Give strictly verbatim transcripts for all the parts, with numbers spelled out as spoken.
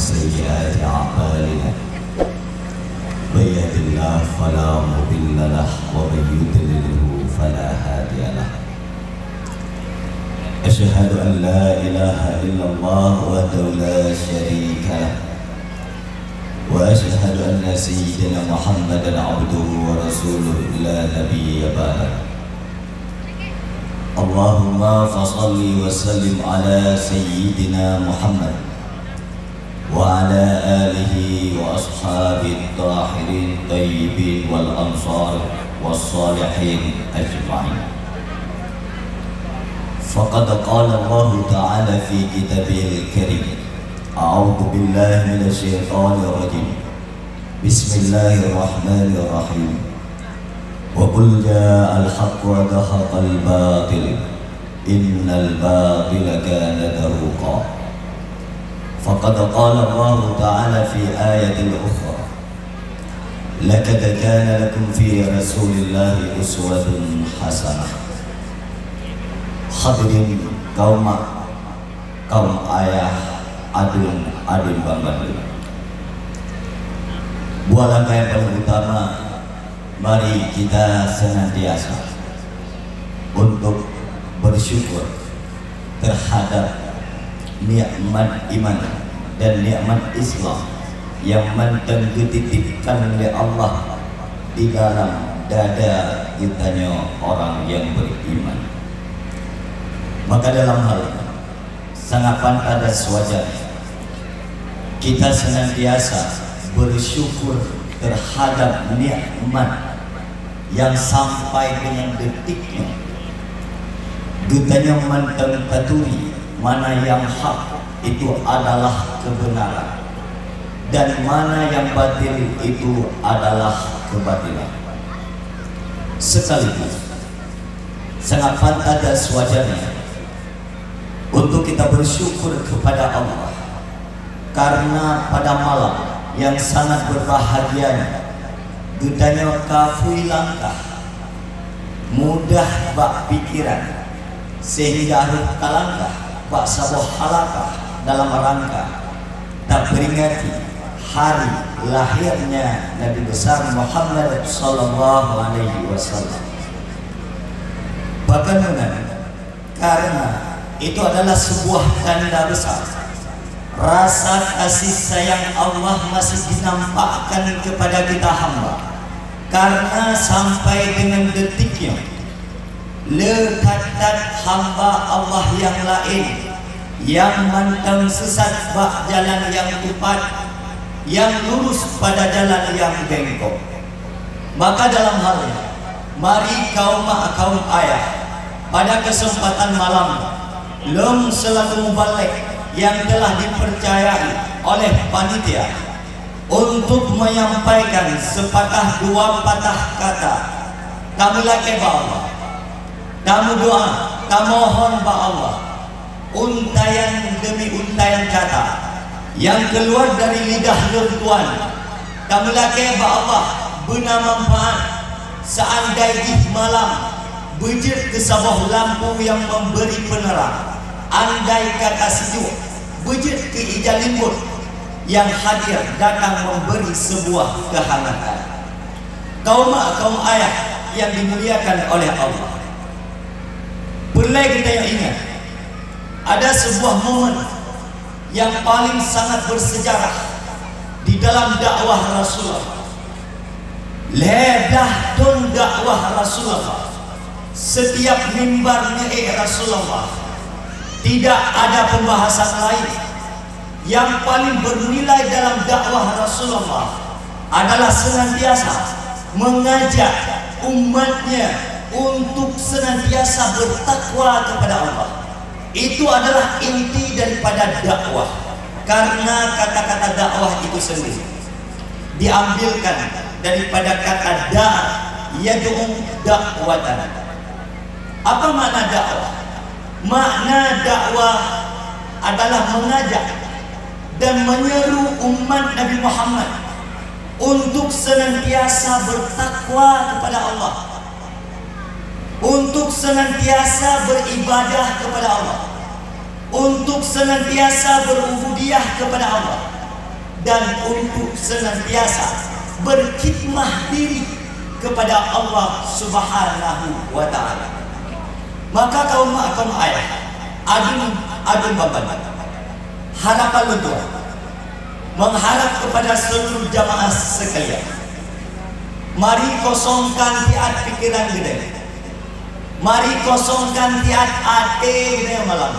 سيئات أعمالنا. من يهد الله فلا مضل له ومن يضلله فلا هادي له. أشهد أن لا إله إلا الله وحده لا شريك له. وأشهد أن سيدنا محمدا عبده ورسوله لا نبي بعده. اللهم فصل وسلم على سيدنا محمد وعلى آله وأصحابه الطاهرين الطيبين والأنصار والصالحين أجمعين. فقد قال الله تعالى في كتابه الكريم: أعوذ بالله من الشيطان الرجيم. بسم الله الرحمن الرحيم. وقل جاء الحق وزهق الباطل إن الباطل كان زهوقا. فقد قال الله تعالى في آية أخرى: لقد كان لكم في رسول الله أسوة حسنة. Hadirin kaum mak, kaum ayah, aduen-aduen banmandum. Buah langkah yang paling utama, mari kita senantiasa untuk bersyukur terhadap nikmat iman dan nikmat Islam yang mantong geutitipkan lé Allah di dalam dada geutanyoe orang yang beriman. Maka dalam hal ini, sangat pantas dan sewajarnya kita senantiasa bersyukur terhadap nikmat yang sampai dengan detik nyoe geutanyoe mantong taturi mana yang hak itu adalah kebenaran dan mana yang batil itu adalah kebatilan. Sekaligus, sangat pantas dan sewajarnya untuk kita bersyukur kepada Allah karena pada malam yang sangat berbahagianya geutanyoe ka phui langkah mudah bak pikiran sehingga rôh talangkah bak saboh halakah dalam rangka taperingati hari lahirnya Nabi Besar Muhammad sallallahu alaihi wasallam. Bahkan meunan, karena itu adalah sebuah tanda besar rasa kasih sayang Allah masih dinampakkan kepada kita hamba. Karena sampai dengan detik nyoe, le that-that hamba Allah yang laén nyang mantong sesat bak jalan nyang teupat, nyang lurus pada jalan nyang bengkok. Maka dalam hal nyoe, mari kaum mak kaum ayah, pada kesempatan malam nyoe, lôn selaku mubalek nyang telah dipercayai oleh panitia untuk menyampaikan sepatah dua patah kata, tameulakée bak Allah, tameudoá, tamohon bak Allah, untaian demi untaian kata nyang keuluar dari lidah lôn tuan, tameulakée bak Allah beuna manfaat. Seandai jih malam beujeuet keu saboh lampu nyang memberi penerang, andai kata sijuek beujeuet keu ija limbot nyang hadir datang memberi sebuah kehangatan. Kaum mak, kaum ayah yang dimuliakan oleh Allah, peureulée kita yang ingat, ada sebuah momen yang paling sangat bersejarah di dalam dakwah Rasulullah. Lhée blah thon dakwah Rasulullah, setiap mimbar miék Rasulullah, tidak ada pembahasan lain. Yang paling bernilai dalam dakwah Rasulullah adalah senantiasa mengajak umatnya untuk senantiasa bertakwa kepada Allah. Itu adalah inti daripada dakwah. Karena kata-kata dakwah itu sendiri diambilkan daripada kata da'a, yad'u da'watan. Apa makna dakwah? Makna dakwah adalah mengajak dan menyeru umat Nabi Muhammad untuk senantiasa bertakwa kepada Allah, untuk senantiasa beribadah kepada Allah, untuk senantiasa berubudiyah kepada Allah, dan untuk senantiasa berkhidmah diri kepada Allah Subhanahu wa Ta'ala. Maka kaum mak, kaum ayah, adun, adun baban, harapan lôn tuan mengharap kepada seluruh jamaah sekalian, mari kosongkan siat pikiran geutanyoe. Mari kosongkan siat até geutanyoe malam.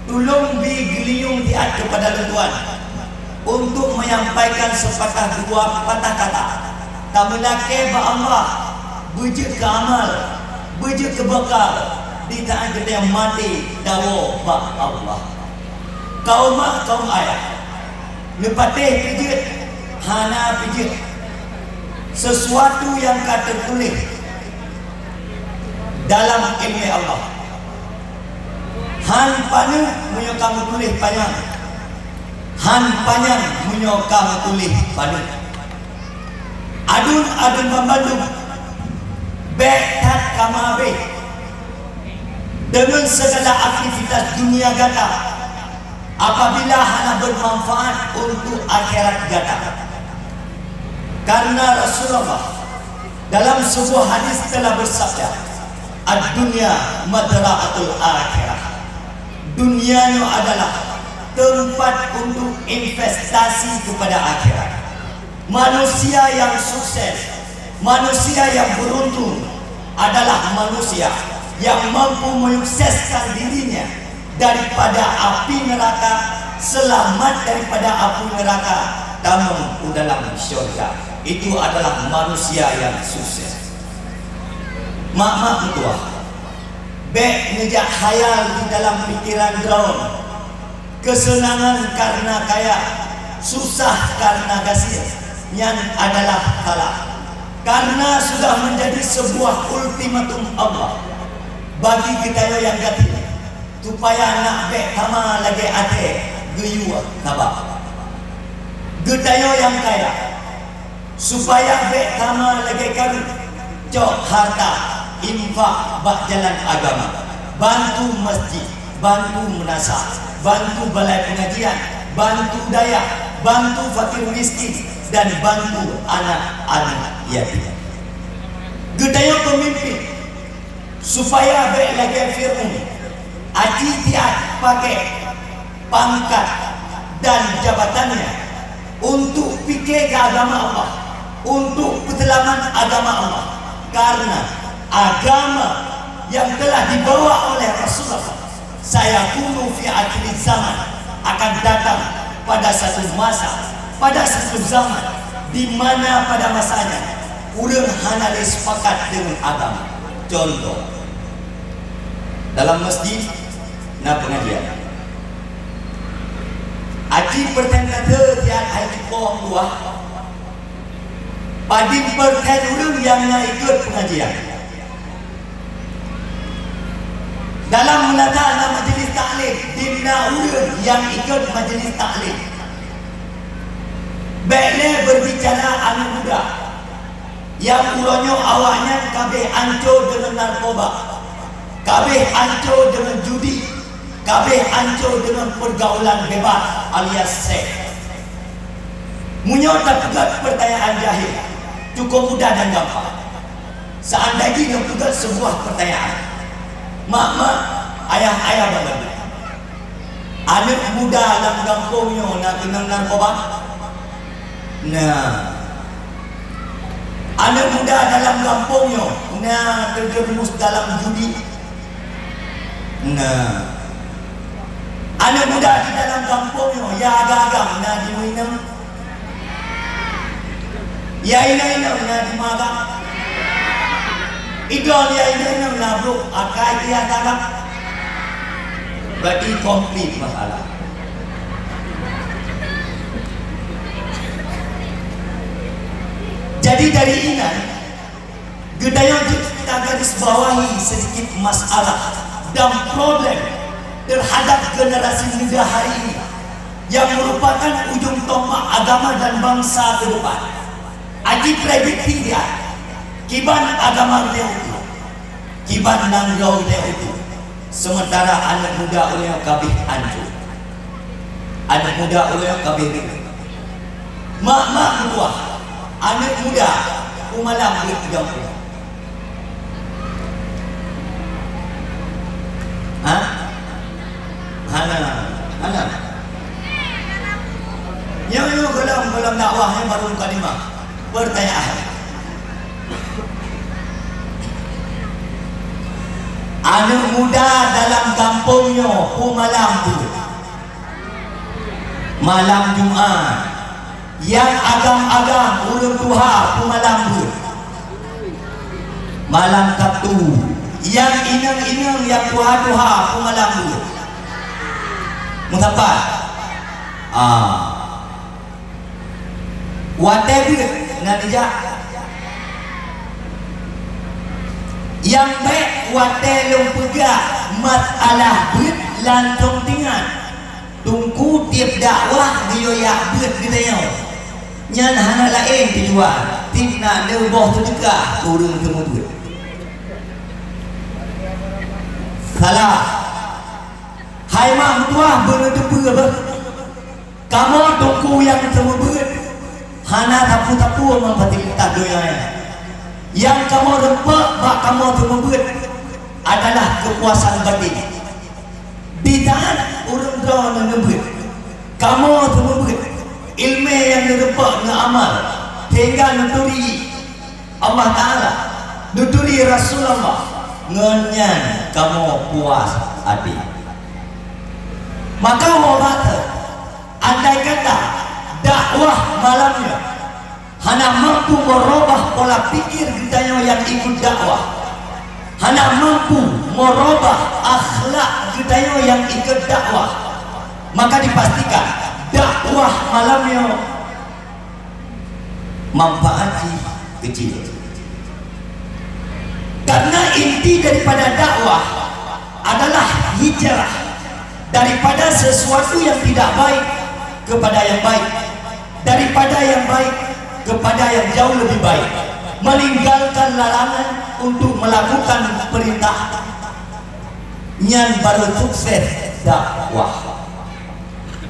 Tulông bi geuliyueng siat keupada lôn tuan untuk menyampaikan sepatah dua patah kata. Tameulakée bak Allah, beujeuet keu amal, beujeuet keu beukal di saát geutanyoe maté tawoe bak Allah. Kaum mak, kaum ayah, neupatéh pijeuet, hana pijeuet. Sesuatu nyang ka teutuléh dalam ileumé Allah, han paneuk meunyoe ka meutuléh panyang, han panyang meunyoe ka meutuléh paneuk. Adun, adun banmandum, bék that kamoe abéh deungon segala aktivitas dunia gata apabila hana bermanfaat untuk akhirat gata. Karena Rasulullah dalam sebuah hadis telah bersabda, "Ad-dunya madra'atul akhirah." Dunia nyoe adalah tempat untuk investasi kepada akhirat. Manusia yang sukses, manusia yang beruntung adalah manusia yang mampu menyukseskan dirinya daripada api neraka, selamat daripada api neraka, tamong u dalam syurga. Itu adalah manusia yang sukses. Mak-mak meutuah, bék neujak khayal di dalam pikiran droe. Kesenangan karena kaya, susah karena gasien, nyan adalah salah. Karena sudah menjadi sebuah ultimatum Allah bagi geutanyoe nyang gasien, supaya nak bék sama lagée até geuyue sabab. Geutanyoe nyang kaya, supaya bék sama lagée karu, cok harta, infak bak jalan agama, bantu masjid, bantu meunasah, bantu balai pengajian, bantu dayah, bantu fakir miskin, dan bantu anak-anak yatim. Geutanyoe peumimpin, supaya bék lagée Fir'aun, aci siat pakai pangkat dan jabatannya untuk pike keu agama Allah, untuk peuseulamat agama Allah. Karena agama yang telah dibawa oleh Rasulullah, "Sayakunu fi akhir zaman," akan datang pada satu masa, pada satu zaman, di mana pada masanya ureuëng hana lé sepakat deungon agama. Contoh, dalam masjid na pengajian. Aci persen kata tiap hari jipong dua, padum persen ureuëng nyang na ikut pengajian. Dalam meunasah na majelis taklim, dimna ureuëng nyang ikut majelis taklim. Bék lé berbicara aneuk muda. Nyang uroe nyoe awaknyan kabeh anco deungon narkoba, kabeh anco deungon judi, kabeh anco deungon pergaulan bebas alias seks. Meunyoe tapeugah pertanyaan jahil, cukup mudah dan gampang. Seandai jih neupeugah sebuah pertanyaan, mak-mak, ayah-ayah banmandum, aneuk muda lam gampông nyoe na keunong narkoba? Na. Aneuk muda dalam gampông nyoe na terjerumus dalam judi? Na. Aneuk muda di dalam gampông nyoe ya agam-agam na jiminum? Ya inong-inong na jimagang? Idol ya inong-inong na brok akai keu ya agam? Berarti komplit masalah. Jadi dari inan, geutanyoe jeuet tagaris bawahi sedikit masalah dan problem terhadap generasi muda hari ini yang merupakan ujung tombak agama dan bangsa ke depan. Aji prediksi dia, kiban agama geutanyoe utuh, kiban nanggroe geutanyoe utuh, sementara aneuk muda ureuëng kabeh ancô. Aneuk muda ureuëng kabeh riweueh. Mak-mak meutuah, aneuk muda, peumalam beuet di gampông. Ha? Hana, hana. Nyoe, nyoe gohlom, gohlom dakwah nyoe baru mukadimah. Pertanyaan. Aneuk muda dalam gampông nyoe peumalam beuet. Malam Jumat. Nyang agam-agam ureueng tuha peumalam beuet. Malam Sabtu. Nyang inong-inong nyang tuha-tuha peumalam beuet. Meusapat? Ah. Watèe beuet na neujak. Nyang bèk watèe lôn peugah masalah beuet langsông teuingat. Teungku tiep dakwah geuyue jak beuet geutanyoe. Nyan hana laén tujuan, tiep na neuboh seudeukah keu ureueng seumeubeuet. Salah. Hai mak meutuah, beuneuteupeu beuh. Kamoe teungku nyang seumeubeuet hana sapeue-sapeue ngon fasilitas donya nyan. Nyang kamoe reumpok bak kamoe seumeubeuet adalah keupuasan batin. Di saat ureueng droeneuh neubeuet, kamoe seumeubeuet ileumèe nyang neureumpok neuamal sehingga neuturi Allah Taala, neuturi Rasulullah, ngon nyan kamoe puas até. Maka, wabah teuh, andai kata dakwah malam nyoe hana mampu meurubah pola pikir geutanyoe nyang ikut dakwah, hana mampu meurubah akhlak geutanyoe nyang ikut dakwah, maka dipastikan dakwah malam nyoe manfaat jih kecil. Karena inti daripada dakwah adalah hijrah daripada sesuatu yang tidak baik kepada yang baik, daripada yang baik kepada yang jauh lebih baik, meninggalkan larangan untuk melakukan perintah. Nyan baru sukses dakwah.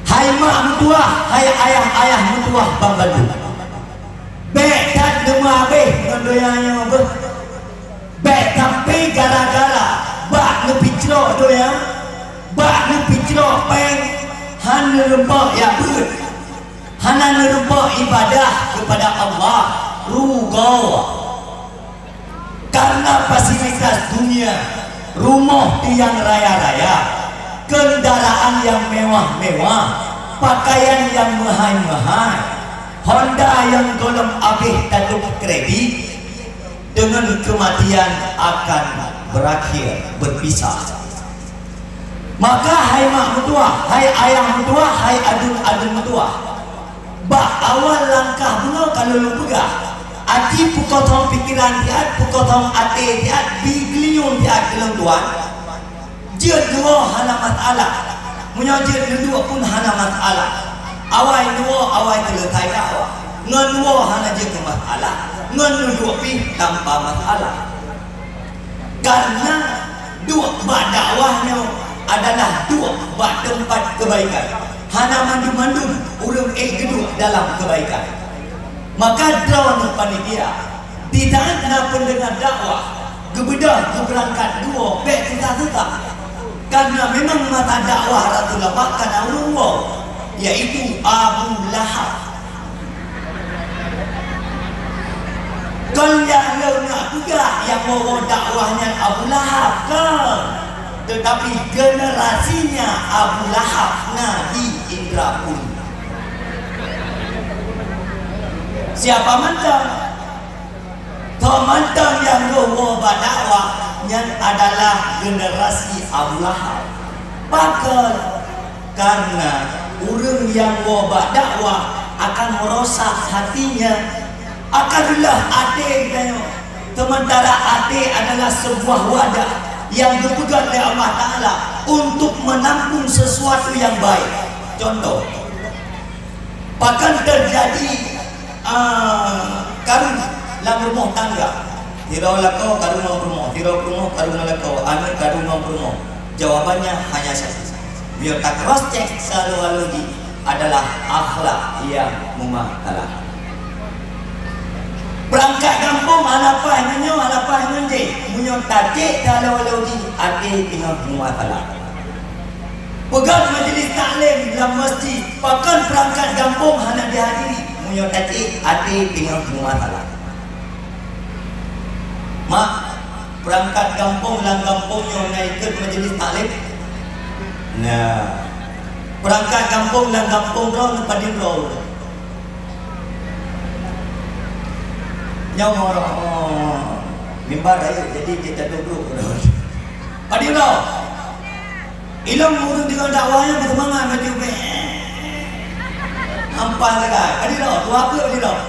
Hai mak meutuah, hai ayah-ayah meutuah banmandum. Bèk that neumeuhabéh ngon donya nyoe beuh. Bèk sampai gara-gara bak neupincrok donya, bak neupincrok péng, hana neureumpok jak beuet, hana neureumpok ibadah keupada Allah, rugoe. Karena fasilitas dunia, rumoh nyang raya-raya, kendaraan nyang mewah-mewah, pakaian nyang meuhai-meuhai, Honda nyang gohlom abéh tatôb kredit, dengan kematian akan berakhir berpisah. Maka hai mak meutuah, hai ayah meutuah, hai aduen-aduen meutuah, bak awai langkah bunoe ka lôn peugah, aci peukosong pikeran siat, peukosong até siat, bi geulinyueng siat keu lôn tuan. Jeuet neuwoe hana masalah. Meunyoe jeuet neuduek pun hana masalah. Awai neuwoe, awai seuleusoe dakwah. Ngon woe hana jeuet keu masalah. Ngon neuduek pih tanpa masalah. Karena duek bak dakwah nyoe adalah duek bak teumpat kebaikan. Hana mandum-mandum ureuëng ék geuduek dalam kebaikan. Maka droeneuh panitia, di saat na peundeungar dakwah, geubeudôh geubeurangkat duek, bék susah-susah. Karena memang masa dakwah Rasulullah ka na ureuëng woe, yaitu Abu Lahab. Kon nyang lôn nak peugah nyang woe-woe dakwah nyan Abu Lahab, kon. Tetapi generasinya Abu Lahab na di Indrapuri. Siapa mantong? Soe mantong nyang lheueh woe bak dakwah nyan adalah generasi Abu Lahab. Pakon? Karena ureuëng nyang woe bak dakwah akan merosak hatinya, akan reuloh até geutanyoe. Sementara até adalah sebuah wadah yang geupeugöt lé Allah Taala untuk menampung sesuatu yang baik. Contoh, pakon teujadi, ah, karu lam rumoh tangga. Sidroe lakoe karu ngon peurumoh, sidroe peurumoh karu ngon lakoe, aneuk karu ngon peurumoh. Jawabannya hanya satu. Meunyoe ta cross check seuhalo-halo jih, adalah akhlak nyang meumasalah. Peurangkat gampông hana paih ngon nyoe, hana paih ngon jéh. Meunyoe tacék talo-lo jih, até teungoh meumasalah. Peugét majlis taklim lam masjid, pakon peurangkat gampông hana jihadiri? Meunyoe tacék, até teungoh meumasalah. Mak, peurangkat gampông lam gampông nyoe na ikot majlis taklim? Nah, peurangkat gampông lam gampông droe na padum droe? Nyoe mimbar rayeuk, jadi kita duduk. Padum droe? Ilôn ureueng deungon dakwah nyan beuseumangat laju beh. Ampan sagai. Padum droe? Dua peuet padum droe?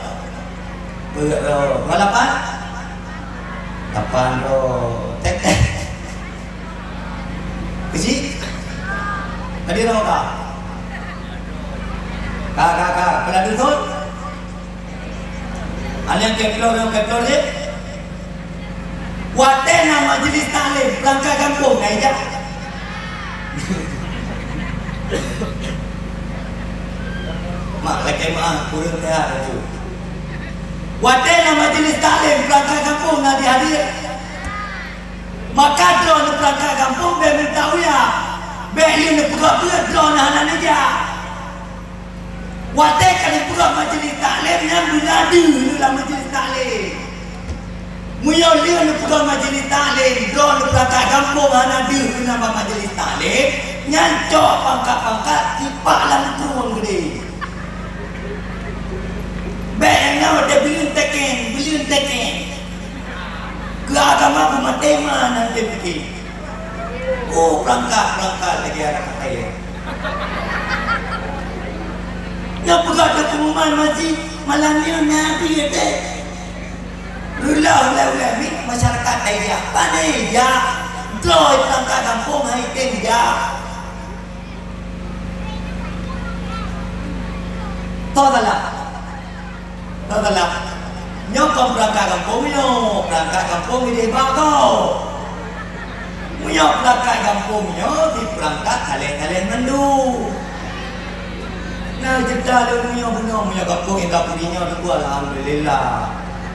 Peuet droe. Dua lapan? Lapan droe. Tek, tek. Keuchik? Padum droe ka? Ka, ka, ka. Peue dusun? Hana keudroe, keudroe jih. Watèe na majlis taklim, peurangkat gampông na ijak. Mak lakèe meu'ah, kureueng teuhah laju. Watèe na majlis taklim, peurangkat gampông na jihadiri. Maka droeneuh peurangkat gampông bèk meutakuyah, bèk lé neupeugah beuet droeneuh hana neujak. Watèe ka neupeugah majlis taklim nyan beuna deuh lam majlis taklim. Meunyoe lheueh neupeugah majlis taklim, droeneuh peurangkat gampông hana deuh keunan bak majlis taklim, nyan cok pangkat-pangkat sipak lam krueng geudeh. Bèk nyang na watèe beuleuen tekeng, beuleuen tekeng. Keu agama beumaté ma nan lé pike. Oh, peurangkat-peurangkat lagèe aneuk keutai. Nyoe peugah teuk pengumuman masjid malam nyoe Nabi teuh. Reuloh ulèe-ulèe mit masyarakat dayah. Pane jak droe peurangkat gampông hai tem jak. Toh salah. Toh salah. Nyoe kon peurangkat gampông nyoe, peurangkat gampông idéh bak gob. Meunyoe peurangkat gampông nyoe, di peurangkat saleh-saleh mandum. Nah, jeuet lôn meunyoe bunoe, meunyoe gampông Indrapuri nyoe teungku, alhamdulillah.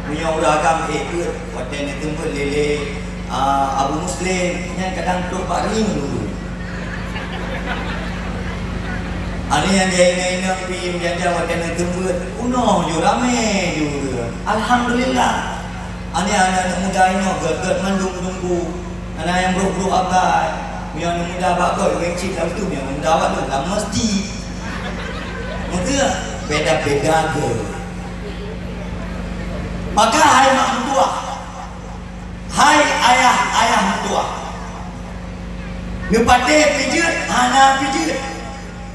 Meunyoe ureueng agam ék beuet, watèe neuteumeubeuet lé-lé, ah, Abu Muslim, nyan kadang trok bak ring dulu. Aneuk nyang jai inong-inong pih meujanjang watèe neuteumeubeuet, bunoe ju ramé ju ureueng. Alhamdulillah. Aneuk-aneuk muda inoe gèt-gèt mandum teungku. Hana nyang brôk-brôk akai. Meunyoe aneuk muda bak gob, wéng cit lam tu, meunyoe aneuk muda bak tu, lam masjid. Beutôi? Beda-beda gèt. Maka hai mak meutuah, hai ayah-ayah meutuah, neupatéh pih jeuet hana pih jeuet.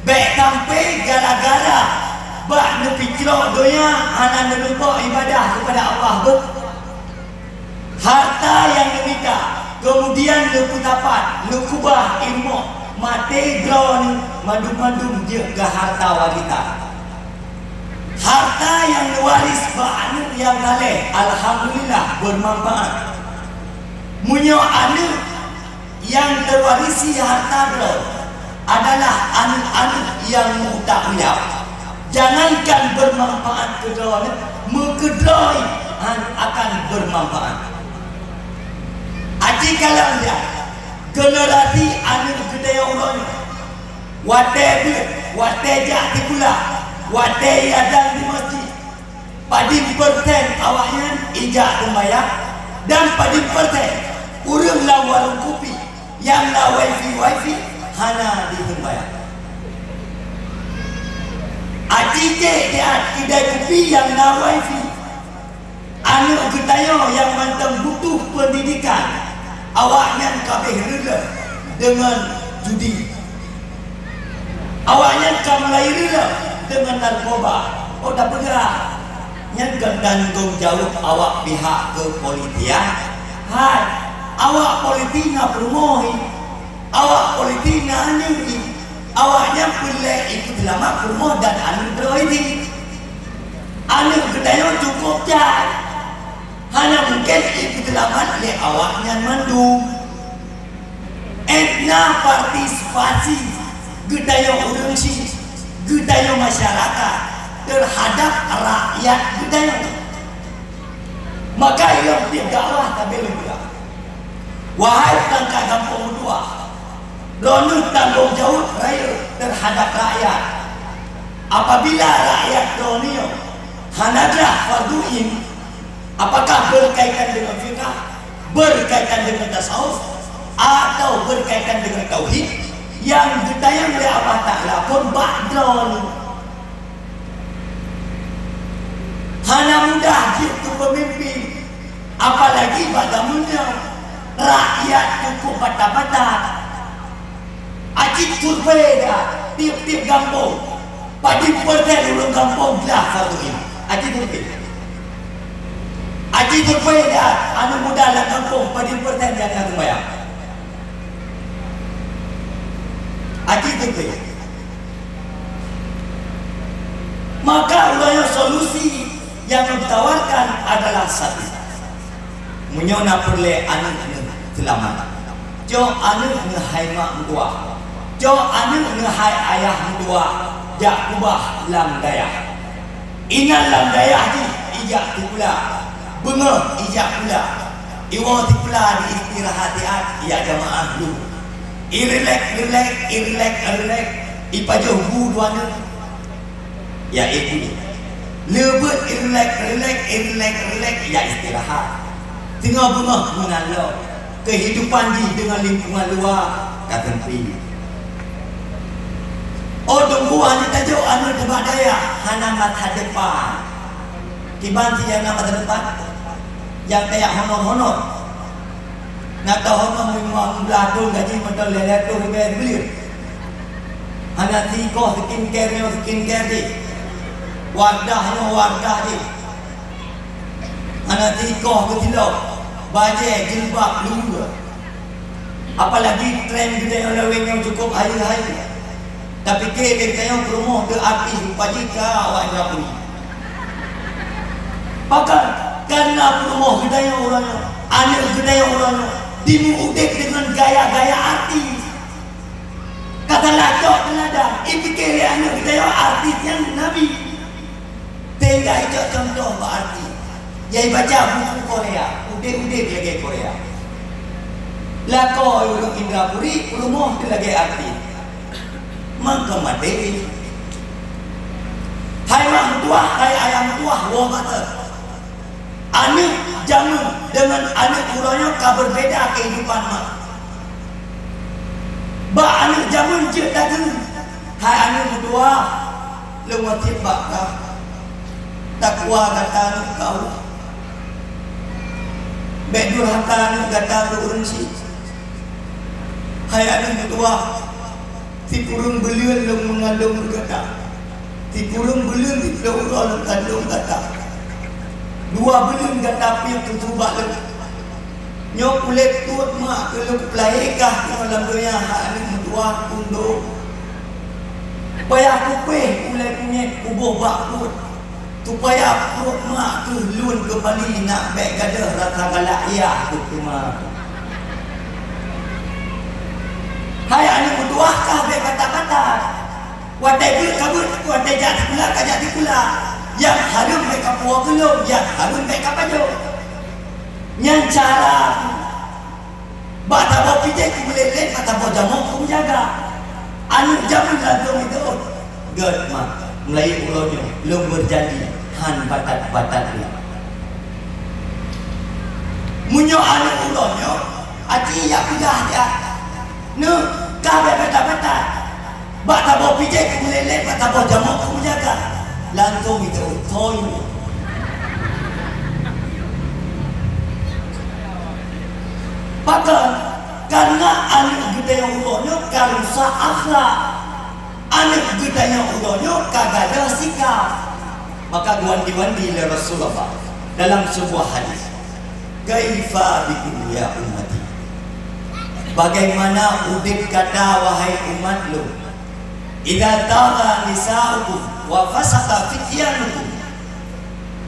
Bèk sampai gara-gara bak neupicrok donya hana neulumpoe ibadah keupada Allah beuh. Harta nyang neumita, keumudian neupeusapat, neukubah i rumoh, maté droeneuh mandum-mandum jeuet keu harta warisan. Harta nyang neuwaréh bak aneuk nyang saleh, alhamdulillah, beumanfaat. Meunyoe aneuk nyang teuwarisi harta droe adalah aneuk-aneuk nyang meuutak uyab, jangankan beumanfaat keu droeneuh, meukeudroe han akan beumanfaat. Aji kalon nyan, generasi aneuk geutanyoe uroe nyoe, watèe beuet, watèe jak sikula, watèe iadhan di masjid, padum persen awaknyan ijak seumayang, dan padum persen ureueng lam warong kupi nyang na wifi-wifi hana jiseumbayang. Aci cék siat keudè kupi nyang na wifi. Aneuk geutanyoe nyang mantong butuh peundidikan, awaknyan ka abéh reuloh deungon judi. Awaknyan ka mulai reuloh deungon narkoba. Oh, tapeugah, nyan kon tanggong jaweueb awak pihak keupolisian? Hai, awak polisi na peurumoh jih. Awak polisi na aneuk jih. Awaknyan peureulèe ipeuseulamat peurumoh dan aneuk droe jih. Aneuk geutanyoe cukôp jai. Hana mungken ipeuseulamat lé awaknyan mandum. Ék na partisipasi geutanyoe ureueng chik geutanyoe masyarakat teuhadab rakyat geutanyoe. Maka ilong pih dakwah tabé lôn peugah, wahai peurangkat gampông meutuah, droeneueh tanggong jaweueb rayeuk teuhadab rakyat. Apabila rakyat droeneueh hana glah fardu ain, apakah berkaitan dengan fiqah, berkaitan dengan tasawuf, atau berkaitan dengan tauhid, nyang geutanyong lé Allah Taala phon bak droeneueh. Hana mudah jeuet keu peumimpin, apalagi bak zameun nyoe rakyat cukup batat-batat. Aci survei dah tiep-tiep gampông, padum persen ureueng gampông glah fardu ain. Aci survei. Aci survei dah aneuk muda lam gampông, padum persen nyang ka seumayang. Aci survei. Maka uroe nyoe solusi nyang lôn tawarkan adalah satu. Meunyoe na peureulée aneuk-aneuk seulamat, cok aneuk neuhai mak meutuah, cok aneuk neuhai ayah meutuah jak keubah lam dayah. Inan lam dayah jih ijak sikula, beungoh ijak sikula, iwoe sikula di istirahat siat, ijak jamaah dulu. Irilek-rilek, irilek-rilek, ipajoh bu dua neuk. Ya ibu, leubeh irilek-rilek, irilek-rilek, ya istirahat. Teungoh beungoh meunan lom, keuhidupan jih deungon lingkungan luwa ka sempit. Oh, teungku, hana tajok aneuk teuh bak dayah, hana masa depan. Kiban si nyang na masa depan? Nyang tajak honor-honor. Na teuh honor limong blah thon gaji mantong lhèe-lhèe thon ribèe buleuen. Hana sikoh skincare nyoe skincare jih. Wardah nyoe wardah jih. Hana sikoh keutilok, bajèe, jilbab, luweue. Apalagi tren geutanyoe lawét nyoe cukup hayeue-hayeue. Tapike lé geutanyoe peurumoh teu artis rupa jih ka awak Indra Puri. Pakon? Kareuna peurumoh geutanyoe uroe nyoe, aneuk geutanyoe uroe nyoe, dimeuudép deungon gaya-gaya artis. Ka salah cok teuladan, ipike lé aneuk geutanyoe artis nyan nabi. Sehingga icok contoh bak artis. Jai baca buku Korea, udeb-udeb lagèe Korea. Lakoe ureueng Indra Puri, peurumoh teu lagèe artis. Mangkeumaté. Hai mak meutuah, hai ayah meutuah, woe mata. Aneuk jameun deungon aneuk uroe nyoe ka berbeda kehidupan mak. Bak aneuk jameun jeuet takheun, hai aneuk meutuah, lôn wasiet bak kah, takwa gata aneuk keu Allah. Bèk durhaka aneuk gata keu ureueng chik. Hai aneuk meutuah, sikureueng buleuen lôn meungandong keu gata. Sikureueng buleuen siplôh uroe lôn kandong gata. Dua buleuen gata piep susu bak lôn. Nyoe kulét pruet mak keuh lôn peulahé kah keunoe lam donya, hai aneuk meutuah, kundong. Payah kupéh ulèe kunyét kuboh bak pruet, supaya pruet mak keuh lôn keumbali nak bèk gadôh rasa galak yah keu teuma. Hai aneuk meutuah, kah bèk batat-batat. Watèe beuet ka beuet, watèe jak sikula ka jak sikula. Nyang hareuem bèk kapuwoe keu lôn, nyang hareuem bèk kapajoh. Nyan cara bak saboh pijéh keumeulét-lét, bak saboh jamok keumeujaga. Aneuk jameun langsông jiteuôt, "Gèt mak, meulayeue uroe nyoe lôn beujanji hán batat-batat lé." Meunyoe aneuk uroe nyoe, aci jak peugah jak, "Neuk, ka bèk batat-batat." Bak saboh pijéh keumeulét-lét, bak saboh jamok keumeujaga. Langsông jiteuôt, "Soe nyoe?" Pakon? Kareuna aneuk geutanyoe uroe nyoe ka rusak akhlak. Aneuk geutanyoe uroe nyoe ka gadôh sikap. Maka geuwanti-wanti lé Rasulullah dalam sebuah hadis, "Kaifa bikum ya ummati?" Bagaimana udeb gata, wahai umat lôn? "Idza tagha nisa'ukum wa fasaqa fityanukum."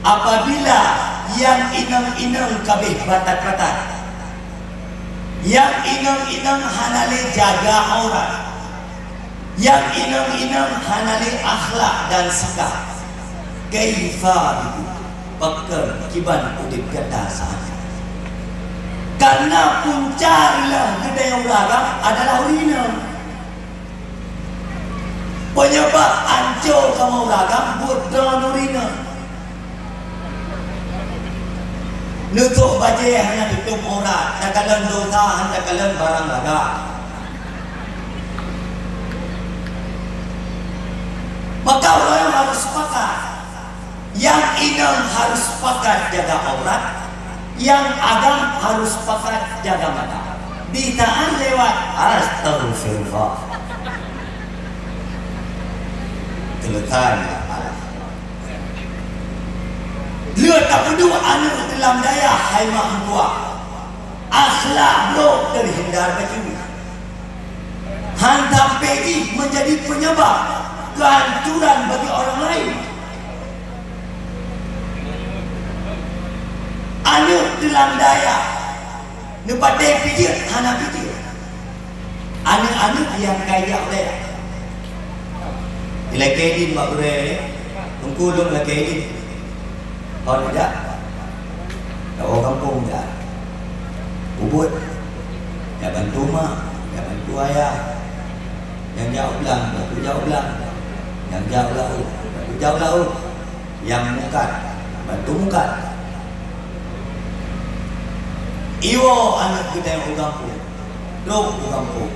Apabila nyang inong-inong ka abéh batat-batat, nyang inong-inong hana lé jaga aurat, Nyang inong-inong hana lé akhlak dan sikap. Kaifa bikum? Pakon kiban udép gata saat nyoe? Karena punca reuloh geutanyoe ureueng agam adalah ureueng inong. Penyebab ancô kamoe ureueng agam buet droe ureueng inong. Neusok bajée hana tutup aurat, takalon dosa hana takalon barang lagak. Maka ureueng harus sepakat. Nyang inong harus sepakat jaga aurat, nyang agam harus sepakat jaga mata. Di taát lewat astagfirullah. Teuletan. Lheueh tapeuduek aneuk teulam dayah hai mak meutuah. Akhlak brok teuhindar bacut. Han sampai jih menjadi penyebab kehancuran bagi orang lain. Aneuk teulam dayah neupatéh pijeut hana pijeut. Aneuk-aneuk nyang ka ijak udeb. Ilakée idin bak gurée, teungku lôn lakée idin. Kon jak, tawoe gampông jak. Ubot, jak bantu mak, jak bantu ayah. Nyang jak u blang, bantu jak u blang. Nyang jak u laôt, bantu jak u laôt. Nyang mukat, bantu mukat. Iwoe aneuk geutanyoe u gampông, trok u gampông.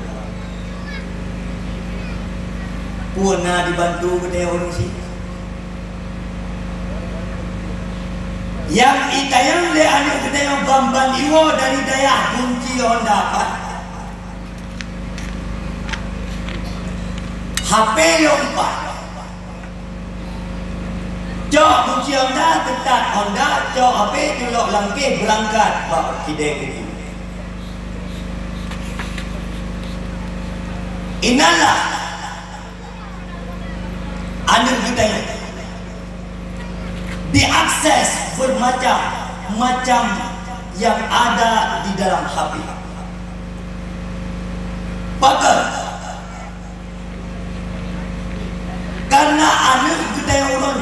Peue na dibantu geutanyoe ureueng syiek? Nyang itanyong lé aneuk geutanyoe ban-ban iwoe dari dayah gunci honda pat. H P lôn pat. Cok gunci honda, teutat honda, cok H P, culok lam keh, beurangkat bak kidée kubu. Inan lah aneuk geutanyoe diakses bermacam-macam yang ada di dalam H P. Pakon? Karena aneuk geutanyoe ureueng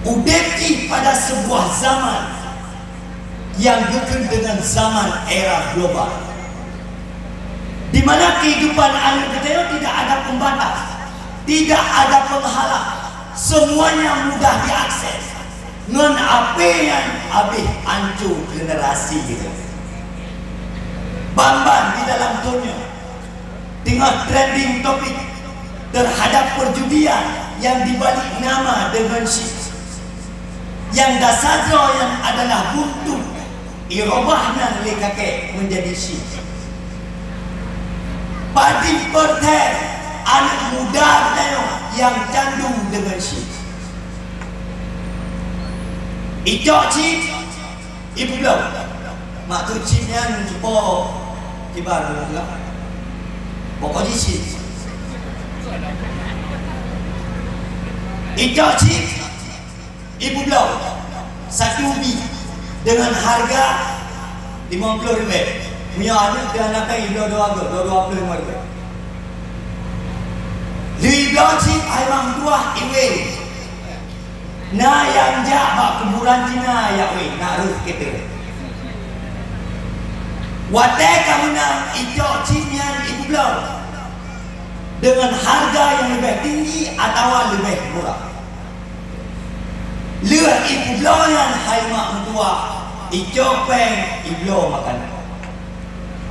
udeb jih pada sebuah zaman yang geukheun dengan zaman era global, di mana kehidupan aneuk geutanyoe tidak ada pembatas, tidak ada penghalang, semuanya mudah diakses. Ngon H P nyan habéh ancô generasi geutanyoe. Ban-ban di dalam donya teungoh trending topik terhadap perjudian yang dibalik nama dengan chip. Yang dasar droe nyan adalah buntut, irobah nyan lé kakek menjadi chip. Padum persen aneuk muda geutanyoe nyang candu dengan chip. Icok chip, ipeubloe. Maksud chip nyan cupo kiban lah. Pokok jih chip. Icok chip, ipeubloe satu bi dengan harga lima puluh ribu. Meunyoe aneuk teuh hana péng, ibloe dua go, dua, dua puluh lima ribu. Lheueh ibloe chip, hai mak meutuah, iwé. Na nyang jak bak kuburan Cina jak wéh, nak rhöh sketer. Watée ka meunang, icok chip nyan ipeubloe deungon hareuga nyang leubeh tinggi atawa leubeh murah. Lheueh ipeubloe nyan hai mak meutuwah, icok péng ibloe makanan.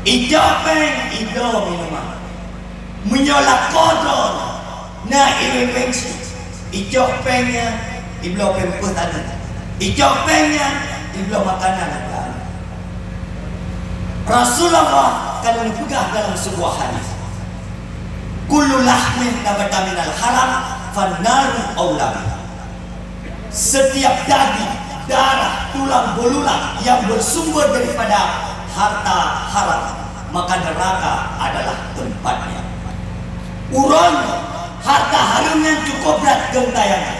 Icok péng ibloe minuman. Meunyoe lakoe droe na iwéng-wéng chip, icok péng nyan ibloe pampers aneuk, icok péng nyan ibloe makanan keu aneuk. Rasulullah ka lheueh neupeugah dalam seubuah hadis, "Kullu lahmin nabata minal haram, fannaru aula bih." Setiap daging, darah, tulang belulang yang bersumber daripada harta haram, maka neraka adalah tempatnya. Uroe nyoe, harta hareuem nyan cukup brat geuntayangan.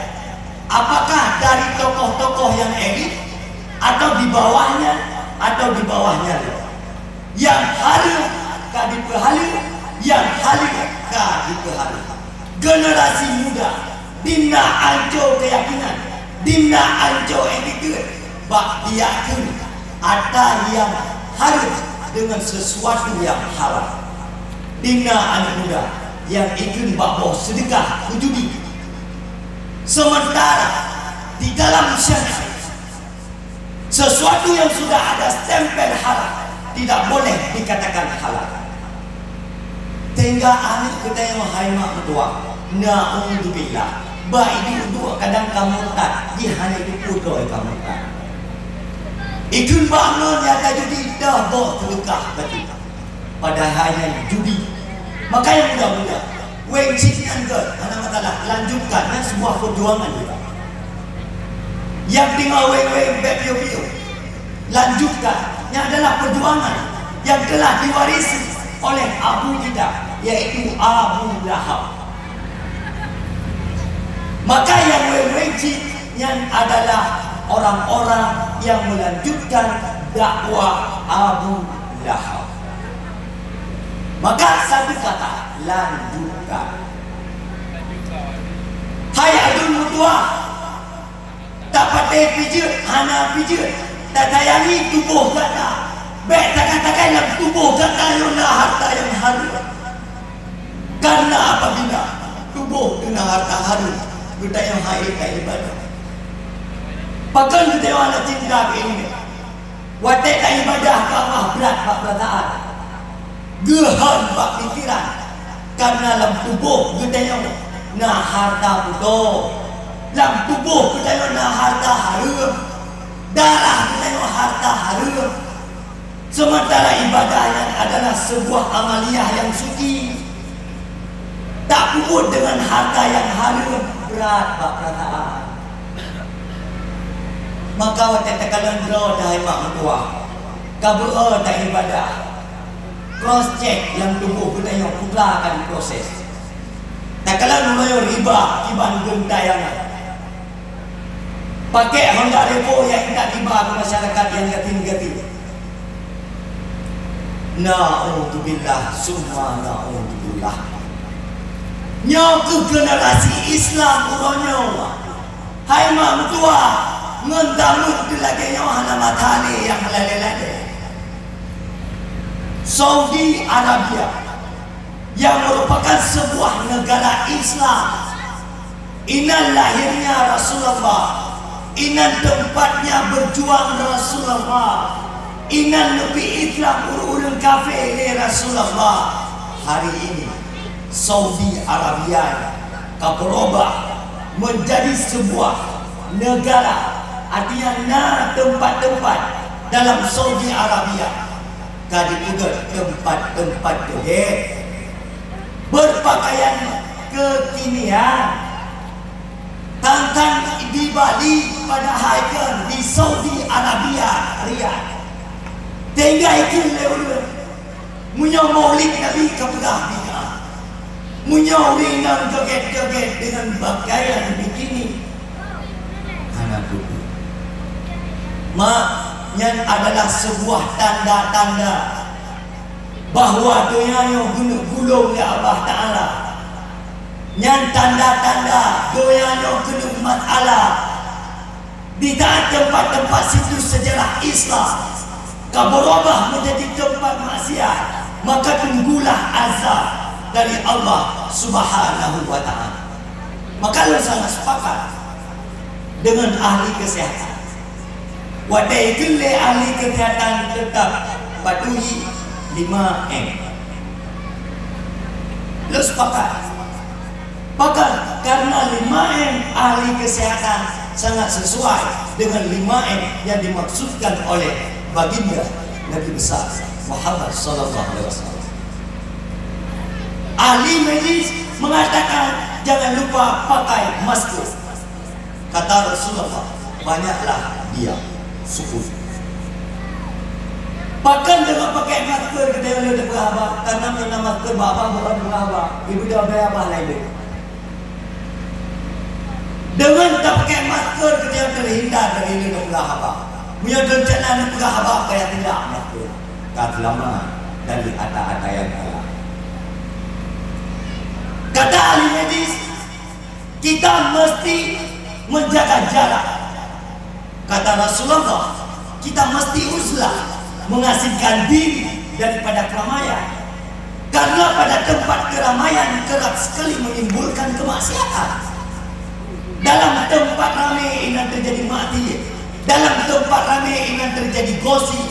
Apakah dari tokoh-tokoh yang elit, atau di bawahnya, atau di bawahnya lom? Nyang hareuem ka jipeuhaleue, nyang haleue Ka jipeuhareuem. Generasi muda, dimna ancô keuyakinan, dimna ancô attitude, bak diakui atra nyang hareuem deungon sesuatu nyang haram. Dimna aneuk muda nyang ikheun bak boh seudeukah keu judi, seumeuntara di dalam syariat, sesuatu yang sudah ada stempel halal tidak boleh dikatakan halal. Sehingga aneuk geutanyoe hai mak meutuwah, naudzubillah, bak iduek-duek kadang ka murtad, jih hana jipeuduek ka murtad. Ikheun bak ngon nyang tajudi dah boh seudeukah bacut. Padahai nyan judi. Makanya muda-muda, weng cit nyan gét, hana masalah, lanjutkan, nyan sebuah perjuangan juga. Nyang teungoh weng-weng bèk piôh-piôh, lanjutkan, nyan adalah perjuangan yang telah diwarisi oleh abu kita, yaitu Abu Lahab. Maka nyang weng-weng cit nyan adalah orang-orang yang melanjutkan dakwah Abu Lahab. Maka satu kata, lanjutkan. Hai aduen meutuwah, tapatéh pijeut hana pijeut, tasayangi tuboh gata. Bèk takai-takai lam tuboh gata nyoe na harta nyang hareuem. Karena apabila tuboh teuh na harta hareuem, geutanyoe han ék taibadah. Pakon geutanyoe hana cinta keu ileumèe? Watèe taibadah ka Allah brat bak peurasaan, geuhon bak pikeran, karena lam tuboh geutanyoe na harta beutôi. Lam tuboh geutanyoe na harta hareuem, darah geutanyoe harta hareuem. Sementara ibadah nyan adalah sebuah amaliyah yang suci. Tapeubuet deungon harta nyang hareuem brat bak peurasaan. Maka watèe takalon droe hai mak meutuwah, ka beu-o taibadah, cross check lam tuboh geutanyoe peue ka diproses. Takalon uroe nyoe riba kiban geuntayangan. Pakèk Honda Revo nyang intat riba keu masyarakat nyang yatim-yatim. Naudzubillah, summa naudzubillah. Nyoe keuh generasi Islam uroe nyoe. Hai mak meutuwah, ngon tameuet lagèe nyoe hana mata lé nyang lalé-lalé. Saudi Arabia yang merupakan sebuah negara Islam. Inan lahirnya Rasulullah, inan tempatnya berjuang Rasulullah, inan neupeuislam ureueng-ureueng kafé lé Rasulullah. Hari ini, Saudi Arabia ka berubah menjadi sebuah negara, artinya na tempat-tempat dalam Saudi Arabia ka dipeugöt tempat-tempat tauhid, berpakaian kekinian, tang-tang di Bali padahai kan di Saudi Arabia, Riyadh. Sehingga itu lé ureueng, meunyoe Maulid Nabi ka peugah bid'ah, meunyoe ureueng inong joget-joget dengan pakaian bikini, hana peue. Mak, nyan adalah sebuah tanda-tanda bahwa donya nyoe geuneuk gulong lé Allah Taala. Nyan tanda-tanda donya nyoe keuneuk masalah. Di saat tempat-tempat situs sejarah Islam ka berubah menjadi tempat maksiat, maka tunggulah azab dari Allah Subhanahu wa Taala. Maka lôn sangat sepakat dengan ahli kesehatan. Watèe ikheun lé ahli kesehatan tetap patuhi lima M. Lôn sepakat. Bahkan karena lima M ahli kesehatan sangat sesuai dengan lima M yang dimaksudkan oleh Baginda Nabi Besar Muhammad sallallahu alaihi wasallam. Ahli medis mengatakan jangan lupa pakai masker. Kata Rasulullah, "Banyaklah diam, sukun." Pakon deungon pakai masker geutanyoe lôn peugah haba, karena meunyoe na masker bak babah bukan peugah haba, ibu dah bayar bah lain. Deungon tapakai masker geutanyoe terhindar dari lôn peugah haba. Meunyoe rencana lôn peugah haba, payah tidak masker. Ka seulamat dari ata-ata nyang salah. Kita mesti menjaga jarak. Kata Rasulullah, kita mesti uzlah, mengasingkan diri daripada keramaian. Karena pada tempat keramaian kerap sekali menimbulkan kemaksiatan. Dalam tempat ramai inan terjadi maksiat. Dalam tempat ramai inan terjadi gosip.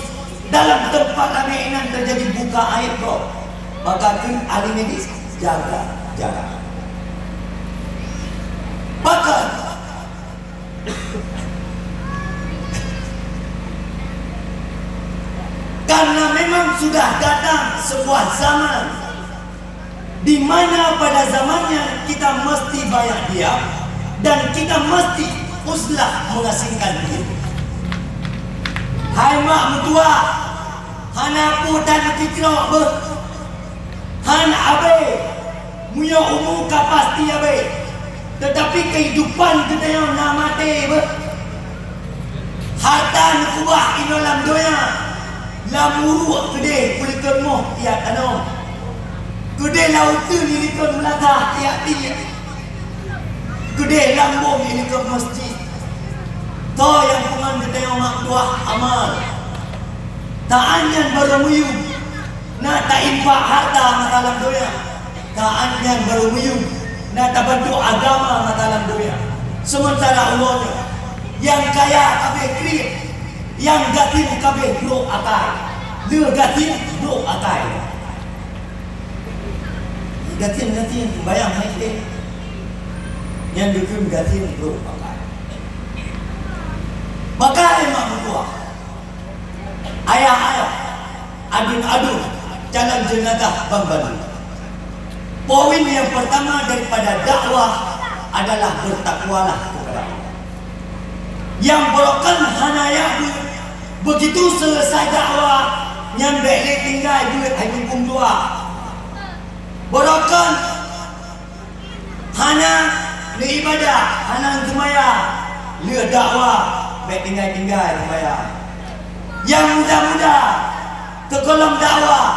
Dalam tempat ramai inan terjadi buka aib droe. Maka kheun ahli medis, jaga jarak. Pakon? Karena memang sudah datang sebuah zaman di mana pada zamannya kita mesti banyak diam dan kita mesti uzlah, mengasingkan diri. Hai mak meutuah, hana peue that neupitrok beuh. Hana abée, meunyoe umu ka pasti abée, teutapi keuhidupan geutanyoe na maté beuh. Hareuta neukeubah inoe lam donya, lam uruek keudeh peulikot moh tiek tanoh. Keudeh lam uteuen ilikot meulagah tiek-tiek. Keudeh lam bom ilikot meuseujid. Toh nyang peungon geutanyoe mak tuah amal. Taát nyan barô meuyuem, na tainfak hareuta masa lam donya. Taát nyan barô meuyuem, na tabantu agama masa lam donya. Seumeuntara uroe nyoe, nyang kaya kabeh kriet, nyang gasien kabeh brok akai. Lheueh gasien brok akai. Gasien-gasien bayang hai teh. Nyang geukheun gasien brok akai. Maka hai mak meutuah, ayah-ayah, aduen-aduen, calon jeunazah banmandum. Poin yang pertama daripada dakwah adalah bertakwalah kepada Allah. Nyang barokon hana jak beuet, begitu selesai dakwah, nyan bèk lé tinggai beuet hai muphom dua. Barokon hana neuibadah, hana neuseumayang, lheueh dakwah bèk tinggai-tinggai seumayang. Nyang muda-muda, teugohlom dakwah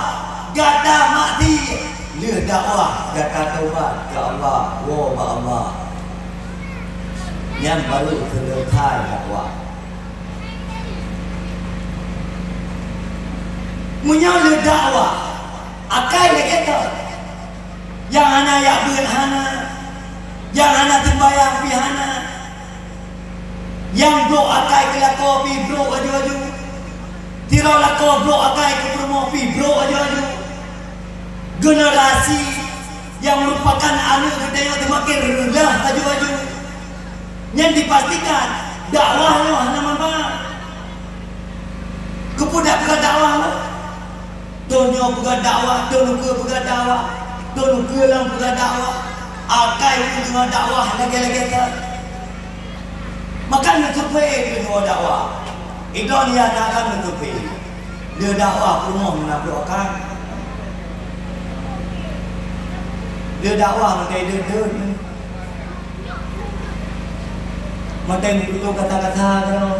gata maksiet, lheueh dakwah gata taubat keu Allah, woe bak Allah. Nyan baru selesai dakwah. Meunyoe lheueh dakwah, akai lagèe toh. Nyang hana jak beuet hana, nyang hana seumayang pih hana, nyang brok akai keu lakoe pih brok aju-aju, sidroe lakoe brok akai keu peurumoh pih brok aju-aju. Generasi nyang meurupakan aneuk geutanyoe teumaken reulah aju-aju. Nyan dipastikan dakwah nyoe hana manfaat. Keupeue dak peugah dakwah nyoe? Toh nyoe peugah dakwah, toh nyoe peugah dakwah, toh nyoe lom peugah dakwah. Akai ulôn teungoh dakwah lagèe-lagèe that. Maka neusurvei lé nyoe dakwah. Idon ya dagang neusurvei. Lheueh dakwah peurumoh meunan brok akai. Lheueh dakwah meutai deuh-deuh. Meutai meututoe kata-kata droe.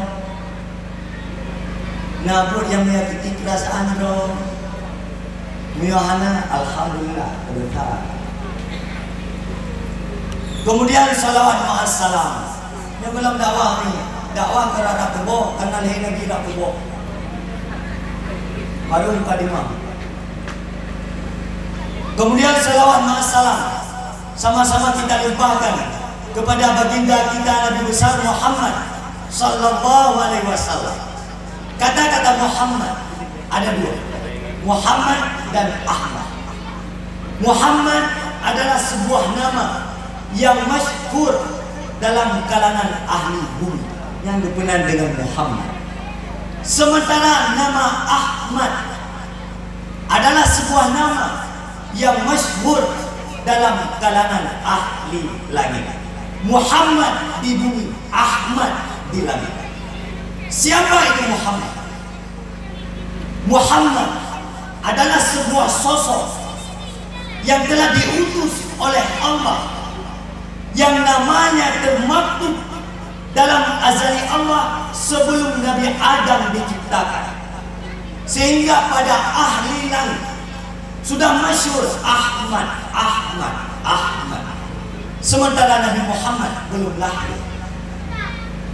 Na buet nyang menyakiti perasaan droe. Meunyoe hana, alhamdulillah, keudeuh that. Kemudian salawat ma'as salam. Nyoe gohlom dakwah ni, dakwah keu rara tuboh, karena lhèe Nabi rara tuboh. Baru mukadimah. Kemudian salawat ma'as salam. Sama-sama kita limpahkan kepada baginda kita Nabi besar Muhammad sallallahu alaihi wasallam. Kata-kata Muhammad ada dua, Muhammad dan Ahmad. Muhammad adalah sebuah nama yang masyhur dalam kalangan ahli bumi yang dikenal dengan Muhammad. Sementara nama Ahmad adalah sebuah nama yang masyhur dalam kalangan ahli langit. Muhammad di bumi, Ahmad di langit. Siapa itu Muhammad? Muhammad adalah sebuah sosok yang telah diutus oleh Allah, yang namanya termaktub dalam azali Allah sebelum Nabi Adam diciptakan. Sehingga pada ahli langit sudah masyhur Ahmad, Ahmad, Ahmad. Sementara Nabi Muhammad belum lahir.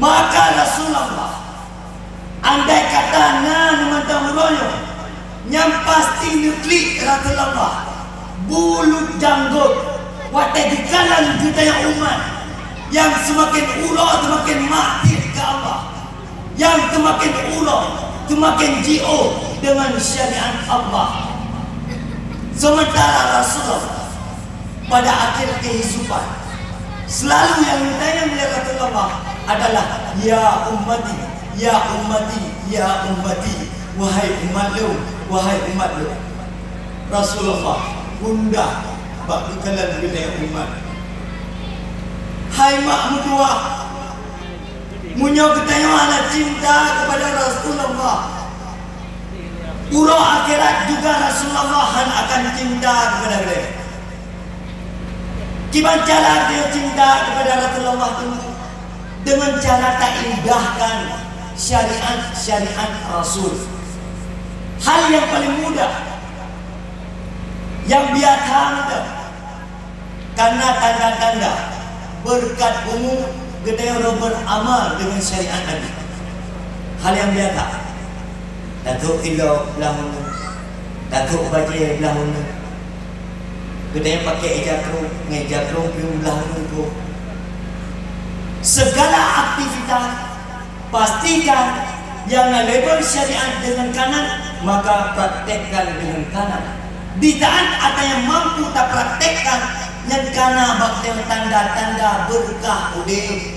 Maka Rasulullah, andai kata na mantong uroe nyoe, nyang pasti neuklik Rasulullah, bulu janggot, watée geukalon geutanyoe umat, nyang seumaken uroe seumaken maksiet keu Allah, nyang seumaken uroe seumaken jiôh deungon syariat Allah. Sementara Rasulullah pada akhir kehidupan, selalu nyang geutanyong lé Rasulullah adalah, "Ya ummati, ya ummati, ya ummati, wahai umat lôn, wahai umat lôn." Rasulullah gundah bak geukalon geutanyoe umat. Hai mak meutuwah, meunyoe geutanyoe hana cinta kepada Rasulullah, uroe akhirat juga Rasulullah hana akan cinta kepada geutanyoe. Kiban cara geutanyoe cinta kepada Rasulullah teungku? Dengan cara taindahkan syariat-syariat Rasul. Hal yang paling mudah, yang biasa mantong, karena tanda-tanda berkat umu geutanyoe beramal dengan syariat Nabi. Hal yang biasa. Tatrok ilok blah uneuen, tatrok bajée blah uneuen. Geutanyoe pakai ija krong, ngon ija krong piôh blah uneuen troh. Segala aktivitas, pastikan nyang na label syariat dengan kanan, maka praktekkan dengan kanan. Di saat ata nyang mampu tapraktekkan, nyan kana bak tanda-tanda beureukat udeb.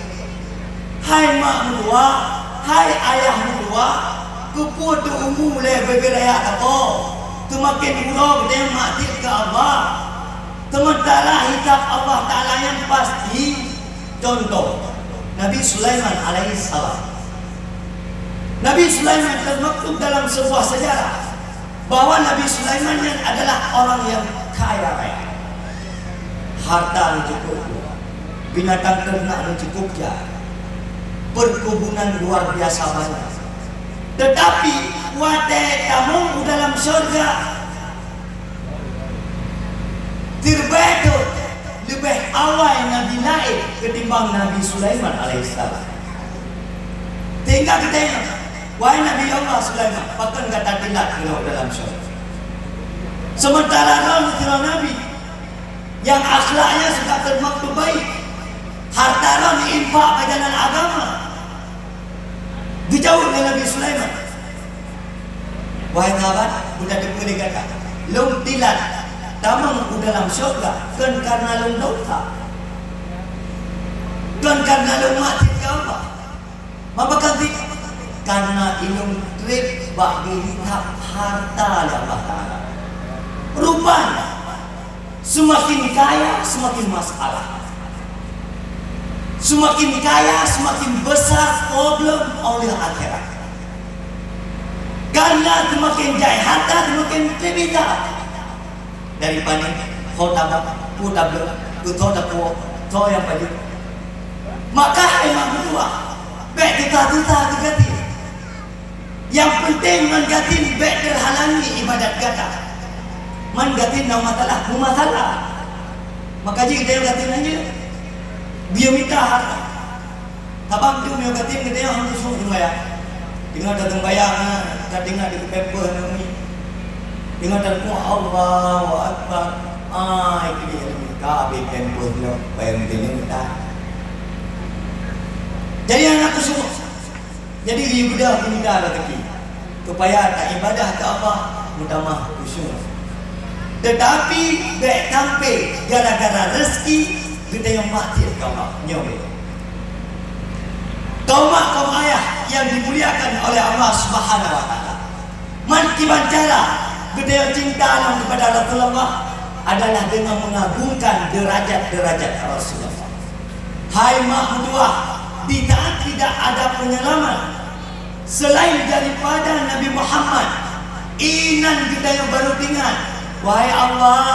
Hai mak meutuwah, hai ayah meutuwah, keupeue teu umu lé beubeuraya sapo, seumaken uroe geutanyoe maksiet keu Allah, seumeuntara hisab Allah Taala nyang pasti. Contoh, Nabi Sulaiman alaihissalam. Nabi Sulaiman termaktub dalam sebuah sejarah bahwa Nabi Sulaiman nyan adalah orang yang kaya raya. Harta nyang cukup, binatang ternak nyang cukup jai, perkebunan luar biasa banyak. Tetapi watée tamong u dalam syurga, siribée thon leubeh awai nabi laén ketimbang Nabi Sulaiman alaihissalam. Sehingga geutanyong, "Wahai Nabi Allah Sulaiman, pakon gata teulat keunoe dalam syurga?" Sementara droe sidroe nabi nyang akhlaknya sudah termaktub baik, harta droe infak bak jalan agama. Geujaweueb lé Nabi Sulaiman, "Wahai sahabat, beutateupeue lé gata, lôn teulat tamong u dalam syurga kon kareuna lôn dosa, kon kareuna lôn maksiet keu Allah. Maka cit kareuna ilôn treb bak geuhisab harta lé Allah Taala." Rupanya, seumaken kaya, seumaken masalah. Seumaken kaya, seumaken besar problem oleh akhirat. Kareuna seumaken jai harta, seumaken treb hisab. Dari pane, ho tabak, peue tabloe, keu tho tapuwoe, tho nyang pajoh. Maka hai mak meutuwah, bék teuta-teuta keu gaki. Nyang peunteng ngon gaki bék teuhalangi iébadat gata. Man gaki na masalah, meumasalah. Maka jih geutanyoe gaki nyan jeuet. Biyeu mita hareuta. Sabab meunyoe gaki geutanyoe hana seuôt seumayang. Teungoh taseumbayang, ka teuingat di pempeuh nyan mi. Teungoh taruku, Allahu Akbar. Ai, keu jih ka habéh pempeuh lom, payah meuteunong mita. Jadi hana khusyuk. Jadi, iébadat mita rezeki, supaya taiébadat keu Allah meutamah khusyuk. Teutapi bék sampai gara-gara rezeki geutanyoe maksiet keu Allah. Nyoe bék. Kaum mak, kaum ayah yang dimuliakan oleh Allah Subhanahu wa Taala, man kiban cara geutanyoe cinta lom kepada Rasulullah adalah dengan mengagungkan derajat-derajat Rasulullah. Hai mak meutuwah, di saat tidak ada penyelamat selain daripada Nabi Muhammad, inan geutanyoe baru teuingat, "Wahai Allah,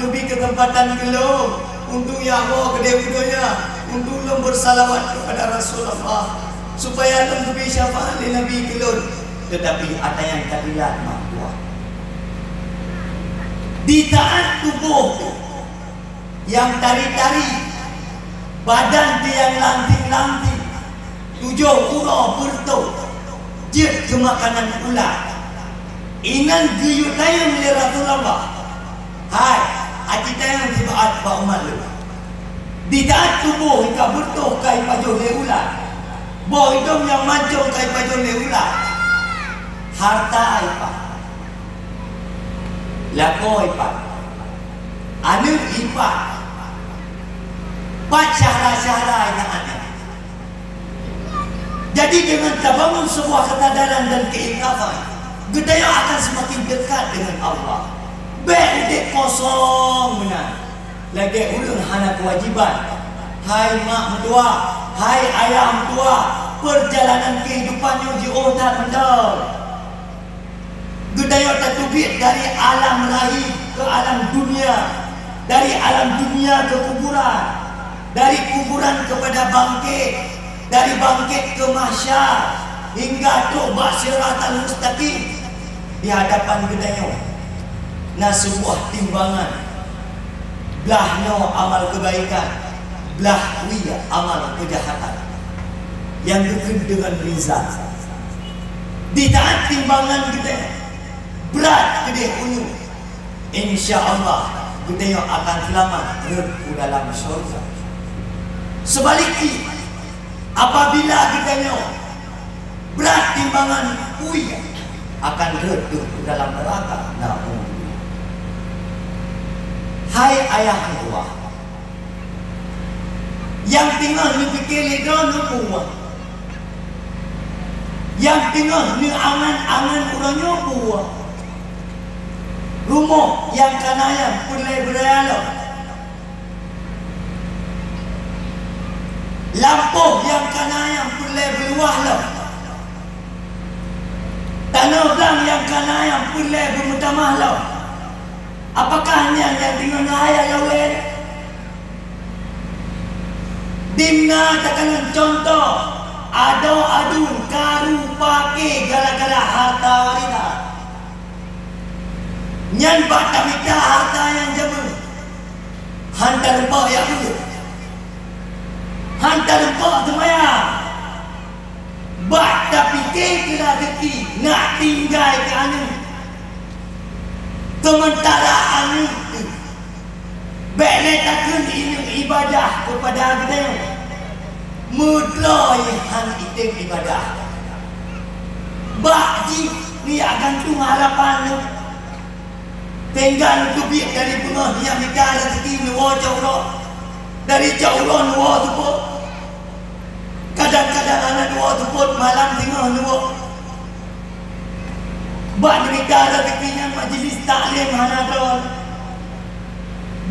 neubi keuseumpatan keu lôn untuk jak woe keudeh u donya, untuk lôn beusalawat kepada Rasulullah, supaya lôn geubri syafaat lé Nabi keu lôn." Teutapi ata nyang ka teulat mak meutuwah. Di saat tuboh nyang tari-tari, Badan teuh nyang langsing-langsing, tujoh uroe beureutoh, jeuet keu makanan ulat. Inan geuyue tanyong lé Rasulullah, "Hai, aci tanyong sibaat bak umat lôn. Di saat tuboh ka beureutoh ka ipajoh lé ulat, boh idong nyang mancong ka ipajoh lé ulat, hareuta ipat, lakoe ipat, aneuk ipat, pat syahra-syahra nyang aneuk?" Jadi, dengan tabangun sebuah kesadaran dan keinsafan, geutanyoe akan semakin dekat dengan Allah. Bék udeb kosong meunan, lagée ureuëng hana keuwajiban. Hai mak meutuah, hai ayah meutuah, peurjalanan keuhidupan nyoe jiôh that mantong. Geutanyoe tateubiet dari alam rahim keu alam dunia, dari alam dunia keu kuburan, dari kuburan keupada bangkét, dari bangkét keu mahsyar, hingga trok bak Siratal Mustaqim. Di hadapan geutanyoe na seubuah timbangan. Blaih noe amal keubaikan, blaih wie amal keujahatan, nyang geukheun deungon mizan. Di saat timbangan geutanyoe brat keudeh unyueng, insya Allah geutanyoe akan seulamat rhot u dalam syeuruga. Seubalek jih, apabila geutanyoe brat timbangan, wie akan rhot u dalam neuraka. Naudzubillah. Hai ayah meutuah, nyang teungoh neupike lé droeneuh peue? Nyang teungoh neuangan-angan uroe nyoe peue? Rumoh nyang ka na nyang peureulée beuraya lom? Lampôh nyang ka na nyang peureulée beuluwah lom? Tanoh blang nyang ka na nyang peureulée beumeutamah lom? Apakah nyan nyang teungoh neuhayal lé ulée? Dimna takalon cuntoh adoe aduen karu paké gara-gara hareuta warisan. Nyan bak tamita hareuta nyang jameun, han talumpah jak beuet, han talumpah seumayang. Bak tapike keu raseuki, nak tinggai keu aneuk, seumeuntara aneuk teuh. Bék lé takheun inong ibadah keupada geutanyoe, meudroe han item ibadah. Bak jih neujak gantung harapan neuh. Tinggai neuteubiet dari beungoh neujak mita raseuki neuwoe cot uroe, dari cot uroe neuwoe seupôt. Kadang-kadang hana neuwoe seupôt, malam singoh neuwoe. Bak neumita raseuki nyan majeulis taklim hana droe.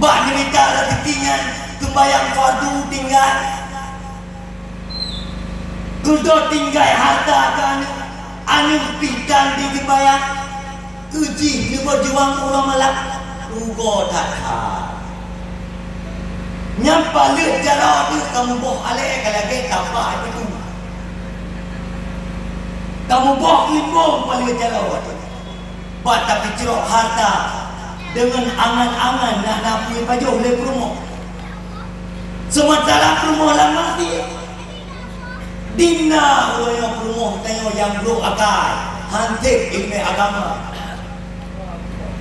Bak neumita raseuki nyan seumbahyang fardu tinggai. Keudoe tinggai hareuta keu aneuk, aneuk pih tan jiseumbahyang. Keu jih neubeujuang uroe malam, rugoe that-that. Nyang paleuet jaroe teuh kamoe boh alée ka lagée tapak batu. Kamoe boh keulimbong paleuet jaroe teuh. Bak tapeucrok hareuta deungon angan-angan nak na peue pajoh lé peurumoh. Seumeuntara peurumoh lam maté. Dimna uroe nyoe peurumoh tanyoe nyang brok akai, han tém ileumèe agama.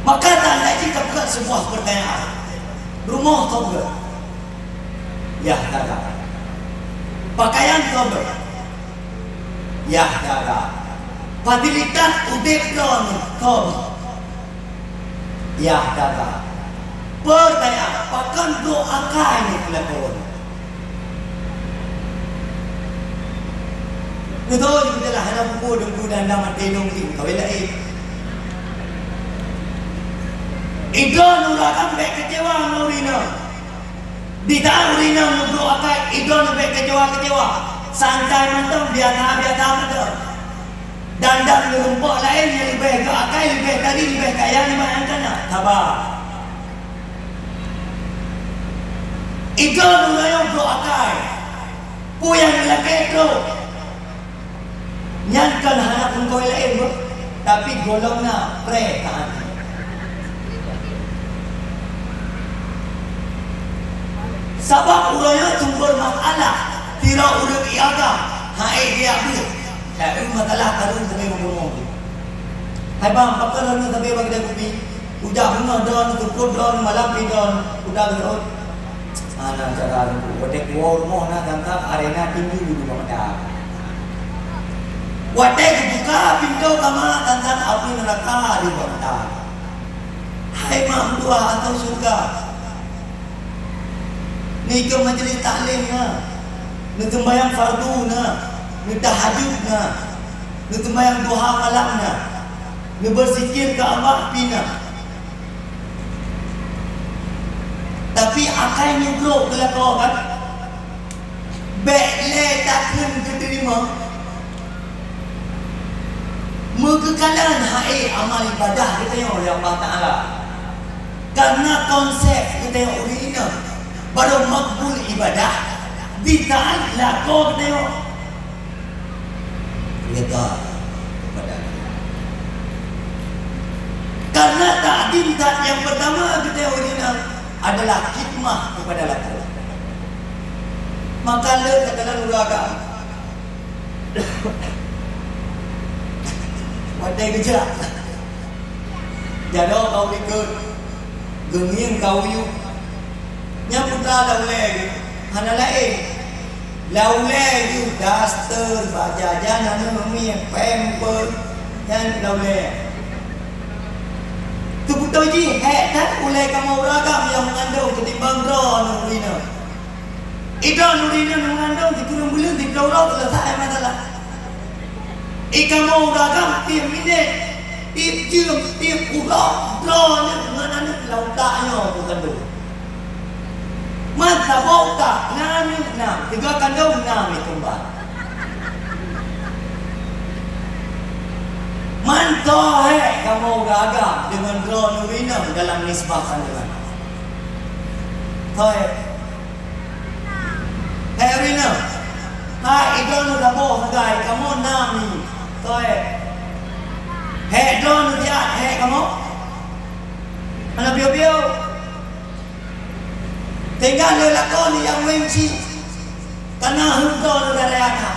Maka tanda jih tapeugah sebuah peurtanyaan. Rumoh toh beuet? Yah taga. Pakaian toh beuet? Yah taga. Fasilitas udeb droeneuh toh beuet? Yah taga. Peurtanyaan, pakon brok akai nyoe peulaku? Beutôi, beutôi lah, hana bubu deungku dan dah maté dong di kawin laén. Idroe nuraka bék kecewa ngon ureueng inong. Di saat ureueng inong neubrok akai, idroe neubék kecewa-kecewa. Santai mantong, biasa-biasa mantong. Dan, dan meurumpok laén nyang leubeh geuakai, leubeh tari, leubeh kaya nibak nyang kana. Saba. Idroe nuraka brok akai. Peue nyang lakée trok? Nyan kon hana pungkoi laén, beuh, tapi golom na pré ka aneuk. Sabab uroe nyoe sumber masalah sidroe ureueng agam, hai dia beuh. Hai masalah baru sabe meunyoe. Hai bang, pakon lôn sabe bagi dia kupi? Ujak beungoh don, seupôt don, malam pi don, udah geurot. Hana cara lôn, watèe kuwoe rumoh na tantang arena tinju di mata. Watèe geubuka pintoe kama tantang api neuraka di mata. Hai mak meutuah atau syurga. Neukeuh majlis taklim na, neuseumbahyang fardu na, neutahajud na, neuseumbahyang duha malam na, neubeuzikir keu Allah pih na. Tapi akai nyoe brok geulakoe kan? Bèk lé takheun geuteurimong. Meugeukalon hai amal ibadah geutanyoe lé Allah Taala. Karena konsep geutanyoe ureueng inong barô makbul ibadah di saat lakoe geutanyoe rida kepada Allah. Karena takdim zat nyang pertama geutanyoe ureueng inong adalah khidmah kepada lakoe. Maka le takalon ureueng agam. Watèe geujak, jaroe ka u likot, geungieng ka u yup. Nyan putra lam ulèe geuh, hana laén. Lam ulèe geuh daster, bak jajan aneuk miet, pampers, nyan lam ulèe. Teupeutôi jih, hék that ulèe kamoe ureueng agam nyang meungandong keutimbang droeneuh ureueng inong. Idroeneuh ureueng inong meungandong sikureueng buleuen sikureueng uroe seuleusoe masalah. I kamoe ureueng agam tiep minèt, tiep jeuem, tiep uroe, droeneuh ngon aneuk lam utak nyoe peukandong. Man saboh utak na aneuk na, sigoe kandong na meukeumbar. Mantong hék kamoe ureueng agam deungon droeneuh ureueng inong dalam nisbah kandongan. Toh hék. Hék ureueng inong, hai idroeneuh saboh sagai, kamoe na mi. Toh hék. Hék droeneuh siat, hék kamoe. Hana piôh-piôh. Tinggai lé lakoe nyang wéng cit. Kana heuet droeneuh dari anak.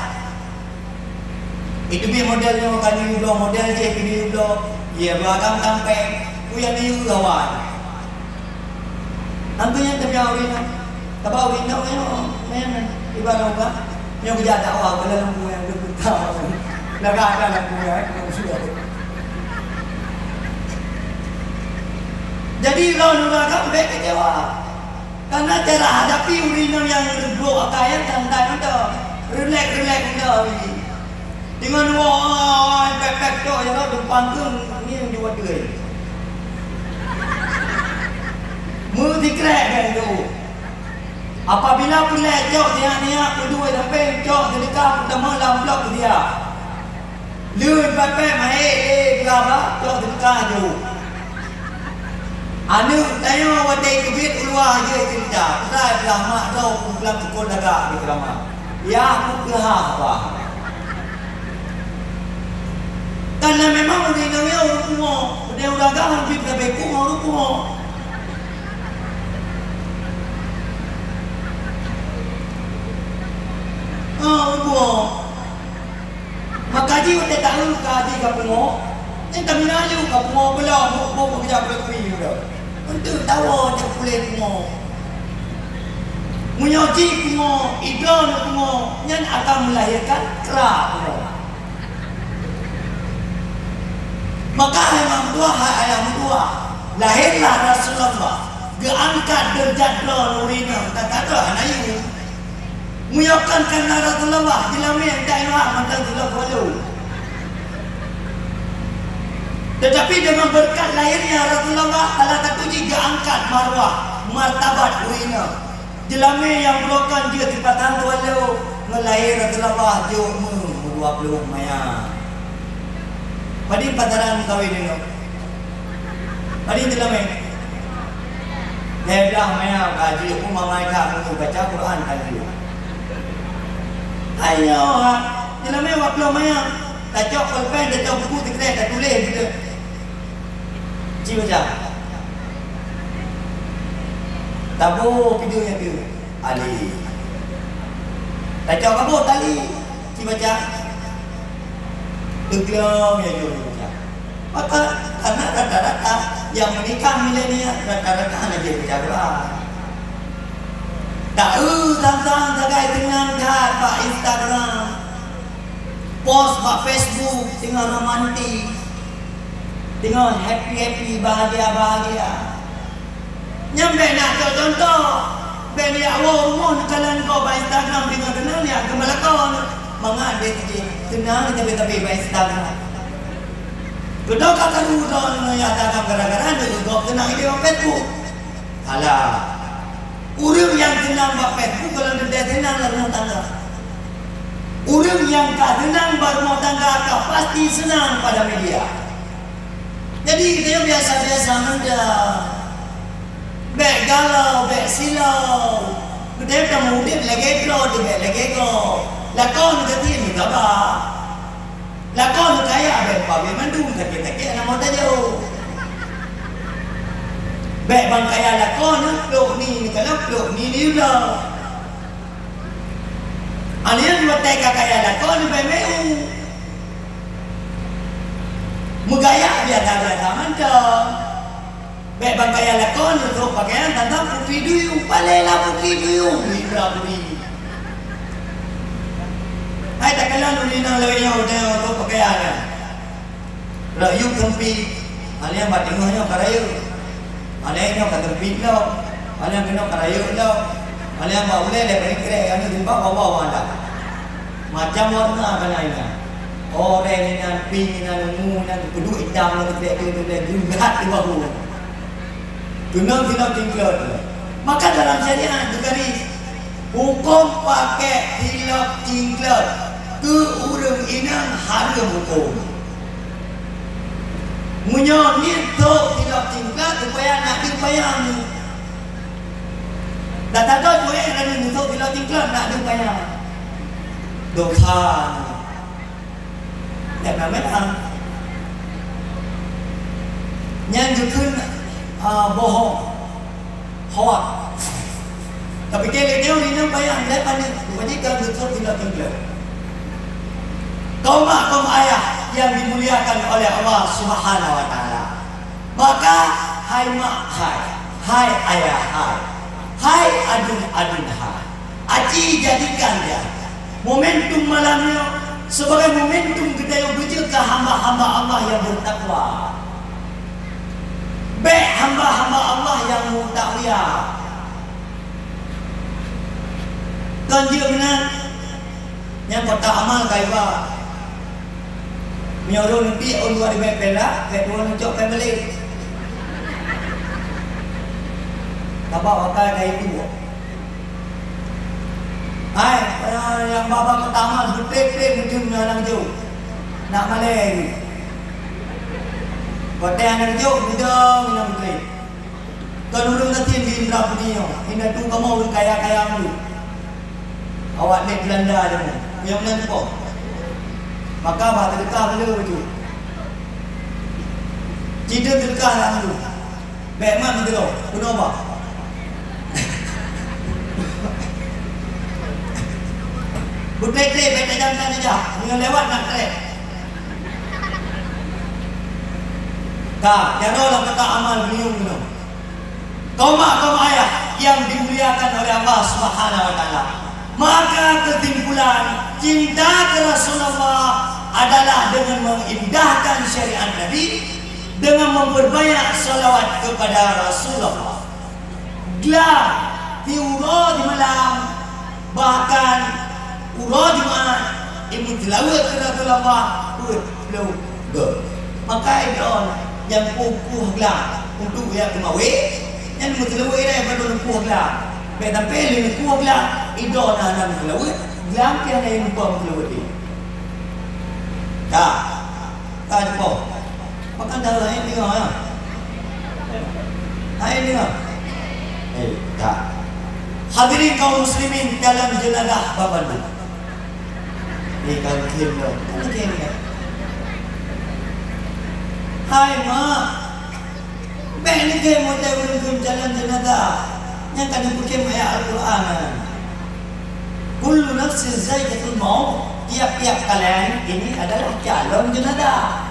Itu pih model nyoe ka neuyue bloe, model jih pih neuyue bloe. Ie, dua agam tampéng, peue nyang neuyue awai. Nyan keuh nyang teubiet ureueng inong. Sabab ureueng inong nyoe, nyan, ibarat ubat. Nyoe geujak dakwah, beulah lampu nyang geupeugah. Dah ka ada lampu nyang, eh. Jadi, droeneuh agam bèk kecewa. Karena cara hadapi ureueng inong nyang reubok akai nyan santai mantong. Rilek-rilek mantong. Deungon woe pèk-pèk tok jaroe dumpang keueng ngieng di watèe. Meusikrek bèk tu. Apabila peureulèe cok siat-siat, peudua sampéng cok seudeukah peutamong lam amplop keu siat. Lheueh pèk-pèk mahé lé beuraba cok seudeukah jôk. Aneuk tanyoe watèe teubiet u luwa jeuet ceurita, peugah blah mak droe peue lam seukol lagak di ceramah. Yah peugah haba. Karena memang ureueng inong nyoe ureueng pungo, udeb ureueng agam bit sabe pungo ureueng pungo. Ah, ureueng pungo. Maka jih watèe taeu ka jih ka pungo, nyan tameunan laju ka pungo beulom, muphom meukeujah kulét keumieng uroe. Untuk tawoe cok kulét pungo. Meunyoe jih pungo, idroeneuh pungo, nyan akan melahirkan kra pungo. Maka hai mak meutuah, hai ayah meutuah, lahirlah Rasulullah, geuangkat deurajat droeneuh ureueng inong, ka ka droe hana yue. Meunyoe kon karena Rasulullah, jeulamé ndak inong mantong sidroe keulo. Tetapi dengan berkat lahirnya Rasulullah, salah satu jih geuangkat marwah, martabat ureueng inong. Jeulamé nyang burokan jeuet sipasang tuan lé ngon lahé Rasulullah jok meu dua ploh maya. Padum pasaran meukawen nyoe? Padum jeulamé? Lhèe blah maya ka jeuet, pun mamai ka meunyoe baca Quran ka jeuet. Hai nyoe, jeulamé dua ploh maya, tacok polpen, tacok buku sikrek, tatuléh gitu. Ci baca. Taboh video nyang deuh. Tali. Tacok kabut tali, ci baca. Teuglom ya jeuet baca. Maka, karena rata-rata yang menikah milenial, rata-rata hana jeuet baca Quran. Taeu tantang sagai teunang that bak Instagram. Post bak Facebook teungoh romantis, teungoh happy-happy, bahagia-bahagia. Nyan bèk na cok contoh. Bèk neujak woe rumoh neukalon gob bak Instagram teungoh teunang neujak keu meulakon. Mangat bèk teujih teunang tabe-tabe bak Instagram. Keudoe ka karu droe ngon nyang tagam gara-gara neujak gob teunang idéh bak Facebook. Salah. Ureueng nyang seunang bak Facebook golom teuntèe seunang lam rumoh tangga. Ureueng nyang ka seunang bak rumoh tangga ka pasti seunang pada media. Jadi, geutanyoe biasa-biasa mantong. Bèk galau, bèk silau. Geutanyoe ka udép lagèe droe, bèk lagèe gob. Lakoe neukeuti neukaba. Lakoe neukaya bèk pabe mandum, sakét-sakét hana meutajok. Bèk ban kaya lakoe neuh, plôk ni neukalon, plôk ni neuyue. Alèh nyan watèe ka kaya lakoe neubèk meu. Meugaya biasa-biasa mantong. Bèk ban kaya lakoe neutrok pakaian tantang putri duyung. Palélah putri duyung, Indra Budi. Hai takalon ureueng inong lawét nyoe, ureueng inong trok pakaian nyan. Rot yub seumpit, alèh nyang bak teungoh nyoe ka rayeuk. Alèh nyoe ka seumpit lom, alèh keunoe ka rayeuk lom. Alèh nyang bak ulèe lé panikrek, kami jilbab bak bawah anda. Macam warna ka na inan. Oranye inan, pink inan, ungu inan, peuduek itam ngon keutek tu, tu, tu, gulat di bahu. Keunoe silop cingklot. Maka dalam syariat geugaris, hukôm pakèk silop cingklot keu ureueng inong hareuem hukôm. Meunyoe niet sôk silop cingklot, supaya nak deuh payah nyoe. Dan tantoe jeuet rayeuk neusôk silop cingklot, nak deuh payah. Dosa nyoe. Nyan namanya nyan geukheun, ah, bohong, hoak. Tapi keu lheueh nyoe, inong bayang lé paneuk, rupajih ka geusôk silop cingklot. Kaum mak, kaum ayah yang dimuliakan oleh Allah Subhanahu wa Taala. Maka, hai mak hai, hai ayah hai, hai aduen-aduen hai, aci jadikan dia momentum malam nyoe sebagai momentum geutanyoe beujeuet keu hamba-hamba Allah nyang beutakwa. Bèk hamba-hamba Allah nyang meutakwa. Kon jeuet meunan, nyang kotak amal ka iba. Meunyoe ureueng neupiek ôn dua ribèe perak, bèk tuwoe neucok pèng balèe. Sabab akai ka itu. Hai, nyang babah peutama beutrép-trép meuteun ngon aneuk jok. Nak malèe. Watèe aneuk jok, bidong inong beutrép. Kon ureueng gasien di Indra Pudi nyoe, indatu kamoe ureueng kaya-kaya meunyo. Awak nèk Belanda jameun, nyang meunan po. Maka bah teudeukah beu le bacut. Cit teudeukah lam lu. Bèk mat meuteulô, keunoe bah. Beutrép-trép bèk tajam-tajam ijak, meunyoe lewat nak trép. Ka, jaroe lam kotak amal beunyueng keunoe. Kaum mak, kaum ayah yang dimuliakan oleh Allah Subhanahu wa Taala, maka kesimpulan cinta ke Rasulullah adalah dengan mengindahkan syariat Nabi, dengan memperbanyak salawat kepada Rasulullah. Glam, di uroe di malam, bahkan uroe Jumat, imeuseulaweuet keu Rasulullah peuet ploh goe. Maka droe nyang kueh-kueh glam untuk jak teumawé, nyan meuseulaweuet ilèe padub kueh glam. Bèk sampai lé kueh glam, droe na hana meuseulaweuet, glam pih hana meuseulaweuet. Ka, ka jipong. Pakon dah laén deungoe, ya? Laén deungoe? Eh, tak. Hadirin kaum muslimin dalam jenazah babandum. Eh, kan khem dah. Kan khem dah. Hai, mak. Bèk neukhem watèe ureueng khem jalan jenazah. Nyang ka neupeukhém ayat Al-Qur'an, "Kullu nafsin zaiqatul maut," tiap-tiap kalian ini adalah calon jenazah.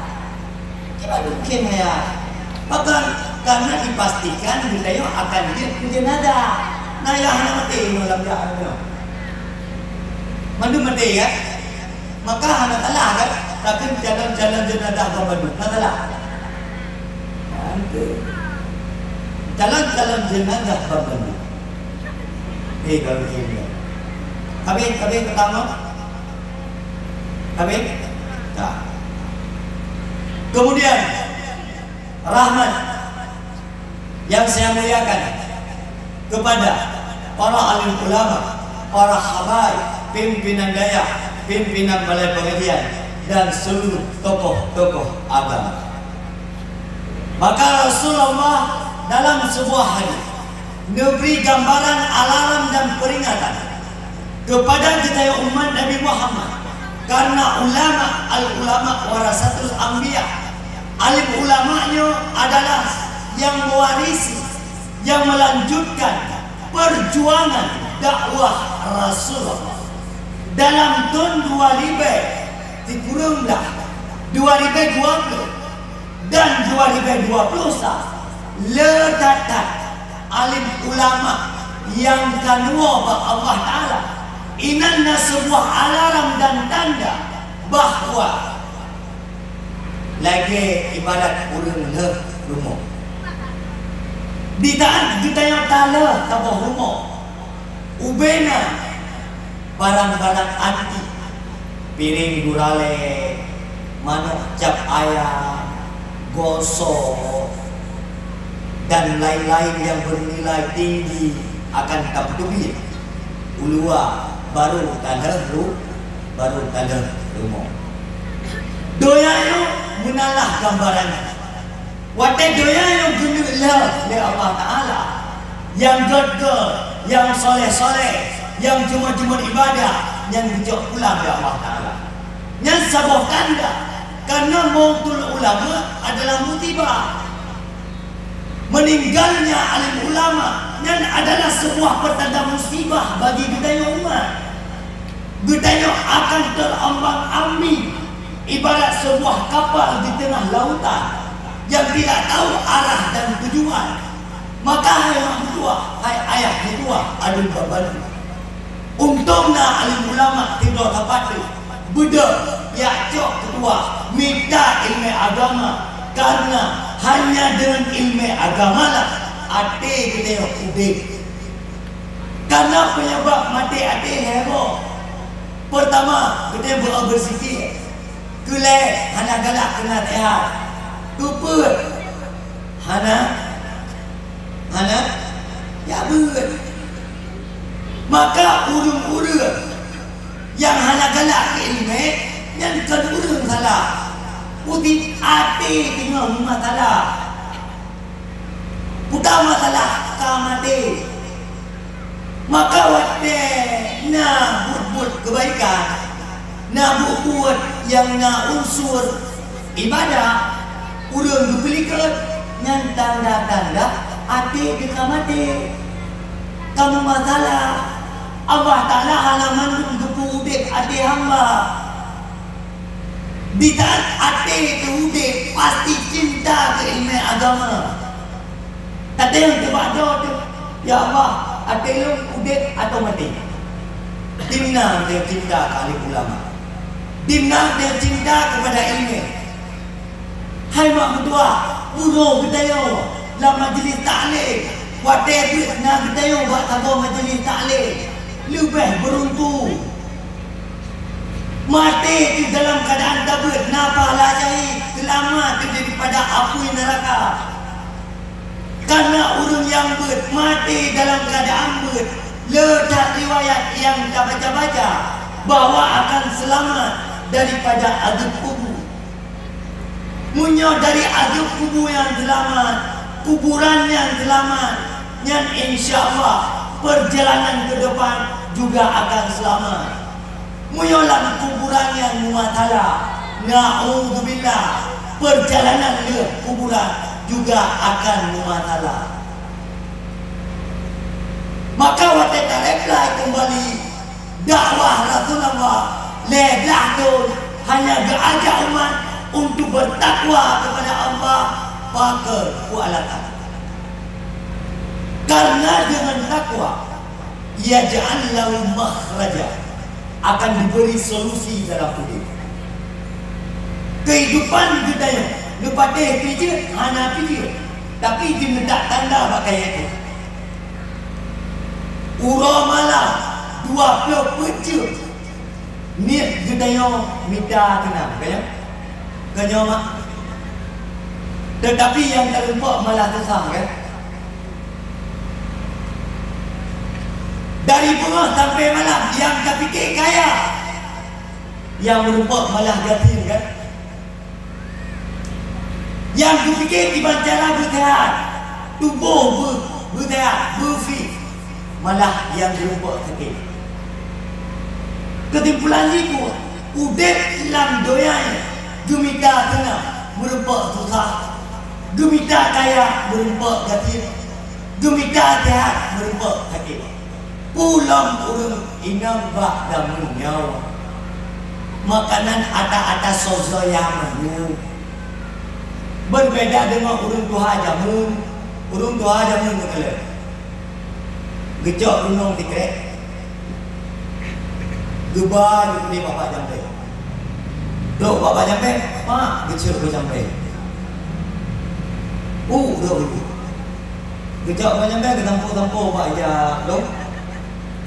Kiban neupeukhém ayat? Bahkan karena dipastikan geutanyoe akan jeuet keu jenazah. Nah, nyang hana maté nyoe lam jahat nyoe. Mandum maté, kan? Maka hana salah, kan? Tapi calon-calon jenazah ban bandum. Hana salah. Calon-calon jenazah ban bandum. Eh, kalau begini. Habis, habis pertama. Habis? Tak. Kemudian, rahmat yang saya muliakan kepada para alim ulama, para habaib, pimpinan dayah, pimpinan balai pengajian, dan seluruh tokoh-tokoh agama. Maka Rasulullah dalam sebuah hadis neubri gambaran alarm dan peringatan kepada geutanyoe umat Nabi Muhammad, karena ulama, al-ulama warasatul anbiya, alim ulama nyoe adalah yang mewarisi, yang melanjutkan perjuangan dakwah Rasulullah. Dalam thon dua ribèe sikureueng blah, dua ribèe dua ploh, dan dua ribèe dua ploh sa, le that-that alim ulama nyang ka neuwoe bak Allah Taala. Inan na seubuah alarm dan tanda bahwa lagèe ibarat ureueng lheueh rumoh. Di saat geutanyoe talheueh saboh rumoh, ubena barang-barang antik, piréng guralée, manok cap ayam, gosok, dan lain-lain yang bernilai tinggi akan tapeuteubiet. Ulua baru talheueh ru-, baru talheueh rumoh. Donya nyoe meunan lah gambaran. Watèe donya nyoe geuneuk lheueh lé Allah Taala, nyang gèt-gèt, nyang soleh-soleh, nyang jeuet-jeuet ibadah, nyan geucok pulang lé Allah Taala. Nyan saboh tanda, karena mautul ulama adalah musibah. Meninggalnya alim ulama nyan adalah sebuah pertanda musibah bagi geutanyoe umat. Geutanyoe akan terombang-ambing ibarat sebuah kapal di tengah lautan yang tidak tahu arah dan tujuan. Maka hai mak meutuah, hai ayah meutuah, aduen babah lôn. Untông na alim ulama sidroe sapat teuh beudôh jak cok keutuha mita ileumèe agama, karena hanya deungon ileumèe agama lah até geutanyoe udép. Kana penyebab maté até lhèe boh. Peurtama, geutanyoe beu-, beuzikir. Keulhèe, hana galak keu naseuhat. Keupeuet, hana, hana jak beuet. Maka ureueng-ureueng nyang hana galak keu ileumèe, nyan kon ureueng salah. Udép até teungoh meumasalah. Peue masalah ka maté. Maka watèe na buet-buet keubaikan, na buet-buet nyang na unsur ibadah, ureueng geupeulikot, nyan tanda-tanda até teuka maté. Ka meumasalah, Allah Taala hana mandum geupeu udép até hamba. Di saat até teuh udép, pasti cinta keu ileumèe agama. Tateueng teuh bak droe teuh, "Ya Allah, até lôn udép atau maté?" Dimna teuh cinta keu alim ulama? Dimna teuh cinta keupada ileumèe? Hai mak meutuah, uroe geutanyoe lam majlis taklim, watèe beuet na geutanyoe bak saboh majlis taklim, leubeh beuruntung. Maté teuh dalam keuadaan tabeuet na pahala syahid, seulamat teuh daripada apui neuraka. Karena ureueng nyang beuet maté dalam keuadaan beuet, le that riwayat nyang tabaca-baca bahwa akan seulamat daripada azeueb kubu. Meunyoe dari azeueb kubu nyang seulamat, kuburan nyang seulamat, nyan insya Allah peurjalanan keu depan juga akan seulamat. Meunyoe lam kuburan nyang meumasalah, naudzubillah, peurjalanan lheueh kuburan juga akan meumasalah. Maka watée tareply keumbali dakwah Rasulullah lhée blaih thon, hanya geuajak umat untuk bertakwa kepada Allah, pakon peue alasan? Karena dengan takwa, yaj'al lahu makhraja, akan diberi solusi dalam udeb. Kehidupan geutanyoe, neupatéh pih jeuet, hana pih jeuet, tapi jineuk tanda bak kayée teuh. Uroe malam dua ploh peuet jeuem, niet geutanyoe mita teunang, ka nyoe? Ka nyoe, mak? Tetapi nyang talumpok malah susah, kan? Dari beungoh sampai malam, nyang tapike kaya, nyang meurumpok malah gasien, kan? Nyang geupike kiban cara beuseuhat, tuboh beu-, beuseuhat, beufit, malah nyang geurumpok sakét. Keusimpulan jih peue? Udeb lam donya nyoe geumita teunang meurumpok susah, geumita kaya meurumpok gasien, geumita seuhat meurumpok sakét. Peue lom ureuëng inong bak jameun nyoe, makanan ata-ata soe-soe nyang meunyoe. Beubeda deungon ureuëng tuha jameun. Ureuëng tuha jameun nyoe kalon geucok runong sikrek, geuba geupeudeh bak-bak jampe. Trok bak-bak jampe, mak, geucok bak jampe. Uh, dok dulu. Geucok bak jampe, geutampo-tampo bak ija lom.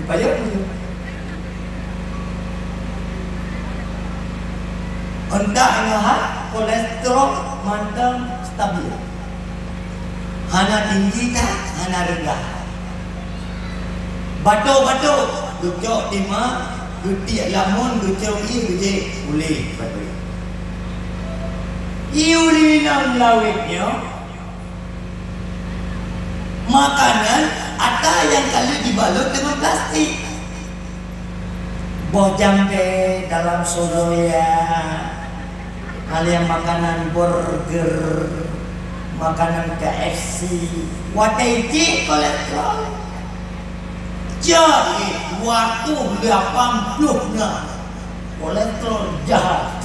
Dipajoh dulu. Entak nyoe hat, kolesterol mantong stabil. Hana tinggi that, hana rendah. Bato-bato, geucok tima, geutiek lamon, geucok ié, geujek ulée bato. Ié ureuëng inong lawét nyoe, makanan ata nyang ka lheueh jibalot deungon plastik. Boh jampe dalam soe-soe nyang, hal nyang makanan burger, makanan K F C, watée cit kolesterol. Jadi, waktu lapan puluh na, kolesterol jahat.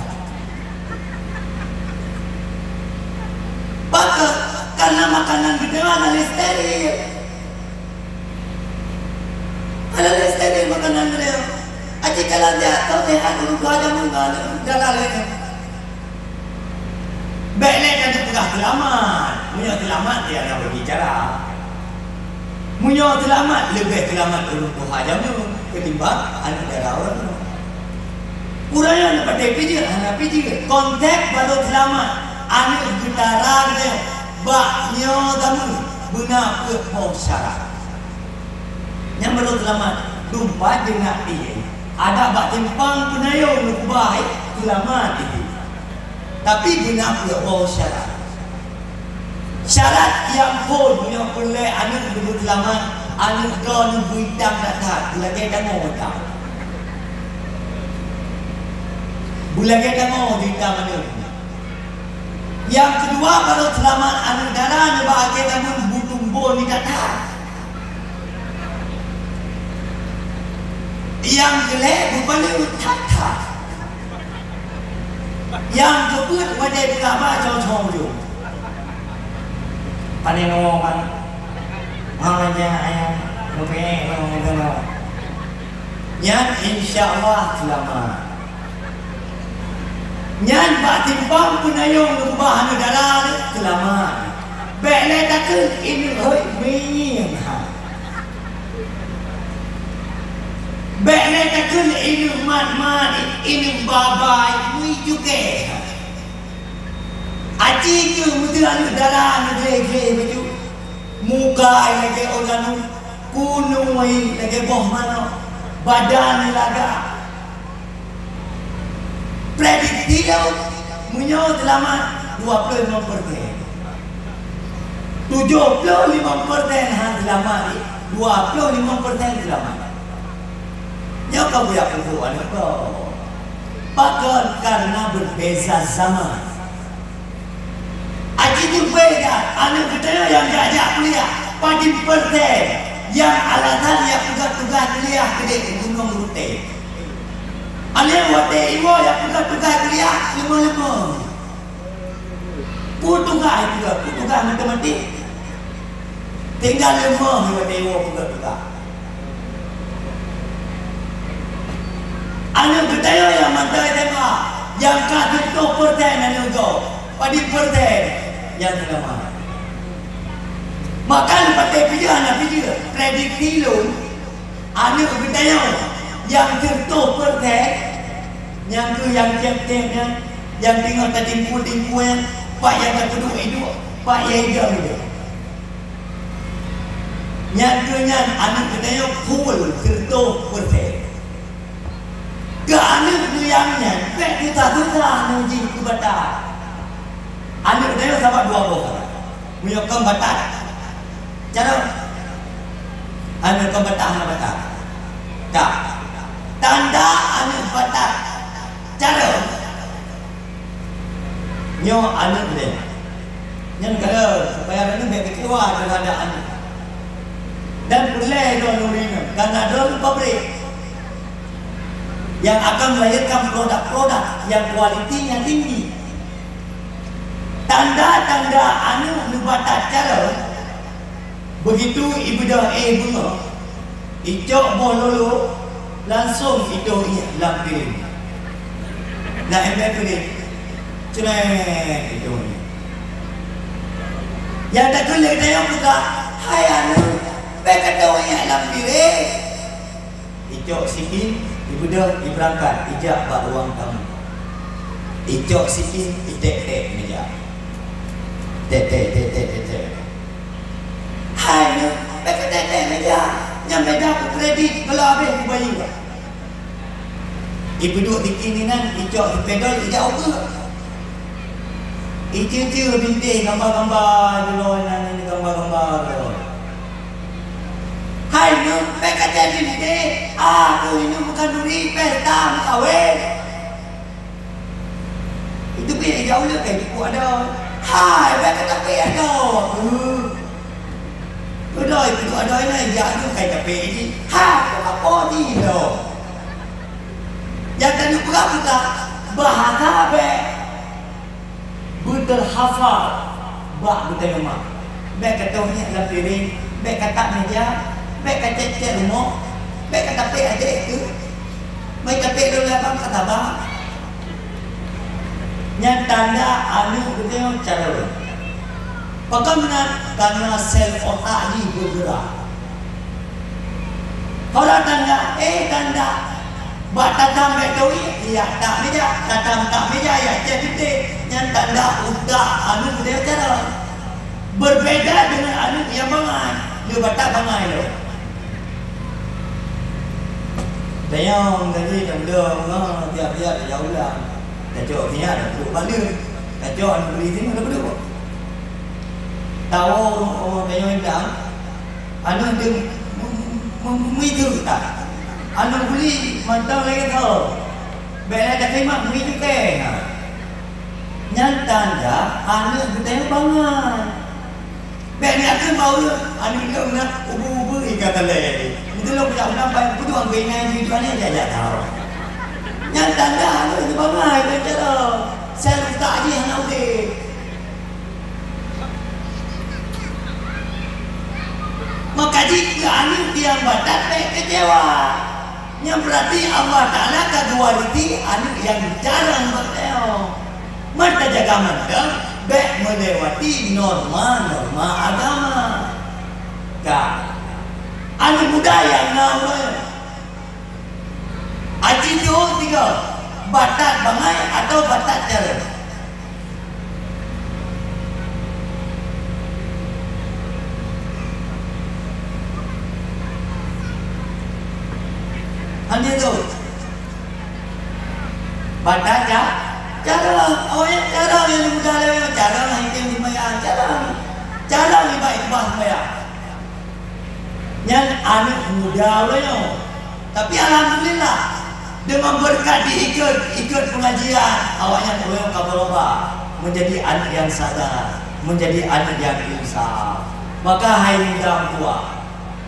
Pakon? Karena makanan geutanyoe hana lé steril. Hana lé steril makanan geutanyoe. Aci kalau jatuh sehat dulu dua jam enggak ada dalam lainnya. Bék lé ka neupeugah seulamat. Meunyoe seulamat, dia akan berbicara. Meunyoe seulamat, leubeh seulamat ureuëng tuha jameun ketimbang aneuk dara ureuëng. Ureuëng nyan patéh pijeuet, hana pijeuet. Konteks baru seulamat, aneuk geutara geutanyoe bak nyoe jameun beuna peuet boh syarat. Nyang baru seulamat, dumpat jeunah ié. Adak bak simpang peunayong neukeubah, eh, seulamat ié. Tapi beuna peuet boh syarat. Syarat nyang phôn, meunyoe peureulée aneuk geubeuet seulamat, aneuk droeneuh beuitam that-that, beulagée tangoe itam. Beulagée tangoe itam aneuk. Nyang keudua, barô seulamat aneuk dara nibak akhé zaman beutumbon di that-that. Nyang keulhée, beupaleuet that-that. Nyang keupeuet, watée peugah ba cong-cong ujong. Pane nyoe, Bang. Mau aja ayah ngebek nyoe, nyoe. Nyan insya Allah seulamat. Nyan bak simpang peunayong ubah aneuk dara seulamat. Bék lé takheun inong hôi mieng ha. Bék lé takheun inong mat-mat, inong babai, mui cukée ha. Aci keu meuteun aneuk dara neugleh-gleh baju. Muka lagée organum, kunui lagée boh manok, badan lagak. Prediksi lom, meunyoe seulamat dua ploh limong persen. Tujoh ploh limong persen han seulamat, dua ploh limong persen seulamat. Nyoe ka buyak pupuk aneuk droe. Pakon? Karena berbeza zaman. Aci teupeue that, aneuk geutanyoe nyang jak-jak kuliah, padum persen Nyang alasan nyang peugah tugaih kuliah keudeh gunong ruteng. Aneuk watèe iwoe nyang peugah tugaih kuliah leumah-leumah. Peue tugaih peugah, peue tugaih matematik. Tinggai leumah watèe iwoe peugah tugaih. Aneuk geutanyoe nyang mantong S M A, nyang ka sireutôh persen aneuk gob, padum persen nyang seulamat. Maka leupah teupeujeuet hana peujeuet, prediksi lôn, aneuk geutanyoe nyang sireutôh persen, nyang keuh nyang cém-cém nyan, nyang teungoh tatimpu-timpu nyan, pat nyang tapeuduek iduek, pat nyang idong idong. Nyan keuh nyan aneuk geutanyoe full sireutôh persen. Keu aneuk nyang nyan, bèk susah-susah aneuk jih keu batat. Aneuk geutanyoe sabab dua boh kata. Meunyoe kon batat, cara aneuk kon batat hana batat. Ka. Tanda aneuk batat. Cara nyoe aneuk lé. Nyan keuh supaya droeneuh bèk keucewa teuhadap aneuk. Dan peureulèe droeneuh nyoe, karena droeneuh pabrik yang akan melahirkan produk-produk yang kualitinya tinggi. Tanda-tanda aneuk neubatat cara, begitu ibeudôh éh beungoh, icok boh lolo, langsong itoh ié lam piréng. Na émbé piréng, cret itoh ié. Nyang takheun lé geutanyoe peugah, "Hai aneuk, bèk katoh ié lam piréng." Icok sikin, ibeudôh, ibeurangkat, ijak bak ruang tamu. Icok sikin, iték-ték meja. Ték-ték, ték-ték, ték-ték. "Hai neuk, bèk katék-ték meja. Nyan meja keu kredit, gohlom habéh kubayeue." Ipeuduek sikin inan, icok sipedol, ijak u keue. Iceue-ceue bintéh gamba-gamba jinoe nan, gamba-gamba jinoe. "Hai neuk, bèk katék bintéh. Aku inong meukanduri pesta meukawen." Itu pih ijak ulèe kai jipeuduek adoe. "Hai, bèk katék adoe." Beudôh ipeuduek adoe nyan, ijak nyoe kai tapék jih. "Hai, bèk kapoh jih lom." Nyang tanyoe peugah-peugah bahasa bèk beuteuhafal bak geutanyoe mak. Bèk katoh ié lam piréng, bèk katak meja, bèk kacèt-cèt rumoh, bèk katapék até keue. Bèk tapék lôn labang ka saba. Nyan tanda aneuk geutanyoe cara lôn. Pakon meunan? Karena sel otak jih beugerak. Orang tanda, eh, tanda. Bak tatam bèk teuiek, ijak tak meja, tatam tak meja, ijak cèt bintéh. Nyan tanda utak aneuk geutanyoe cara. Berbeda dengan aneuk nyang bangai, le batat bangai lom. Tanyong tadi, tanda tiap-tiap tajak ulang. Tacok siat, tacok baleue. Tacok aneuk geutanyoe, tacok. Tawoe ureueng tanyong indang, aneuk deuh meumideue that. Aneuk guli mantong lagèe tho. Bèk lé taklimat meumideue kèe na. Nyan tanda aneuk geutanyoe bangai. Bèk neukheun bak ureueng, aneuk lôn na ubeue-ubeue ié ka talèe. Meuteulok jak ulang bai peuduek anggô inai jih tuan nyan jak-jak taro. Nyan tanda aneuk geutanyoe bangai, bèk cara. Sel utak jih hana udép. Maka jih keu aneuk nyang batat bèk keucewa. Nyan beurati Allah Taala ka geuwarisi aneuk nyang jarang bak tanyoe. Man tajaga mantong, bèk meulewati norma-norma agama. Ka. Aneuk muda nyang na uroe nyoe. Aci tuwoe tiga, batat bangai atau batat cara? Hana tu. Batat ca-, cara. Awaknyan cara nyang muda lé, cara nyang item di maya, cara. Cara ibadat seumayang. Nyan aneuk muda uroe nyoe. Tapi alhamdulillah, deungon beureukat diikot, ikot peungajian, awaknyan uroe nyoe ka beurubah, meunjadi aneuk nyang sadar, meunjadi aneuk nyang insaf. Maka hai muda meutuah,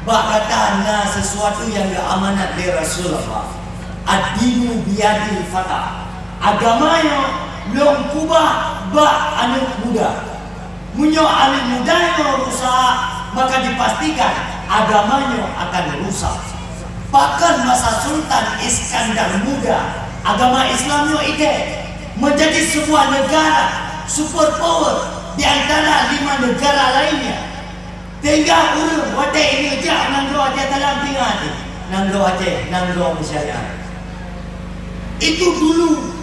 Bak gata na sesuatu nyang geuamanat lé Rasulullah, "Ad-dinu biyadil fata." Agama nyoe lôn keubah bak aneuëk muda. Meunyoe aneuëk muda nyoe rusak, maka dipastikan agama nyoe akan rusak. Pakon masa Sultan Iskandar Muda, agama Islam nyoe idéh, menjadi sebuah negara super power di antara lima negara lainnya. Sehingga ureuëng watée inong jak nanggroe Aceh Talam, ingat, nanggroe Aceh, nanggroe meusyariat. Itu dulu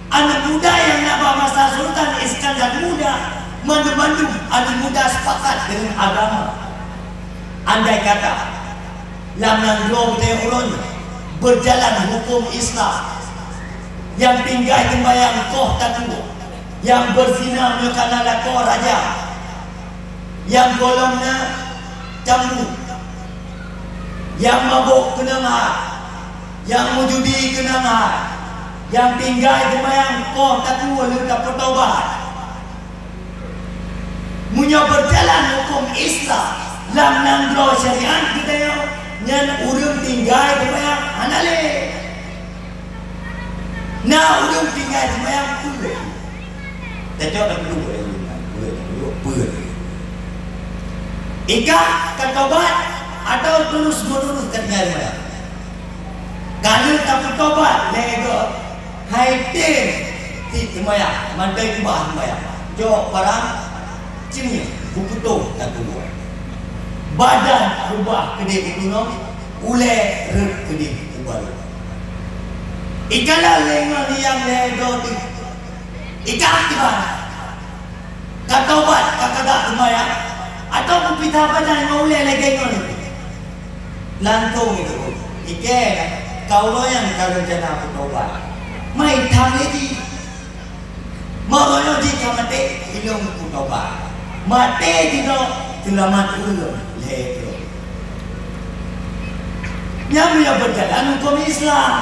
aneuëk muda nyang na bak masa Sultan Iskandar Muda, mandum-mandum aneuëk muda sepakat deungon agama. Andai kata lam nanggroe geutanyoe uroe nyoe beujalan huköm Islam, nyang tinggai seumbahyang koh takue, nyang beuzina meunyoe ka na lakoe rajam, nyang golom na cambuk, nyang mabök keunong hai, nyang meujudi keunong hai, nyang tinggai seumbahyang koh takue lheueh tapeutobat. Meunyoe beujalan huköm Islam lam nanggroe syariat geutanyoe, nyan ureuëng tinggai seumbahyang hana lé. Na ureuëng tinggai seumbahyang peue? Tacok dah peue, peue, peue. Ikah ka tobat atau terus menerus ka tinggai seumbahyang? Ka lheueh tapeutobat lé gob, hai tem cit seumbahyang, mantong keubah seumbahyang. Cok parang, cit nyan beuputôh takue. Badan reubah keudeh u gunong, ulée rhot keudeh u barô. Ikalon lé ngon nyang lhée droe teuh. Ikah kiban. Ka tobat, ka kagak seumbahyang, atawa peupisa badan ngon ulée lagée nyoe? Langsong itu, ikée kan, ka uroe nyan ka reuncana peutobat. Mai tham lé jih. Meunyoe jih ka maté, ilong peutobat. Maté jinoe, seulamat ureuëng lhée droe. Nyan meunyoe beujalan huköm Islam.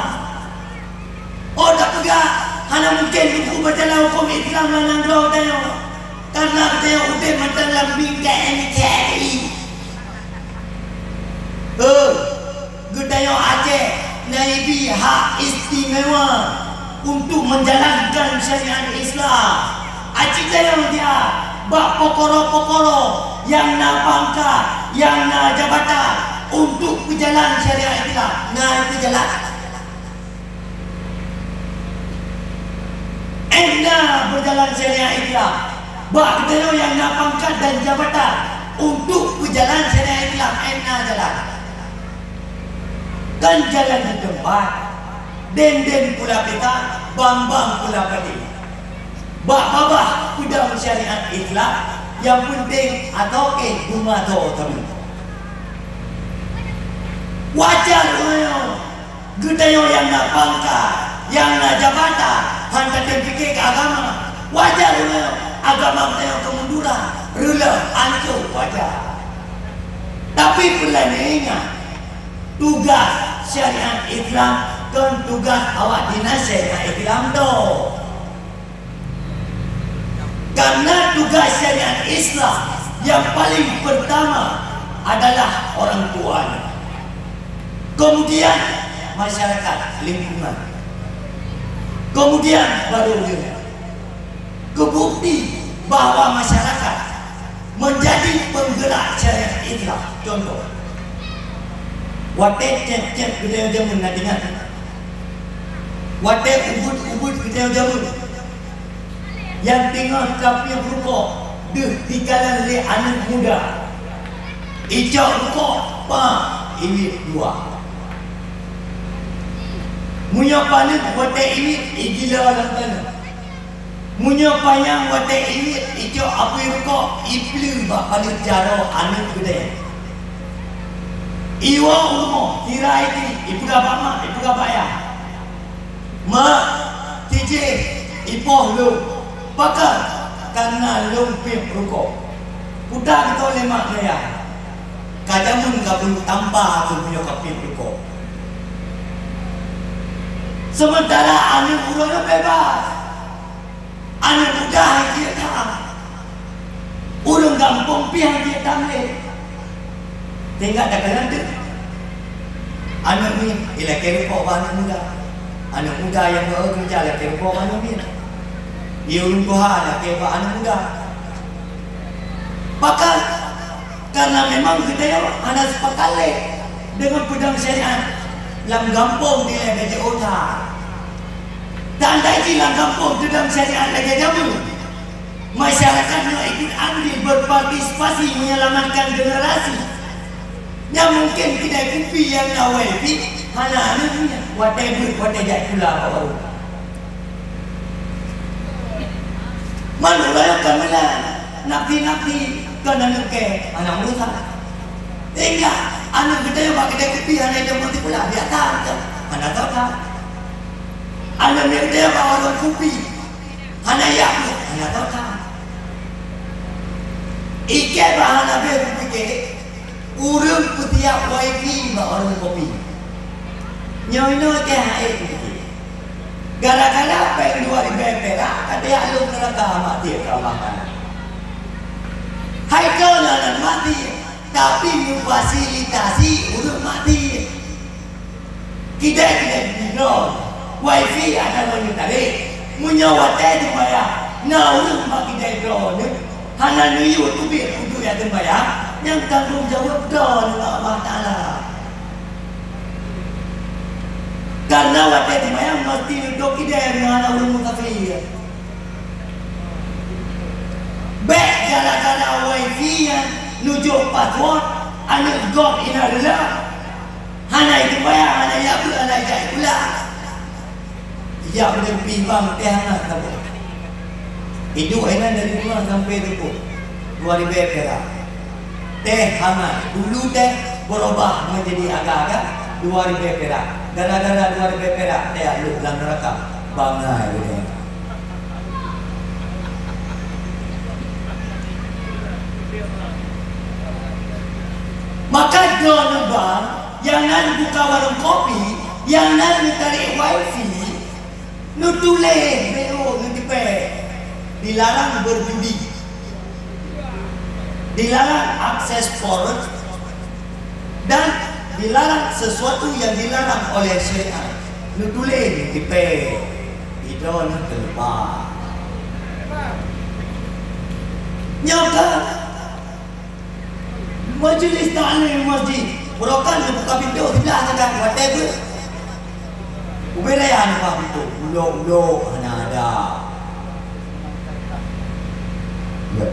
Oh, tapeugah, hana mungken teungku beujalan huköm Islam lam nanggroe geutanyoe. Karena geutanyoe udeb mantong lam bingkai N K R I. Eh, geutanyoe Aceh na ibi hak istimewa untuk menjalankan syariat Islam. Aci geutanyoe dia bak pokoro-pokoro nyang na pangkat, nyang na jabatan untuk peujalan syariat Islam. Na itu jalan. Ena beujalan syariat Islam. Bak geutanyoe nyang na pangkat dan jabatan untuk beujalan syariat Islam, ena jalan. Kan jalan di teumpat, den-den pula pita, bang-bang pula padé. Bak babah peudong syariat Islam, nyang peunteng asoe éh beumeuasoe sabe. Wajar meunyoe geutanyoe nyang na pangkat, nyang na jabatan, hana tatem pike keu agama. Wajar meunyoe agama geutanyoe kemunduran, reuloh, ancô, wajar. Tapi peureulée ingat, tugaih syariat Islam kon tugaih awak dinan syariat Islam droe. Karena tugaih syariat Islam yang paling pertama adalah orang tuanya. Kemudian masyarakat lingkungan. Kemudian baru dia. Kebukti bahwa masyarakat menjadi penggerak syariat Islam. Contoh, watée céb-céb geutanyoe jameun na ingat? Watée ubit-ubit geutanyoe jameun, nyang teungoh kapiôh rukok deuh dikalon lé aneuëk muda. Icok rukok, pah, iwit dua. Meunyoe paneuk watée iwit, igila lam tanoh. Meunyoe panyang watée iwit, icok apui rukok, ipleue bak paneuk jaroe aneuëk geutanyoe. Iwoe u rumoh, sira iti, ipeugah bak mak, ipeugah bak yah. Mak, tijéh, ipoh lôn, pakon? Kareuna lôn piep rukok. Peugah lé mak ngon yah, ka jameun ka beutampa keu meunyoe ka piep rukok. Seumeuntara aneuëk uroe nyoe beubaih. Aneuëk muda han jeuet tham. Ureuëng gampông pih han jeuet tham lé. Tingkat takalon teuk. Aneuk miet ilakée rukok bak aneuk muda. Aneuk muda nyang meu-eu keureuja ilakée rukok bak aneuk miet. Di ureuëng tuha ilakée bak aneuk muda. Pakon? Karena memang geutanyoe hana sepakat lé deungon peudong syariat. Lam gampông dilée bajée ota. Dan lagée lam gampông teudong syariat lagée jameun. Masyarakat nyoe ikut andil berpartisipasi menyelamatkan generasi. Nyan mungken keudai kupi nyang na wifi hana aneuk miet watée beuet watée jak sikula bak warong. Man uroe ka meunan, nakti-nakti kon aneuk kée hana urusan. Sehingga aneuk geutanyoe bak keudai kupi hana idong meusikula, biasa aja. Hana soe that. Aneuk miet geutanyoe bak warong kupi. Hana jak, hana soe that. Ikée bah hana beh kupike, ureuëng peutiap wifi bak warong kopi. Nyoe inoe ikée hai kupike. Gara-gara péng dua ribée pirak ka tajak lôn neuraka, mak tiek keu Allah Taala. Hai keu lôn mak tiek, tapi meufasilitasi ureuëng mak tiek. Kidai-kidai droe, wifi hana lôn neutarek. Meunyoe watée teumayang na ureuëng bak kidai droeneuh hana neuyue teubiet untuk jak teumayang, nyan tanggong jaweueb droeneuh ngon Allah Taala. Karena watée teumayang meusti neudok kidai meunyoe hana ureuëng musafir. Bék gara-gara wifi nyan neujok password aneuk gob inan reulah. Hana iteumayang, hana ijak beuet, hana ijak sikula. Ijak beuet pih bang teh hangat saboh. Iduek inan dari rumah sampai teupôt dua ribée pirak. Teh hangat, dulu teh berubah menjadi agak-agak dua ribée pirak. Gara-gara dua ribée pirak teh lheueh lam neuraka. Bangai geutanyoe. Maka droeneuh bang nyang na neubuka warong kopi, nyang na neutarek wifi, neutuléh B O neutipée, dilarang berjudi, dilarang akses porn, dan dilarang sesuatu yang dilarang oleh syariat. Neutuléh, neutipée, idroeneuh teuleupah. Nyoe ka majlis taklim masjid, barokah neubuka pintoe siblah sagai watée beuet. Ubé raya neubuka pintoe, ulok-ulok hana ada. Ya.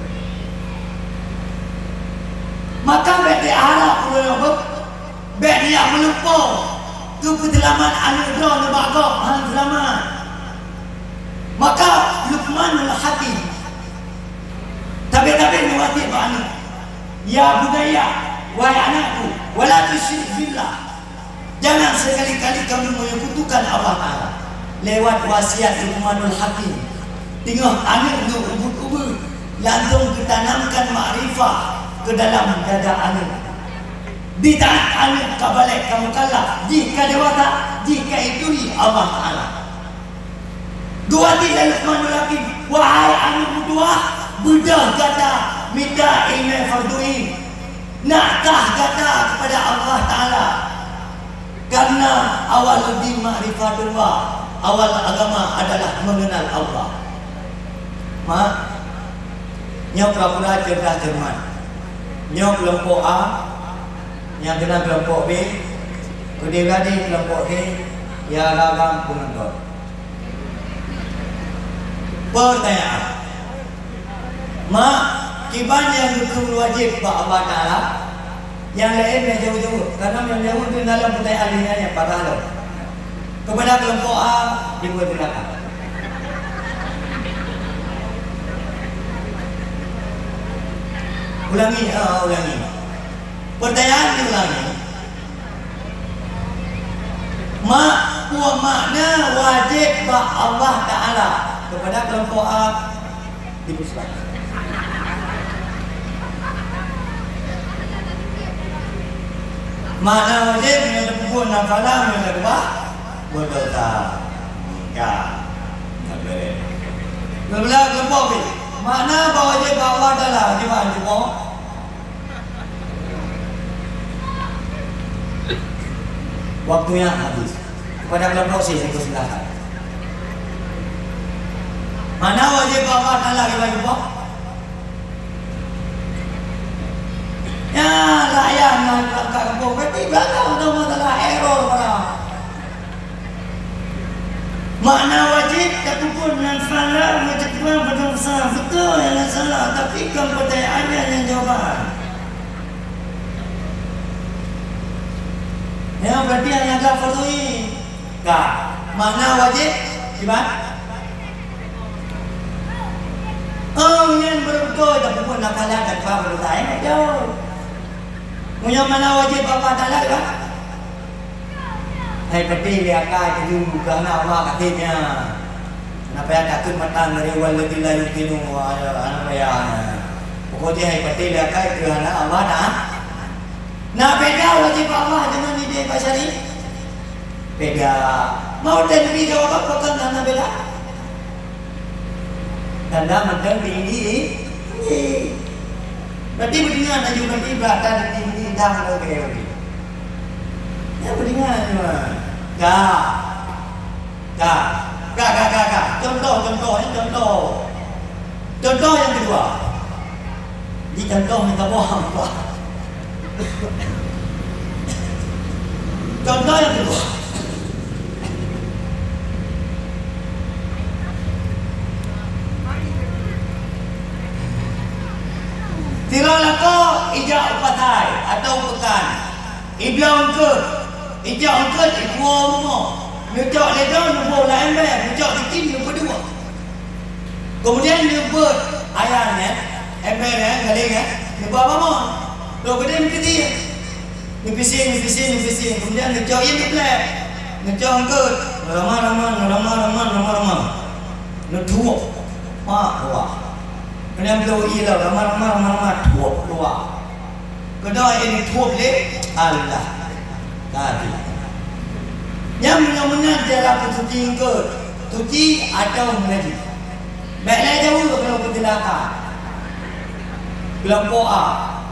Maka bék harap ulôn nyoe beuh, bék neujak meulumpoe keu peuseulamat aneuk droe nibak gob hana seulamat. Maka Luqmanul Hakim tabe-tabe meuwasiet bak aneuk, "Ya bunayya, wahai anakku, wala tusyrik billah." Jangan sekali-kali kamu menyekutukan Allah Taala. Lewat wasiat Luqmanul Hakim, teungoh aneuk nyoe ubit-ubit, langsung geutanamkan makrifah ke dalam dada aneuk. Di saat aneuk ka balek ka mukallaf, jih ka dewasa, jih ka ituri Allah Taala. Geuwasiet lé Luqmanul Hakim, "Wahai aneuk meutuwah, beudôh gata mita ileumèe fardhu ain. Nak kah gata kepada Allah Taala. Karena awwaluddin ma'rifatullah, awal agama adalah mengenal Allah." Mak, nyoe pura-pura cerdas cermat. Nyoe keulompok A, nyang keunan keulompok B, keudeh-kadeh keulompok C, ya agam-agam peunonton. Peurtanyaan, mak, kiban nyang geukheun wajéb bak Allah Taala, nyang laén nyang jaweueb-jaweueb, karena nyang jaweueb tu dalam peurtanyaan nyan nyang parah lom. Kepada kelompok A, dibuat silakan. Ulangi, ah, ulangi. Pertanyaan diulangi. Mak, peue makna wajéb bak Allah Taala kepada kelompok A? Dipusulak. Makna wajéb, meunyoe tapeubuet na salah, meunyoe takeubah beudôsa. Ka. Ka beureh. Keublah kelompok B. Makna bak wajéb bak Allah Taala, kiban cuba. Waktunya habis. Kepada kelompok C, saya persilakan. Mana wajib Allah Taala kita jumpa? Ya, rakyat yang berangkat kampung, berarti berangkat untuk masalah error mana. Makna wajib tapeubuet ngon salah, wajib pula berdosa. Betul yang salah, tapi kan pertanyaannya yang jawaban. Ya, berarti hanya ada fardu ain. Ka. Makna wajib, kiban? Oh, nyan beutôi tapeubuet nafala dan fa fardu ain, beutôi. Meunyoe makna wajib Allah Taala, kiban? Hai, peudeh lé akai teuh, keu hana Allah katem nyan. Napa ya takheun mata ngeuri wallazi la yuqinu wa ala, napa ya. Pokok jih hai peudeh lé akai keu hana Allah Taala. Na beda wajib Allah deungon idéh basyari? Beda. Mau dan bi jawab apa kan na beda? Tanda mantong tinggi, tinggi. Berarti beudengar laju, berarti berada di tinggi dah lagi. Ya, beudengar cuma. Dah. Ka. Ka, ka, ka, ka. Contoh, contoh, ni contoh. Contoh yang kedua. Di contoh ni kamoe hampa. Contoh yang kedua. Sidroe lakoe ijak u pasai atau u peukan. Ibloe eungkôt, ijak eungkôt ipuwoe rumoh. Neucok lé droe neuboh lam ember, neucok cicém neupeudua. Keumudian neubeuet ayah nyan, ember nyan, galeng nyan, neuba bak mon. Trok keudeh neupisi. Neupisi, neupisi, neupisi. Keumudian neucok ié neuplek. Neucok eungkôt. Raman, raman, raman, raman, raman, raman. Neuthuok. Mak, wah. Keumudian bloe ié lom, raman, raman, raman, raman. Thuok, wah. Keunoe nyang neuthuok lé Allah. Tadi. Nyan meunyoe meunan cara peusuci eungkôt, suci atawa meunajis. Bèk lé jaweueb keu peuteulah ka. Kelompok A,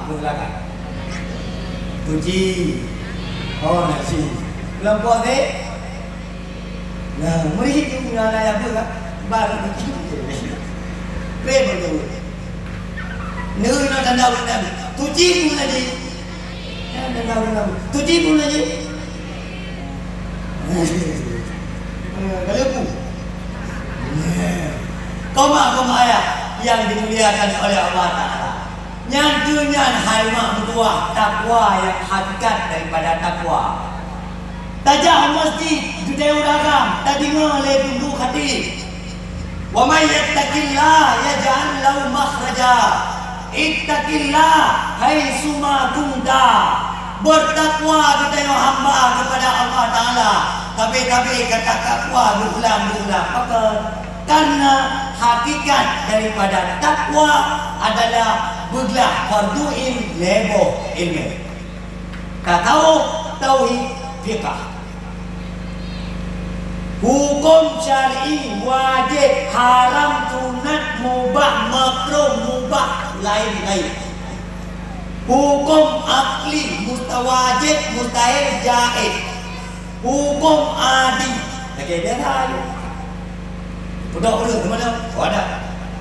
peuteulah ka. Suci. Oh, najis. Kelompok B, Nah, meuri ju na na ya beuh, baru begitu. Rem tu. Neu na tanda ureueng Nabi. Tuji pun lagi. Ya, tanda ureueng Nabi. Tuji pun lagi. Eh, kalau pun. Koma, koma ayah yang dimuliakan oleh Allah Taala. Nyan keuh nyan hai mak meutuah, takwa nyang hakikat daripada takwa. Tajak u masjid, geuteuka agam, tadeungoe lé teungku khatib. "Wa may yattaqillaha yaj'al lahu makhraja. Ittaqillaha haitsuma kunta." Beutakwa geutanyoe hamba keupada Allah Taala. Tabe-tabe kata takwa geuulang-geuulang. Pakon? Karena hakikat daripada takwa adalah beuglah fardu ain lhèe boh ileumèe. Tasawuf, tauhid, fiqah. Huköm syar'i, wajéb, haram, sunat, mubah, makruh, mubah, laén-laén. Huköm akli, musta-, wajéb, mustahil, jaéz. Huköm adi, lagèe biasa aja. Pudok ureueng keumalon, oh, ada.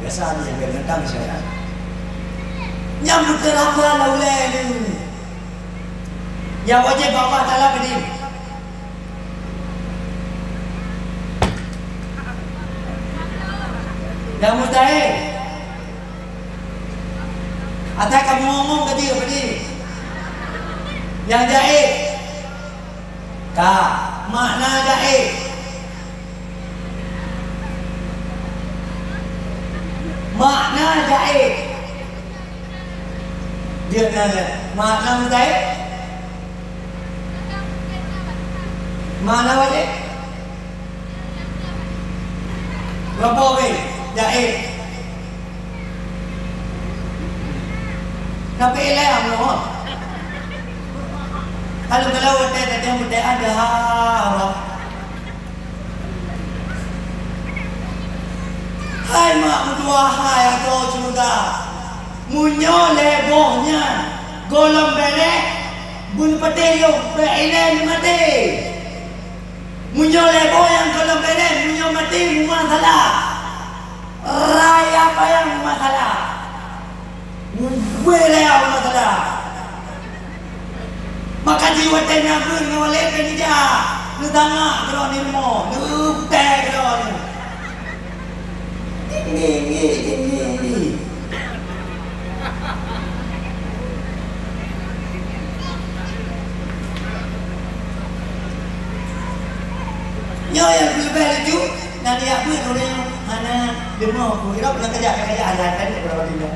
Biasa aja, biar nentang syariat. Nyang beuteuramban ulèe nyoe. Nyang wajéb bak Allah Taala keu diri. Nyang mustahil. Asai kamoe ngomong ka jeuet, ka jeuet. Nyang jaéz. Ka, makna jaéz. Makna jaéz. Dia tanya, makna mustahil? Makna wajéb? Rokok weh, jaéz. Tapi ilèe Allah. Kalau, kalau watèe tajak meuteuk ada ha, Allah. Hai mak meutuah, hai asoe syeuruga. Meunyoe lhèe boh nyan gohlom bèrèh, Pun patéh lôn, bèk ilèe neumaté. Meunyoe lé boh nyang gohlom bèrèh, meunyoe maté meumasalah. Raya payang meumasalah. Meugué raya meumasalah. Maka jih watèe nyan beuet ngon walét ka jijak. Neutangak keudroe nyoe rumoh, neutèe keudroe nyoe. Tinggi, tinggi, tinggi. Nyoe nyang leubeh lucu, na neujak beuet ureueng hana deungoe ku, irab na kajak, kajak hana tadi keudroe nyoe.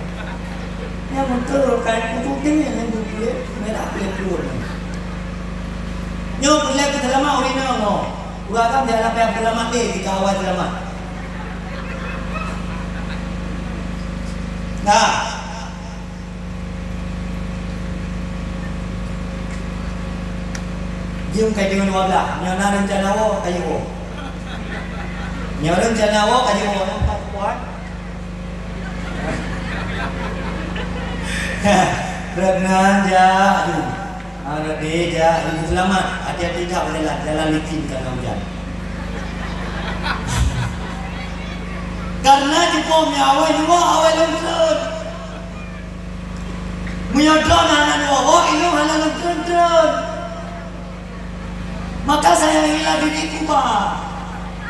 Nyang beutôi kan kutu tinggi nyan beuet, merah kulit keluar. Nyoe peureulèe peuseulamat ureueng inong nyoe. Ureueng agam jangan sampai seulamat deh, tika awai seulamat. Nah. Jeuem ka jeuem dua blah. Nyoe na reuncana woe, ka jeuem woe. Nyoe reuncana woe, ka jeuem woe. Nyang ka kuat. Rot nan jak tu. Ah, rot deh jak. Seulamat. Hati-hati jak beujalan. Jalan licin karena hujan. Karena cukôp nyoe awai dua, awai lôn treun. Meunyoe droeneuh hana neuwoe-woe, ilôn hana lôn treun-treun. Maka saya rela diri kuba.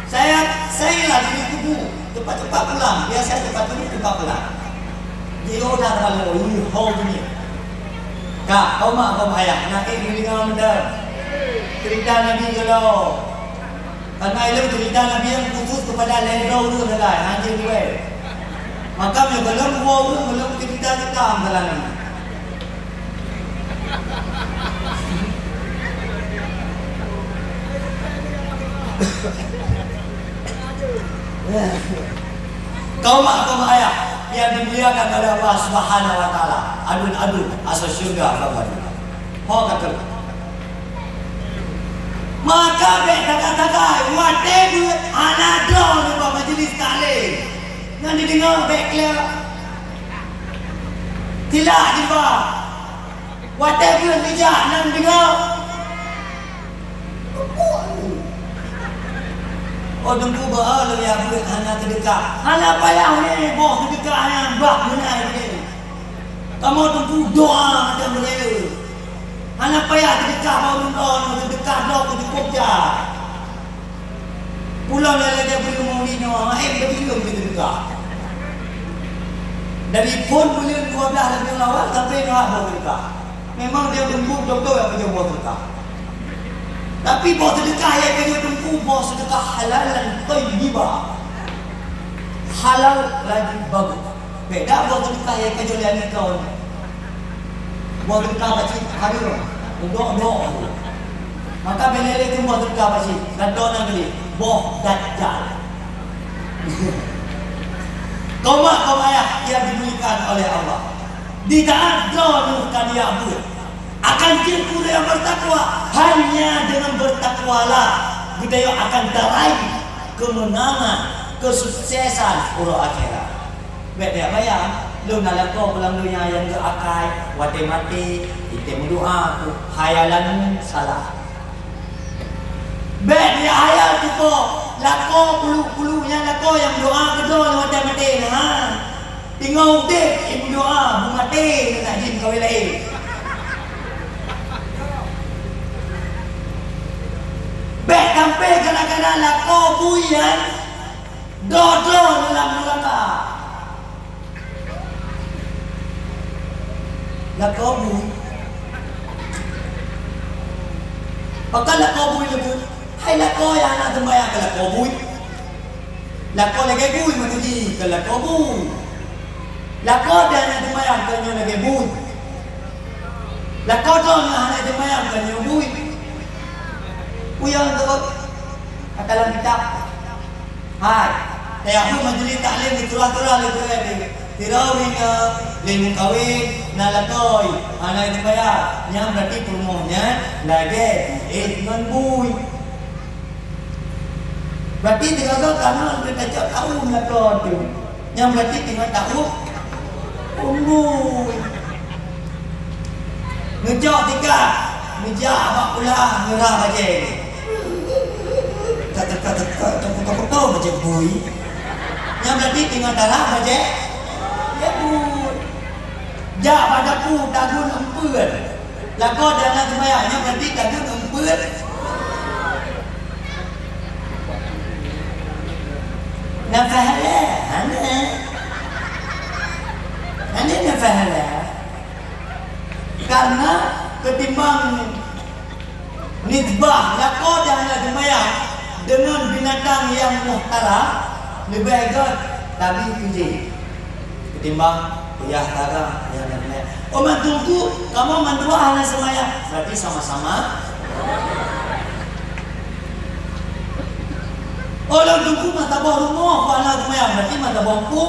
Saya, saya rela diri kubu. Cepat-cepat pulang. Biasa cepat dulu, cepat pulang. Jadi, oh, dah terlalu, oh, ini, oh, ini. Ka, kau mak, kau mak ayah. Nak, eh, ini dengan muda. Cerita Nabi kalau Karena ilôn cerita Nabi nyang khusus kepada lhèe droe ureueng sagai, hana jeuet duek. Maka meunyoe gohlom dua ureueng, gohlom cerita teuka masalah nyan. Kaum mak, kaum ayah yang dimuliakan oleh Allah Subhanahu wa Taala, aduen-aduen asoe syeuruga bak badan. Ho ka keuh. Maka bèk sagai-sagai, watèe beuet hana droeneuh bak majlis taklim. Nyan dideungoe bèk klik. Tilak jiba. Watèe beuet neujak nyan deungoe. Oh, Teungku, beuh, lôn jak beuet hana seudeukah. Hana payah lé boh seudeukah nyan, bah meunan lé. Kamoe Teungku doa mantong meunyoe. Hana payah seudeukah bak ureueng droe, seudeukah droe keu cukôp jak. Ulôn lagèe-lagèe buleuen Maulid nyoe, maén teubileung keu seudeukah. Dari phon buleuen dua blah rabiul awal sampai nyoe boh seudeukah. Memang dia Teungku beutôi-beutôi nyang pajoh boh seudeukah. Tapi boh seudeukah nyang pajoh Teungku, boh seudeukah halalan thayyibah. Halal lagi bagus. Beda boh seudeukah nyang pajoh lé aneuk droe. Boh seudeukah pacit hareuem, udok-dok. Maka bèk lé-lé keu boh seudeukah pacit, dan dok na geuh, boh dajjal. Kaum mak, kaum ayah yang dimuliakan oleh Allah. Di saat droeneuh ka neujak beuet, akan jeuet keu ureueng nyang bertakwa. Hanya dengan bertakwalah geutanyoe akan tarai keumeunangan, keusuksesan uroe akhirat. Bèk tajak bayang, lôn na lakoe bak lam donya nyang geuakai, watèe maté, itém meudoa keu khayalan salah. Bèk neuhayal tuboh, lakoe puluh-puluh nyan lakoe nyang meudoa keu droe nyang watèe maté nyan, ha. Teungoh udép, eh, meudoa, beumaté, neunak jih meukawen laén. Bèk sampai gara-gara lakoe bui nyan, droe-droe neulam neuraka. Lakoe bui. Pakon lakoe bui lagèe? Hai lakoe nyang hana seumayang keu lakoe bui. Lakoe lagèe bui meutuji keu lakoe bui. Lakoe deuh hana seumayang keu nyoe lagèe bui. Lakoe droe nyang hana seumayang keu nyoe bui. Peue nyang teuôt? Ata lam kitab. Hai, tajak beuet majlis taklim di surah-surah lé gurèe teuh. Sidroe ureueng nyoe lheuh meukawen, na lakoe, hana jibayah. Nyan beurati peurumoh nyan lagèe jiéh ngon bui. Beurati sigoe-goe kamoe teucok taum lakoe teuh. Nyan beurati teungoh taum bui. Neucok tika. Geujak bak kulah ngeurah bajée nyan. Teuka-teuka, teuka-teuka, bajée bui. Nyan berarti teungoh tarah bajée, ya bui. Jak bak dapu tagun eumpeuen. Lakoe di hana seumayang, nyan berarti tagun eumpeuen. Na pahala, hana. Hana na pahala. Karena ketimbang nisbah lakoe di hana seumayang deungon binatang nyang muhtaram, leubeh gét tabi keu jih ketimbang uyah tarang nyang na seumayang. Oh, mandum ku, kamoe mandua hana seumayang, berarti sama-sama. Oh, lôn teungku mata boh rumoh, ku hana seumayang, berarti mata boh ku.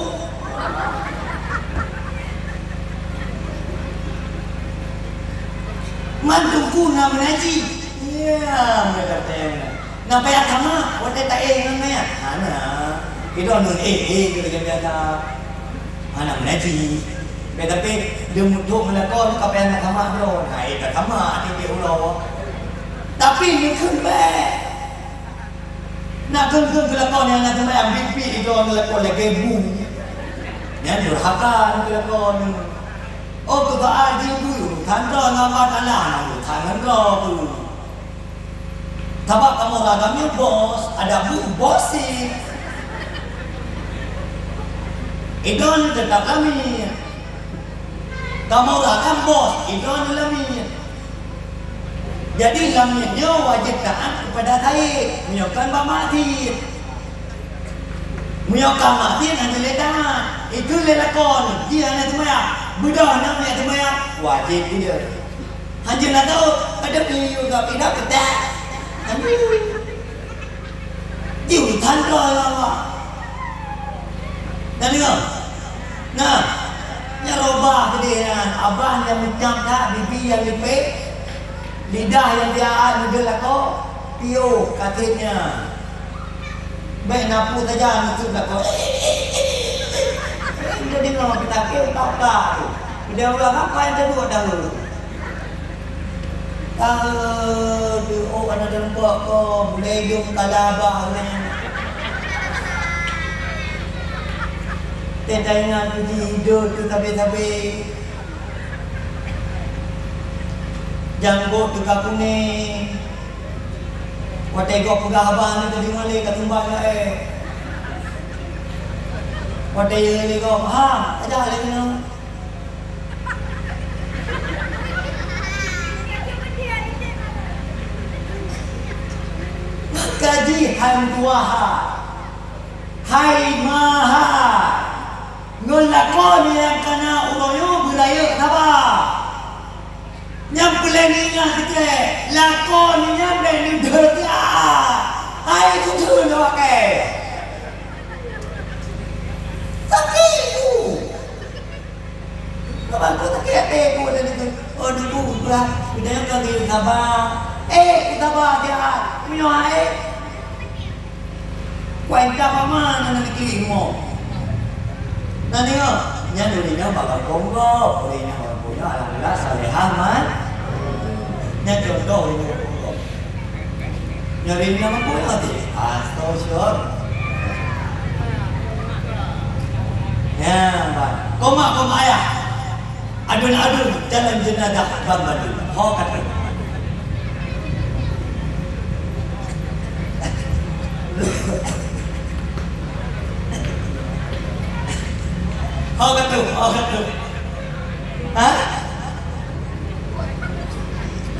Man teungku na meunaji. Ya, mereka tanya. Na payah sama, watée taéh ngon maya. Hana. Kita ngon éh, éh, kita biasa. Hana meunaji. Tapi, tapi, dia mutuk melakon, ka payah nak sama droe. Nah, éh, tak sama, titik ulo. Tapi, dia kembali. Nak keu-keu geulakon nyang na seumayang biet-biet droe geulakon lagée bu. Nyan durhaka geulakon. Oh, keu bak jih bu, urusan droe ngon Allah Taala, na urusan ngon droe tu. Sabab kamoe ragam nyoe bos, adak bu bos sih. Idon teutap lamiet. Kamoe ragam bos, idon lamiet. Jadi, lamiet nyoe wajéb taát keupada said, meunyoe kon bak maksiet. Meunyoe ka maksiet, hana lé taát. Itu lé lakon, jih hana seumayang. Beudôh na miet seumayang, wajéb ideh. Hanjeuet na tahu, kadang yue ka pindah peutak. Hanjeuet. Jiutan droe lawak. Na deungoe? Nah, nyan robah keudeh nyan, abah nyang meucam that, bibi nyang lipék, lidah nyang tiaat, meudeuh lakoe, piôh ka trép nyan. Bèk na peue saja neuseuet lakoe. Jadi nyoe kita ke utak-utak tu. Udah ulang apa yang kedua dahulu? Tahe, teuôk aneuk teureumpok ko, bulèe idông kala bah ureueng. Teuingat puji hidup teu sabe-sabe. Janggôt teuka kunéng. Watèe gob peugah haba nyan teudeungö lé ka sumbat ngon èk. Watèe yue lé gob, "Ha, tajak lé keunoe." Maka jih hai meutuaha, hai maha, ngon lakoe nyang kana uroe nyoe beurayeuk saba. Nyang peureulèe neuingat cit, lakoe nyan bèk neudeuh siat. Hai keukeue lôn akèe. Sakét ku. Kaban ku sakét até ku, dan itu, oh, dulu, udah, udah yang kami sabar. Eh, sabar siat. Meunyoe hai. Kuai ka mama na neuklik rumoh. Na deungö, nyan ureueng nyan bak gampông gob, ureueng nyan bak gampông nyoe alhamdulillah salehah man. Nyan contoh ureueng nyan gampông gob. Nyan ureueng nyan gampông nyoe teuh. Astagfirullah. Nyan, bah. Koma, koma ayah. Adun-adun dalam jenazah ban bandum. Ho ka trok. Ho ka trok, ho ka trok. Ha?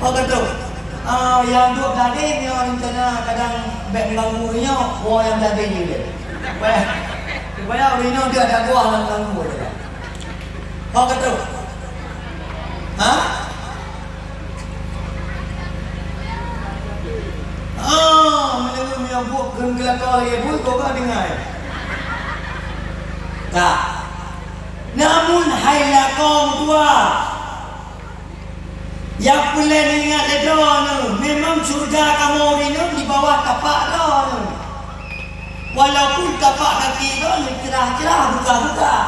Ho ka trok. Ah, nyang duek gadeng nyoe rencana kadang bèk mengganggu nyoe, woe nyang gadeng nyoe. Supaya, supaya ureueng nyoe dia ada goh lam mengganggu dia. Ho ka trok. Ha? Ah, meunyoe, meunyoe buet kheun keu lakoe lagèe buet, kok ka deungai. Ka. Namun hai lakoe meutuah, nyang peureulèe neuingat lé droeneuh, memang syeuruga kamoe ureueng nyoe di bawah tapak droeneuh. Walaupun tapak gaki droeneuh cerah-cerah, bukah-bukah,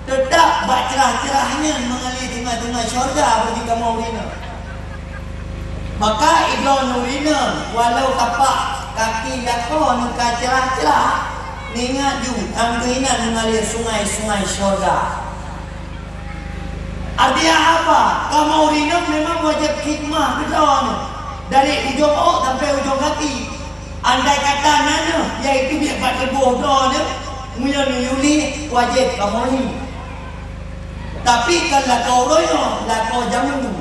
teutap bak cerah-cerah nyan mengalir teungoh-teungoh syeuruga bagi kamoe ureueng nyoe. Maka idroeneuh rineueng, walau tapak kaki lakoe neuka ceurah-ceurah, neuingat ju, nyang keuh inan meungalir sungai-sungai syurga. Artinya apa? Kamoe rineueng memang wajéb khidmah keu droeneuh, dari ujong ôk sampai ujong kaki. Andai kata na neuh, yaitu biet bak tuboh droeneuh, meunyoe neuyue lé, wajéb kamoe lé. Tapi kon lakoe uroe nyoe, lakoe jameun.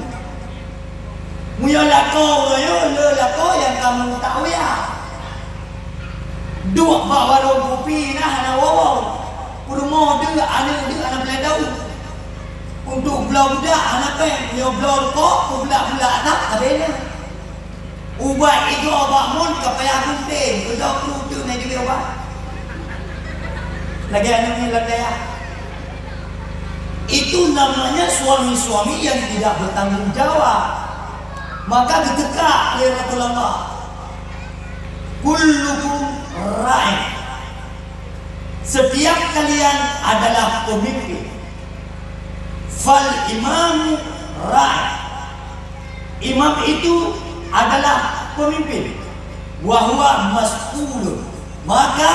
Meunyoe lakoe uroe nyoe, le lakoe nyang ka meutak uya. Duek bak warông kupi na hana woe-woe. Peurumoh deuek, aneuk deuek hana peulai daun. Untuk bloe budak hana péng, nyoe bloe rukok, peubudak-budak aneuk, habéh na. Ubat igoe bak mon ka payah gunting, keudok kru teuk na jibeuet ubat. Lagèe aneuk nyan lam dayah. Itu namanya suami-suami yang tidak bertanggung jawab. Maka geuteuka lé Rasulullah, "Kullukum ra'in." Setiap kalian adalah pemimpin. "Fal imamu ra'in." Imam itu adalah pemimpin. "Wa huwa mas'ulun." Maka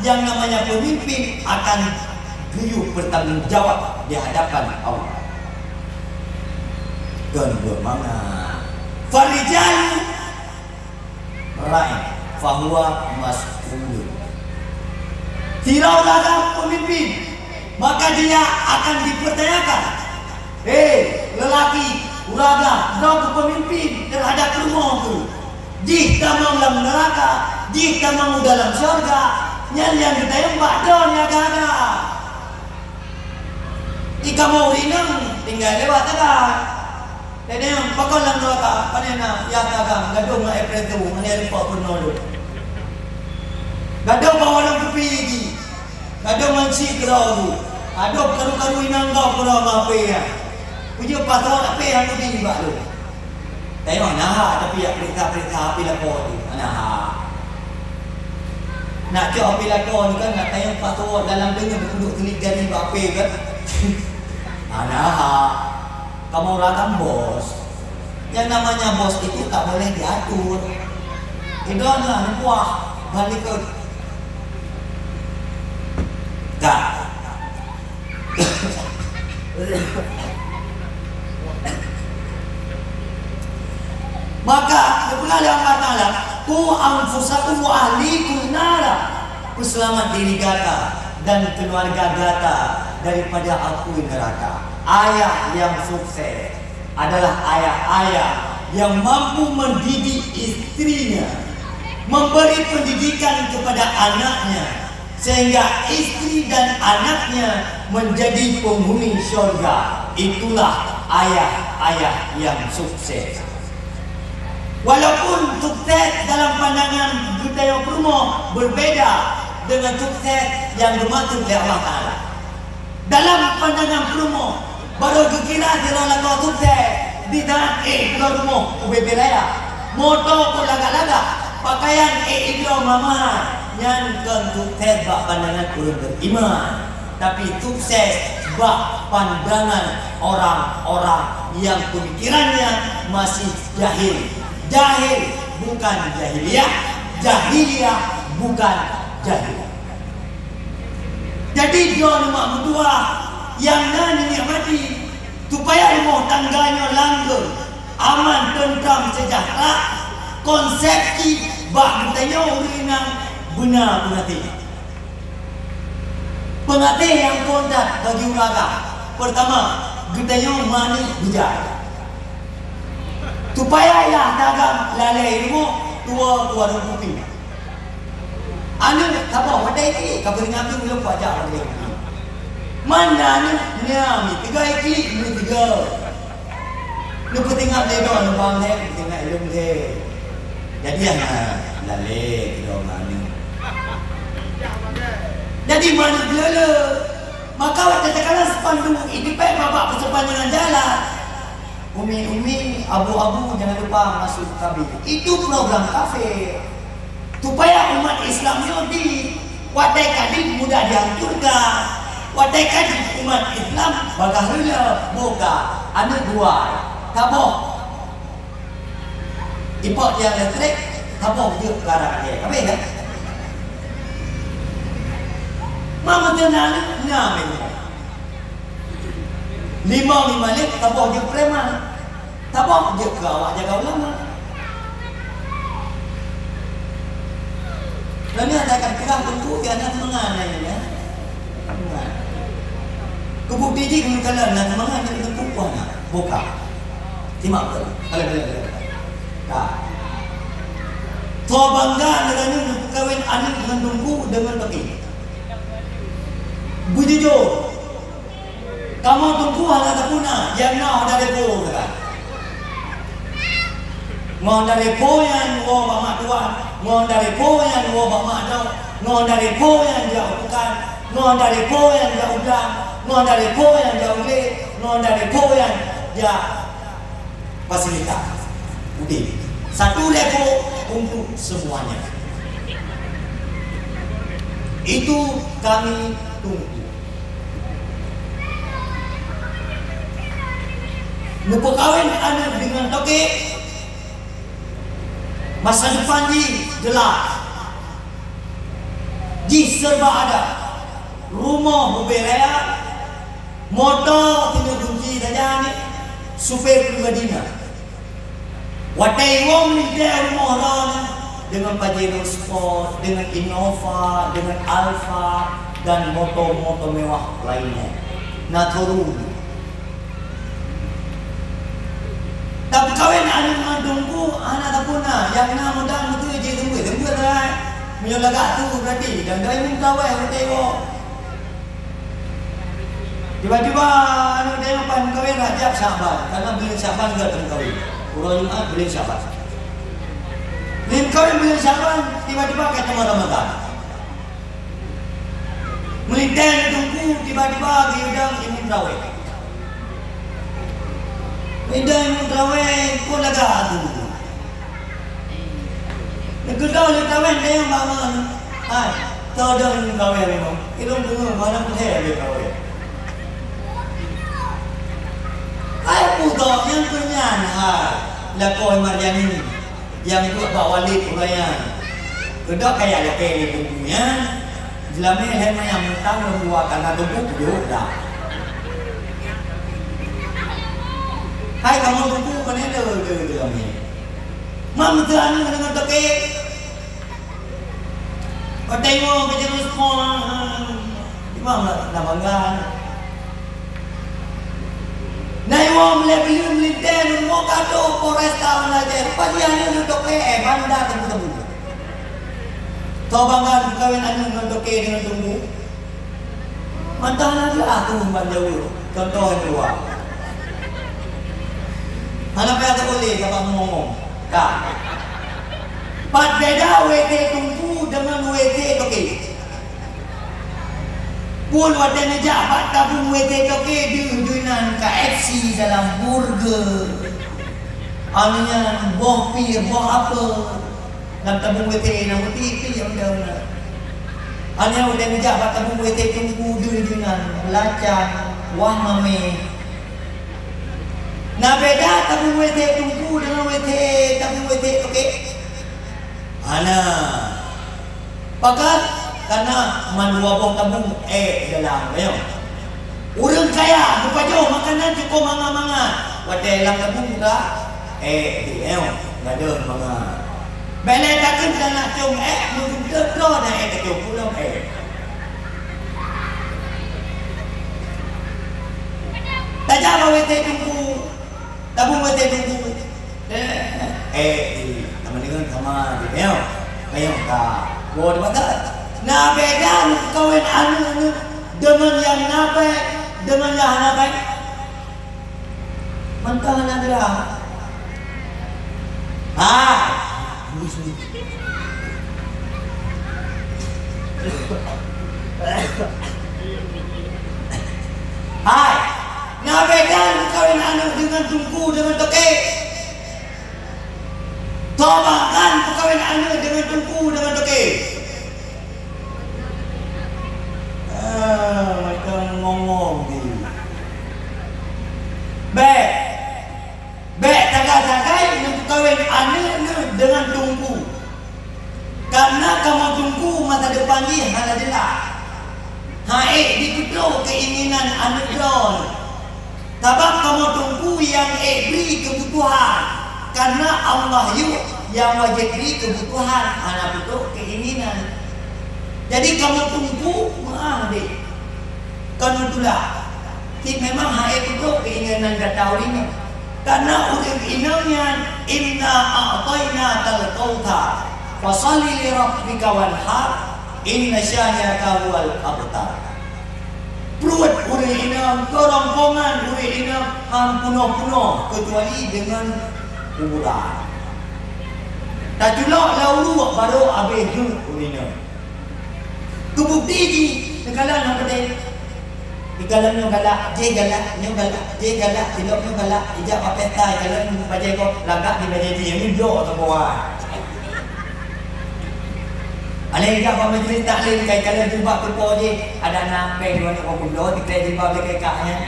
yang namanya pemimpin akan geuyue bertanggung jawab di hadapan Allah. Kon buet mangat. "Farijalu ra'in, fahuwa mas'ulun." Sidroe ureueng pemimpin, maka dia akan dipertanyakan. Hei, lelaki, ureueng, droe keu pemimpin terhadap rumoh tu. Jih tamong lam neraka, jih tamong u dalam syurga, nyan nyang geutanyong bak droe nyan gata. Di kamoe ureueng inong tinggai lewat taga. Tanyong, pakon lam neraka, pane na, ya taga, gadôh ngon espresso, ngon air pok peunoh lôn. Gadôh bak warông kupi jih. Gadôh ngon chik keudroe geuh. Adoh karu-karu inong gob keudroe ngon H P nyan. Peujeuet password H P nyan budi bak lôn. Tanyong hana hak, tapi jak peuriksa-peuriksa H P lakoe tu. Hana hak. Nak cok H P lakoe tu kan, nak tanyong password dalam teungoh beukuduk silik jari bak H P kan. Hana hak. Kamoe ureueng agam bos. Yang namanya bos itu tak boleh diatur. Idong na neupuah balik ke. Ka. Maka, geupeugah lé Allah Taala, "Qu anfusakum wa ahlikum nara." Peuseulamat diri gata dan keuluwarga gata daripada apui neuraka. Ayah nyang sukses adalah ayah-ayah yang mampu mendidik istrinya, memberi pendidikan kepada anaknya, sehingga istri dan anaknya menjadi penghuni syurga. Itulah ayah-ayah yang sukses. Walaupun sukses dalam pandangan geutanyoe peurumoh berbeda dengan sukses yang dimaksud oleh Allah Taala. Dalam pandangan peurumoh, barô geukira sidroe lakoe sukses, di saat ék keudroe rumoh ubé-bé raya. Moto kon lagak-lagak, pakaian ék keudroe mahai, nyan kon sukses bak pandangan ureueng beriman. Tapi sukses bak pandangan orang-orang yang pemikirannya masih jahil. Jahil bukan jahiliyah, jahiliyah bukan jahiliyah. Jadi, droeneuh mak meutuah nyang na neunikmati, supaya rumoh tangga nyoe langgeng, aman, teuntram, seujahteura, konsepsi bak geutanyoe ureueng inong beuna peungaté. Peungaté nyang phon that bagi ureueng agam. Peurtama, geutanyoe manok beujai. Supaya yah dagang lalée i rumoh, tuwoe keu warong kupi. Aneuk saboh watée jih ka peuingat tu lom pajak lagée nyan. Mana aneuk nyan, meuteugah jih, meuteugah. Neupeuingat lé droe, neubang lé, neupeuingat lom lé. Jadi hana lalée keudroe ngon aneuk. Jadi manok lé-lé. Maka watée takalon spanduk idipée babah peusipanjangan jalan, "Umi-umi, abu-abu, jangan lupa masuk tabligh." Itu program kafir. Supaya umat Islam nyoe di, watée ka di mudah dihancurkan. Watée ka di umat Islam bagah reuleuh, boka, aneuk duai, taboh. Ipok tiang listrik, saboh jeuet keu arak até. Habéh kan? Ma meuteuna na meurumoh. Limong imalék, saboh jeuet preman. Saboh jeuet keu awak jaga ulama. Nyan akan peugah teungku, ya, na seumangat nyan, ya. Keu bukti jih, keu kala na seumangat, jadi teungku puih na. Buka. Simak beutôi. Kala, kala, kala. Ka. Soe bangga neurani neupeukawen aneuk ngon teungku deungon toke. Beujujur. Kamoe teungku hana tapuna, nyang na Honda Revo sagai. Ngon Honda Revo nyan woe bak mak tuan, ngon Honda Revo nyan woe bak mak droe, ngon Honda Revo nyan jak u peukan, ngon Honda Revo nyan jak u blang, ngon Honda Revo nyan jak u glé, ngon Honda Revo nyan jak fasilitas udeb. Satu Revo untuk semuanya. Itu kami tunggu. Neupeukawen aneuk deungon toke, masa depan jih jelas. Jih serba ada. Rumoh ubé raya, moto singoh gunci saja nyan, supé pribadi na. Watèe iwoe meulintèe rumoh droeneuh deungon Pajero Sport, deungon Innova, deungon Alphard, dan moto-moto mewah lainnya. Na turun. Tapeukawen aneuk ngon teungku hana tapuna, nyang na modal beutôi jih seumeubeuet-seumeubeuet sagai. Meunyoe lagak tu berarti dan dai meukawen watèe iwoe. Tiba-tiba aneuk tanyoe pan meukawen Rajab Syakban, karena buleuen Syakban geutanyoe meukawen. Uroe Jumat buleuen Syakban. Lheuh meukawen buleuen Syakban, tiba-tiba ka teuma Ramadan. Meulintèe teungku, tiba-tiba geuyue dong imeum traweh. Meulintèe imeum traweh, kon lagak tu. Neukeudroe lé tawén dayang bak ma, "Hai, soe dong nyang kawé lé nyoe? Ilôn deungoe meunan lhèe lé kawé." Hai, peue gob nyang keu nyan, hai, lakoe Maryani nyang buet bak Walid uroe nyan. Keudok kaya lakèe lé teungku nyan, jeulamé lhèe manyam mantong lôn dua kana teungku pujôh dah. Hai, kamoe teungku, pane le, le, jeulamé. Mam teu anu deungon toke. Watèe nyoe ka jeuet seumua, imam na bangga. Na iwoe meulé beuleuen meulintèe rumoh ka trôk Polresta Banda Aceh. Pajih aneuk ngon toke, eh, banda teungku-teungku. Soe bangga kawén aneuk ngon toke deungon teungku. Mantong na jeulaih tu ban jaweueb. Contoh nyang dua. Hana payah teuoleh sabab ngomong. Ka. Pat beda WC teungku deungon WC toke. Phôn watèe neujak bak tabông WC toke deuh, deuh nan K F C dalam burger. Anu nyan boh pie, boh ape. Lam tabông WC nyang putih-putih nyang deuh na. Anu nyan watèe neujak bak tabông WC teungku deuh, deuh nan beulacang, wah mamèh. Na beda tabông WC teungku deungon WC, tabông WC toke? Hana. Pakon? Karena mandua boh tabông èk dalam, ayo. Ureueng kaya meupajoh makanan cukôp mangat-mangat. Watèe lam tabông ka èk, ayo, gadôh mangat. Bèk lé takheun keuneuk com èk, meugeunteuk droe na èk tacom, peue lom èk. Tajak bak WC teungku, tabông WC teungku. Eh, eh, eh, sama dengan sama je, ayo. Ayo, ka. Wo, di mata. Na beda kawén aneuk deungon nyang na bèe, deungon nyang hana bèe. Mantong na beda. Hai. Hai. Na beda kawén aneuk deungon teungku deungon toke. Soe bangga kawén aneuk deungon teungku deungon toke. Ah, macam ngomong ni. Bèk. Bèk sagai-sagai neupeukawen aneuk ngon Masa depan jih hana jelas. Hana ék jipeutrok keinginan aneuk droe. Sabab kamoe teungku nyang ék bri keubutuhan, kareuna Allah yôh nyang wajéb bri keubutuhan, hana peutrok keinginan. Jadi kamoe teungku meu'ah deh. Kon tulak. Cit memang hana ék peutrok keinginan gata ureueng inong. Kareuna ureueng inong nyan, "Inna a'tainakal kautsar, fashalli li rabbika wanhar, inna syani'aka huwal abtar." Pruet ureueng inong, keurongkongan ureueng inong han peunoh-peunoh keucuali deungon kuburan. Taculok lam uruek barô abéh jeuet ureueng inong. Keu bukeuti jih, neukalon nyang peudeh. Neukalon nyoe galak, jih galak, nyoe galak, jih galak, cilok nyoe galak, ijak bak pesta, neukalon bajèe gob, lagak di bajèe jih, nyoe bloe teuh buah. Alèh ijak bak majelis taklim, kai kalon jilbab teupo jih, adak na péng dua nyoe peuet ploh, tiga jilbab lé kai kah nyan.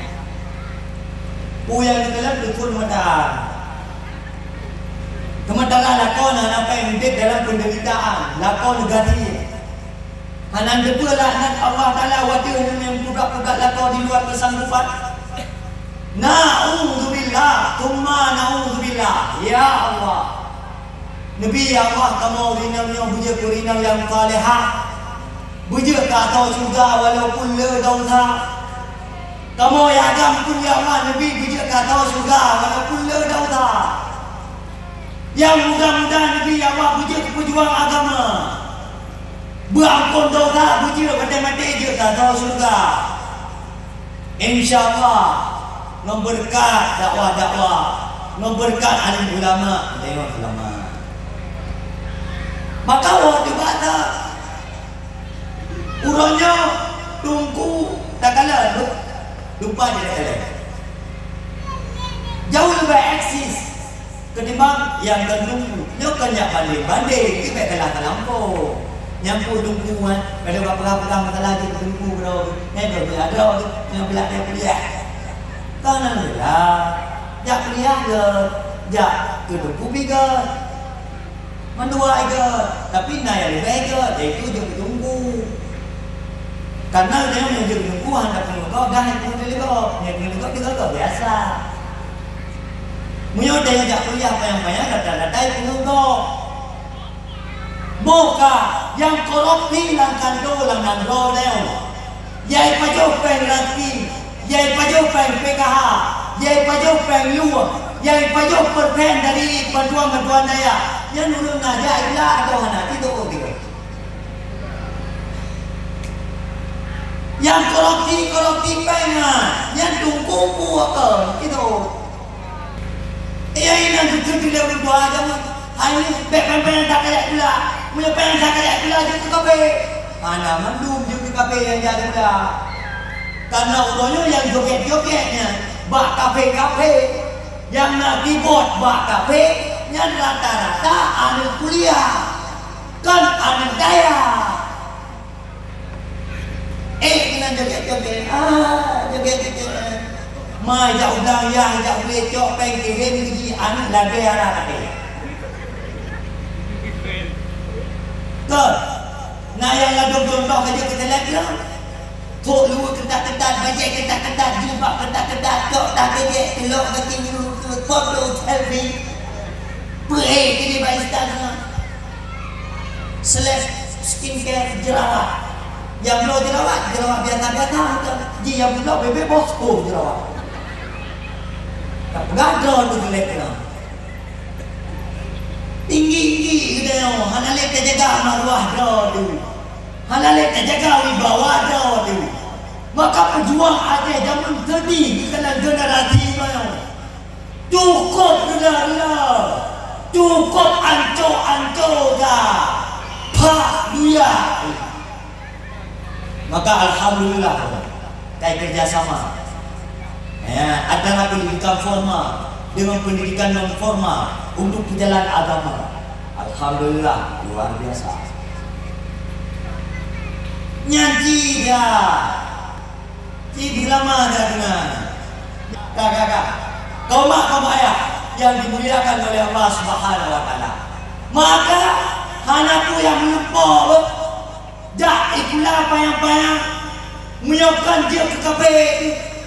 Peue nyang neukalon dukun mata. Sementara lakoe na, na péng udép dalam penderitaan, lakoe negatif. Hana teupeue laknat Allah Taala watèe ureueng nyang peugah-peugah lakoe di luar keusanggupan. Na'udzubillah, tsumma na'udzubillah. Ya Allah. Neubi, ya Allah, kamoe ureueng inong nyoe beujeuet keu ureueng inong nyang salehah. Beujeuet keu ateueh syeuruga walaupun le desya. Kamoe nyang agam pun, ya Allah, neubi beujeuet keu ateueh syeuruga walaupun le desya. Nyang muda-muda neubi, ya Allah, beujeuet keu peujuang agama. Beuampôn desya, beujeuet maté-maté jeuet keu ateueh syeuruga. Insya Allah, ngon beureukat dakwah-dakwah, ngon beureukat alim ulama, teurimong seulamat. Maka watèe bak that, uroe nyoe teungku takalon, lupa jih takalon. Jauh leubeh eksis ketimbang nyang kon teungku. Nyoe kon jak bandeng-bandeng, keu bèk kalah talampôh. Nyang peue teungku, eh, ka lheueh bak peugah-peugah masalah jih keu teungku keudroe, nyan keu beulah droe, nyan beulah nyan kuliah. Kon alhamdulillah, jak kuliah göt, jak keu teungku pih göt. Mandua göt, tapi na nyang leubeh göt, yaitu jeuet keu teungku. Kareuna ureueng nyang jeuet keu teungku hana peungeut gob, dan nyang peungeut lé gob, nyang peungeut lé gob, lé gob biasa. Meunyoe tanyoe jak kuliah panyang-panyang, rata-rata peungeut gob. Boh ka nyang korupsi lam kantô lam nanggroe tanyoe. Jai pajoh péng rati, jai pajoh péng P K H, jai pajoh péng lueng, jai pajoh persen dari bantuan-bantuan dayah. Nyan ureueng na jak ila atau hana, itu ureueng. Nyang korupsi-korupsi péng nyan, nyan teungku peue kon, itu. Iya, inan jeuet keu lé ureueng tuha jameun. Hai nyoe, bèk péng-péng that kajak sikula. Meunyoe péng that kajak sikula, jeuet keu kafé. Hana mandum jeuet keu kafé nyang jak sikula. Kareuna uroe nyoe nyang jogét-jogét nyan bak kafé-kafé, nyang na keyboard bak kafé, nyan rata-rata aneuk kuliah, kon aneuk dayah. Eh, keunan joget-joget. Ah, joget-joget. Ma jak u blang yah, jak u blang cok péng kirém keu jih, aneuk lagèe arak até. Kon, na nyang ladôm contoh ka jeuet keu selebgram. Trok luweue keutat-keutat, bajèe keutat-keutat, jilbab keutat-keutat, cok tah kejek, teulok gaki ngilu, foto selfie. Peuhé keu di bak Instagram. Seleb skincare jerawat. Nyang bloe jerawat, jerawat biasa-biasa mantong. Jih nyang bloe bebe Bosco jerawat. Tapeugah droe teuh seleb nyan. Tinggi-tinggi geutanyoe, hana lé tajaga maruah droe teuh. Hana lé tajaga wibawa droe teuh. Maka peujuang Aceh jameun seudeh keunan generasi nyoe. Cukôp rila-rila, cukôp ancô-ancô that, phak duya. Maka alhamdulillah, kai kerja sama, ya, antara pendidikan formal dengan pendidikan non formal untuk pejalan agama. Alhamdulillah, luar biasa. Nyan jih dah. Cit lama that deungon. Ka, ka, ka. Kaum mak, kaum ayah yang dimuliakan oleh Allah Subhanahu wa Taala. Maka hana peue nyang meulumpoe beuh. Payang-payang, meunyoe kon jeuet keu kafé,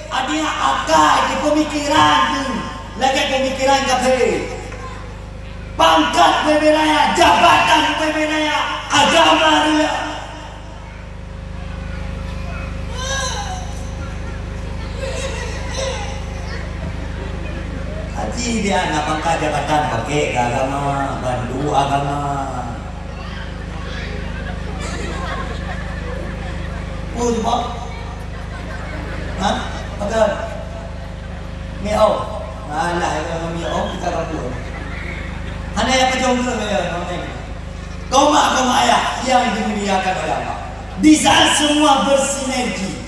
artinya akai, pemikiran tu lagèe pemikiran kafé. Pangkat beubeda, jabatan beubeda, agama raya. Aji dia na pangkat jabatan, pakai ke agama, bantu agama. Oh, sebab, ha? Pakai. Mi'au. Alah, ya, mi'au kita kampung. Hana ya pejong tu ya, namanya. Kaum mak, kaum ayah yang dimuliakan oleh Allah. Di saat semua bersinergi,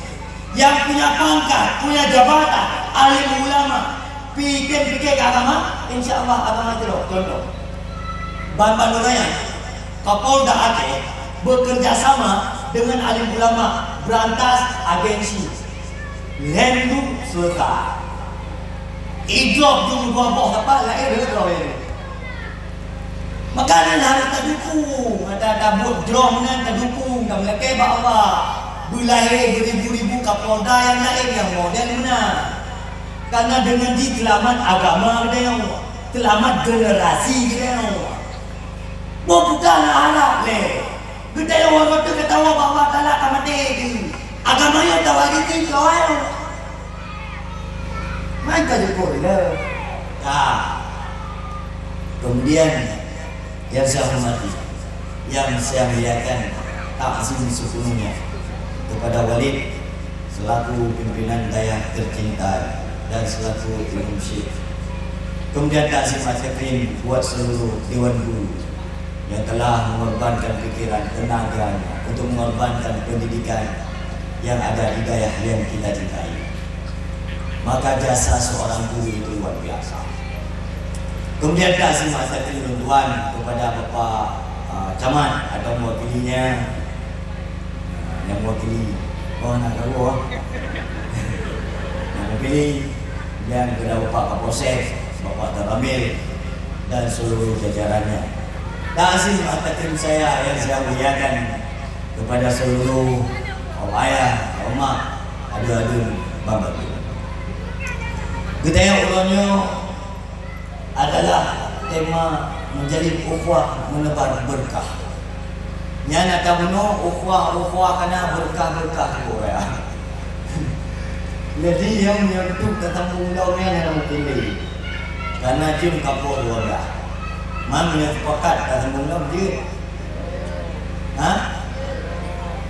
yang punya pangkat, punya jabatan, alim ulama, pikir-pikir ke agama, insya Allah agama jroh. Contoh, Ban Bandung Raya, Kapolda Aceh bekerja sama dengan alim ulama berantas agensi. Lhèe minggu selesai. Idrop jeuet dua boh sapat laén rhot lom. Maka nyan harôh tadukung, ata tabuet jroh meunan tadukung, tameulakèe bak Allah. Beulahé beuribu-ribu Kapolda nyang laén nyang model meunan. Karena deungon jih seulamat agama geutanyoe, seulamat generasi geutanyoe. Boh peugah na harap lé. Geutanyoe uroe teuh geutanyoe bak Allah Taala ka maté teuh. Agama nyoe tawarisi keu awai. Man ka jeuet lé. Ka. Kemudian, yang saya hormati, yang saya muliakan, takzim sepenuhnya kepada Walid selaku pimpinan dayah tercinta dan selaku imam syekh. Kemudian takzim at-takrim buat seluruh dewan guru yang telah mengorbankan pikiran, tenaganya untuk mengorbankan pendidikan yang ada di dayah yang kita cintai. Maka jasa seorang guru itu luar biasa. Kemudian takzim at-takrim kepada Bapak, ah, Camat atau mewakilinya, yang mewakili, oh, nak tahu, oh. Yang mewakili, dan kepada Bapak Kapolsek, Bapak Danramil, dan seluruh jajarannya. Takzim at-takrim saya yang saya muliakan kepada seluruh kaum ayah, kaum mak, aduen-aduen, bang-bang. Geutanyoe uroe nyoe adalah tema menjalin ukhuwah menebar berkah. Nyan ata bunoe ukhuwah-ukhuwah kana berkah-berkah tu ya. Jadi nyang nyoe tu tatambong lom nyan hana mungkin lé. Karena jeuem kapoh dua blah. Man meunyoe sepakat tatambong lom jeuet. Ha?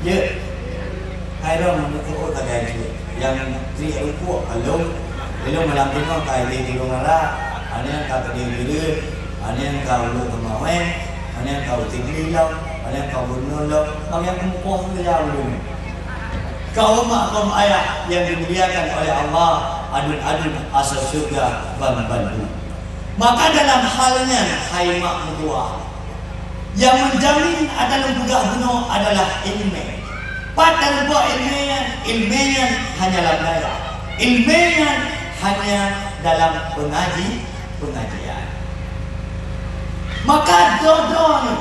Jeuet. Hai lom meunyoe oh tagai jeuet. Nyang tri rumpok ka lom. Lom malam teungoh ka idéh di ruang rara. Aneuk ka keudéh bireuen. Aneuk ka uluk keumawén. Aneuk ka uteuk lilong. Aneuk ka bunoe lom. Bang nyang kumpoh tu ya ulun. Kaum mak kaum ayah yang dimuliakan oleh Allah, aduen-aduen asoe syeuruga ban bandum. Maka dalam hal nyan, hai mak meutuah, nyang menjamin ata lôn peugah bunoe adalah ileumèe. Pat taneupok ileumèe nyan? Ileumèe nyan hanya lam dayah. Ileumèe nyan hanya dalam pengaji-, pengajian. Maka droe-droe nyoe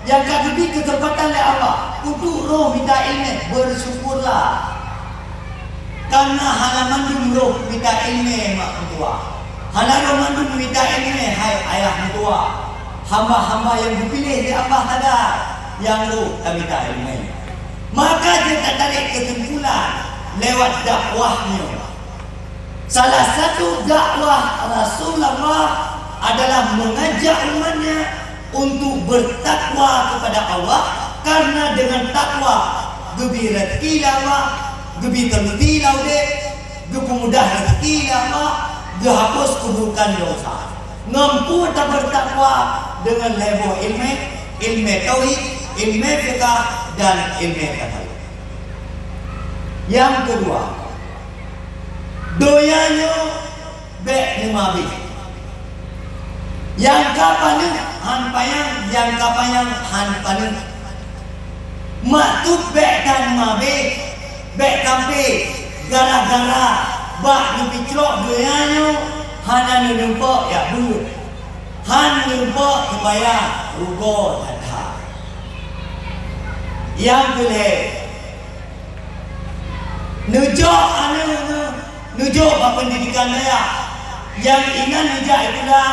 nyang ka geubri keuseumpatan lé Allah untuk roh mita ileumèe, bersyukurlah. Karena hana mandum roh mita ileumèe mak meutuah. Hana roh mandum mita ileumèe hai ayah meutuah. Hamba-hamba nyang geupiléh lé Allah sagai nyang roh tamita ileumèe. Maka jeuet tatarek keusimpulan lewat dakwah nyoe. Salah satu dakwah Rasulullah adalah mengajak umatnya untuk bertakwa kepada Allah, karena dengan takwa geubri rezeki lé Allah, geubri solusi lé udép, geupeumudah rezeki lé Allah, geuhapus keburukan dosa. Ngon peue tabertakwa? Dengan lhèe boh ileumèe, ileumèe tauhid, ileumèe fiqah, dan ileumèe tasawuf. Nyang keudua, donya nyoe bèk neumabeh. Nyang ka paneuk han panyang, nyang ka panyang han paneuk. Maksud bèk that neumabeh, bèk sampai gara-gara bak neupicrok donya nyoe hana neuteumpok jak beuet, han neuteumpok seumayang, rugoe that-that. Nyang keulhèe, Neujok aneuk neu-, neujok bak peundidikan dayah. Nyang inan ijak sikula,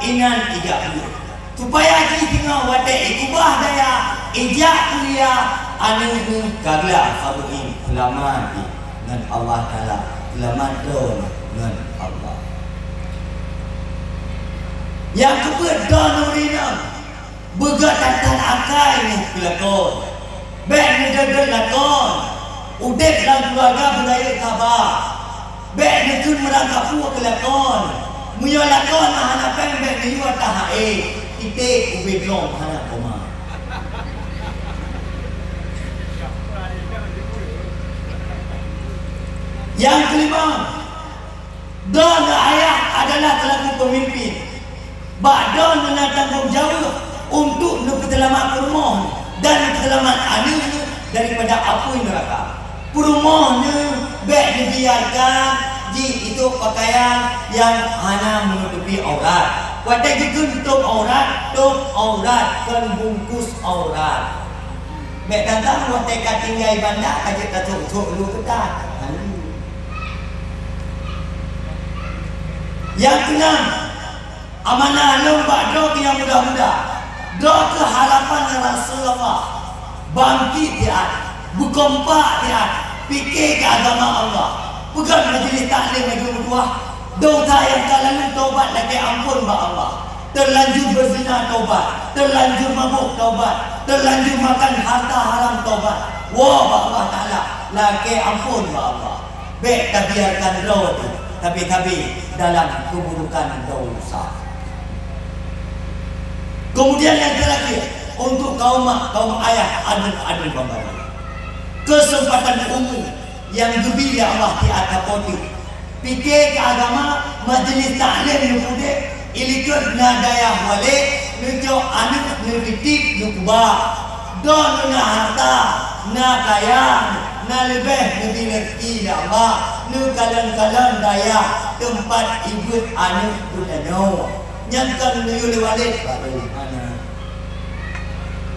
inan ijak buet. Supaya jih singoh watée ikubah dayah, ijak kuliah, aneuk neu ka glah saboh ié seulamat jih ngon Allah Taala, seulamat droe ngon Allah. Nyang keupeuet droeneuh ureuëng inong, beugét that-that akai nyoe keu lakoe. Bék neudeuh-deuh lakoe. Udeb lam keuluwarga beurayeuk saba. Bék neukheun meurangkapeue keu lakoe. Meunyoe lakoe na hana péng, bék neuyue ata ha'é. Titék ubé droe hana koma. Nyang keulimong, droeneuh ayah adalah seulaku peumimpin. Bak droeneuh na tanggong jaweueb untuk neupeuseulamat peurumoh dan neupeuseulamat aneuk neu daripada apui neuraka. Peurumoh neu bék neubiarkan jih itôb pakaian nyang hana meunutupi aurat. Watée geukheun tôb aurat, tôb aurat, kon bungkôh aurat. Bék datang watée ka tinggai banda ka jeuet tasôk-sôk lu keutat. Nyang keunam, amanah lôn bak droe nyang muda-muda. Droe keuh harapan Rasulullah. Bangkit siat, beukompak siat, pike keu agama Allah. Peugét majlis taklim meudua-dua. Dosa nyang ka lalu tobat lakée amphon bak Allah. Teulanjur beuzina tobat, teulanjur mabôk tobat, teulanjur makan harta haram tobat. Woe bak Allah Taala, lakée amphon bak Allah. Bék tabiarkan droe teuh tabi-tabi dalam keuburukan dosa. Keumudian nyang teurakhir, untuk kaum mak, kaum ayah, aneuk-aneuk banmandum. Keuseumpatan umu nyang geubi lé Allah di ateueh Po teuh. Pike keu agama, majlis taklim neupeudeh, ilikot na dayah walét, neujok aneuk neutitip neukuba. Droeneuh na harta, na kaya, na leubeh neubi rezeki lé Allah, neukalon-kalon dayah teumpat ibeuet aneuk geutanyoe. Nyan kon neuyue lé walét, baru hana.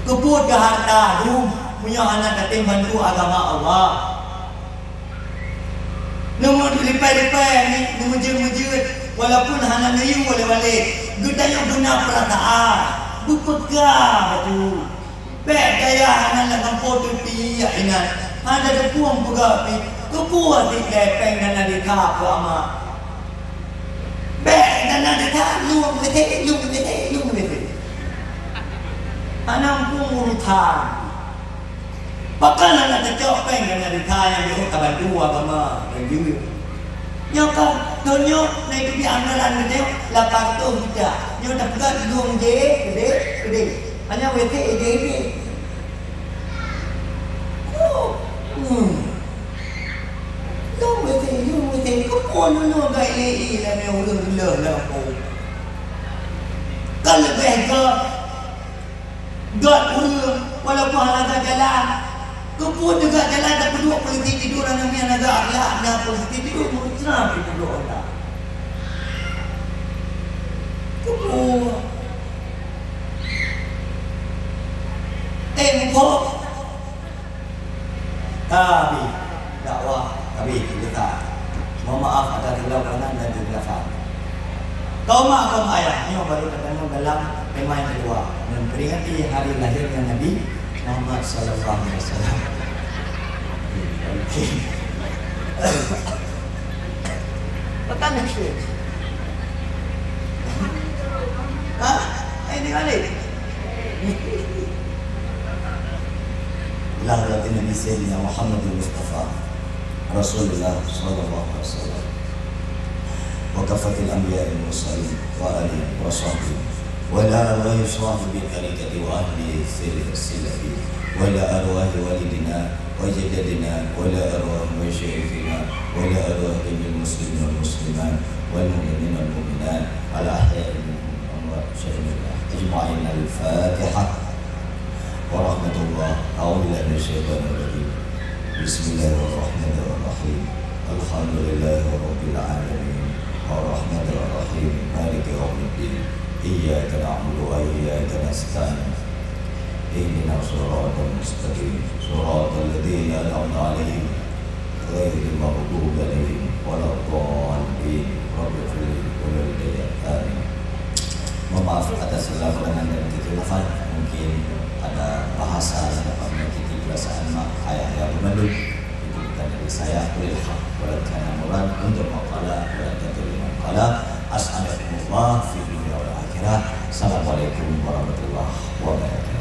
Keupeue teuh harta dum meunyoe hana tatem bantu agama Allah? Neumeulipai-lipai, neumeujeut-meujeuet, walaupun hana neuyue lé walét, geutanyoe beuna peurasaan, beupeuka bacut. Bék gaya hana lam gampông teupi jak inan, hana teupueng peugah pih, keupeue sit lé péng dana desya keu ama. Bék dana desya, lôn leuseh, lôn leuseh, lôn leuseh. Hana muphom urosan. Pakon hana teucok péng dana desya nyang jeuet tabantu agama dan jeuet. Nyoe ka, donya na itu di anggaran geude lapan ratus juta. Nyoe tapeugah lôn jih geude, geude. Hanya W C geude. Oh. Hmm. Lôn W C, lôn W C. Keupeue lôn lôn gai lé i lam ureueng leuh lam kampung. Ka leubeh gét Gét ureueng, walaupun hana gét jalan. Keupeue teuh gét jalan tapeuduek polisi tidur, aneuk miet hana gét akhlak, na polisi tidur, murit seram tapeuduek ata. Keupeue? Eh, muphom. Tabi, dakwah, tabi, kita. Mohon maaf atas segala kekurangan dan kehilafan. Kaum mak, kaum ayah, nyoe baru tatanyoe dalam tema yang kedua, memperingati hari lahirnya Nabi Muhammad sallallahu alaihi wasallam. Okey. Pekan nasi. Ha? Eh, di mana? Ila hadratin Nabi Sayyidina Muhammadil Mustafa Rasulullah sallallahu alaihi wasallam wa kafatil anbiya'il mursalin wa alihi wa sahbihi wa ila arwahi sahibi tariqati wa ahli silsilati wa ila arwahi walidina wa jaddadina wa ila arwahi masyayikhina wa ila arwahi jami'il muslimin wal muslimat wal mu'minin wal mu'minat al ahya'i minhum wal amwat. Ajma'in. Al-Fatihah. Warahmatullah. A'udzubillahi minasyaitonir rajim. Bismillahirrahmanirrahim. Alhamdulillahirabbil alamin. Arrahmanirrahim. Maliki yaumiddin. Iyyaka na'budu wa iyyaka nasta'in. Ihdinas siratal mustaqim. Siratal ladzina an'amta 'alaihim غير المغضوب عليهم ولا الضالين. رب اغفر لي ولوالدي. آمين. Mohon maaf atas segala kekurangan dan kekhilafan. Mungkin ada bahasa yang dapat menyakiti perasaan mak ayah yang mengandung. Itu bukan dari saya, qulil haq walau kana murran, untuk maqala walau kana maqala. As'adakumullah fi dunya wal akhirah. Assalamualaikum warahmatullahi wabarakatuh.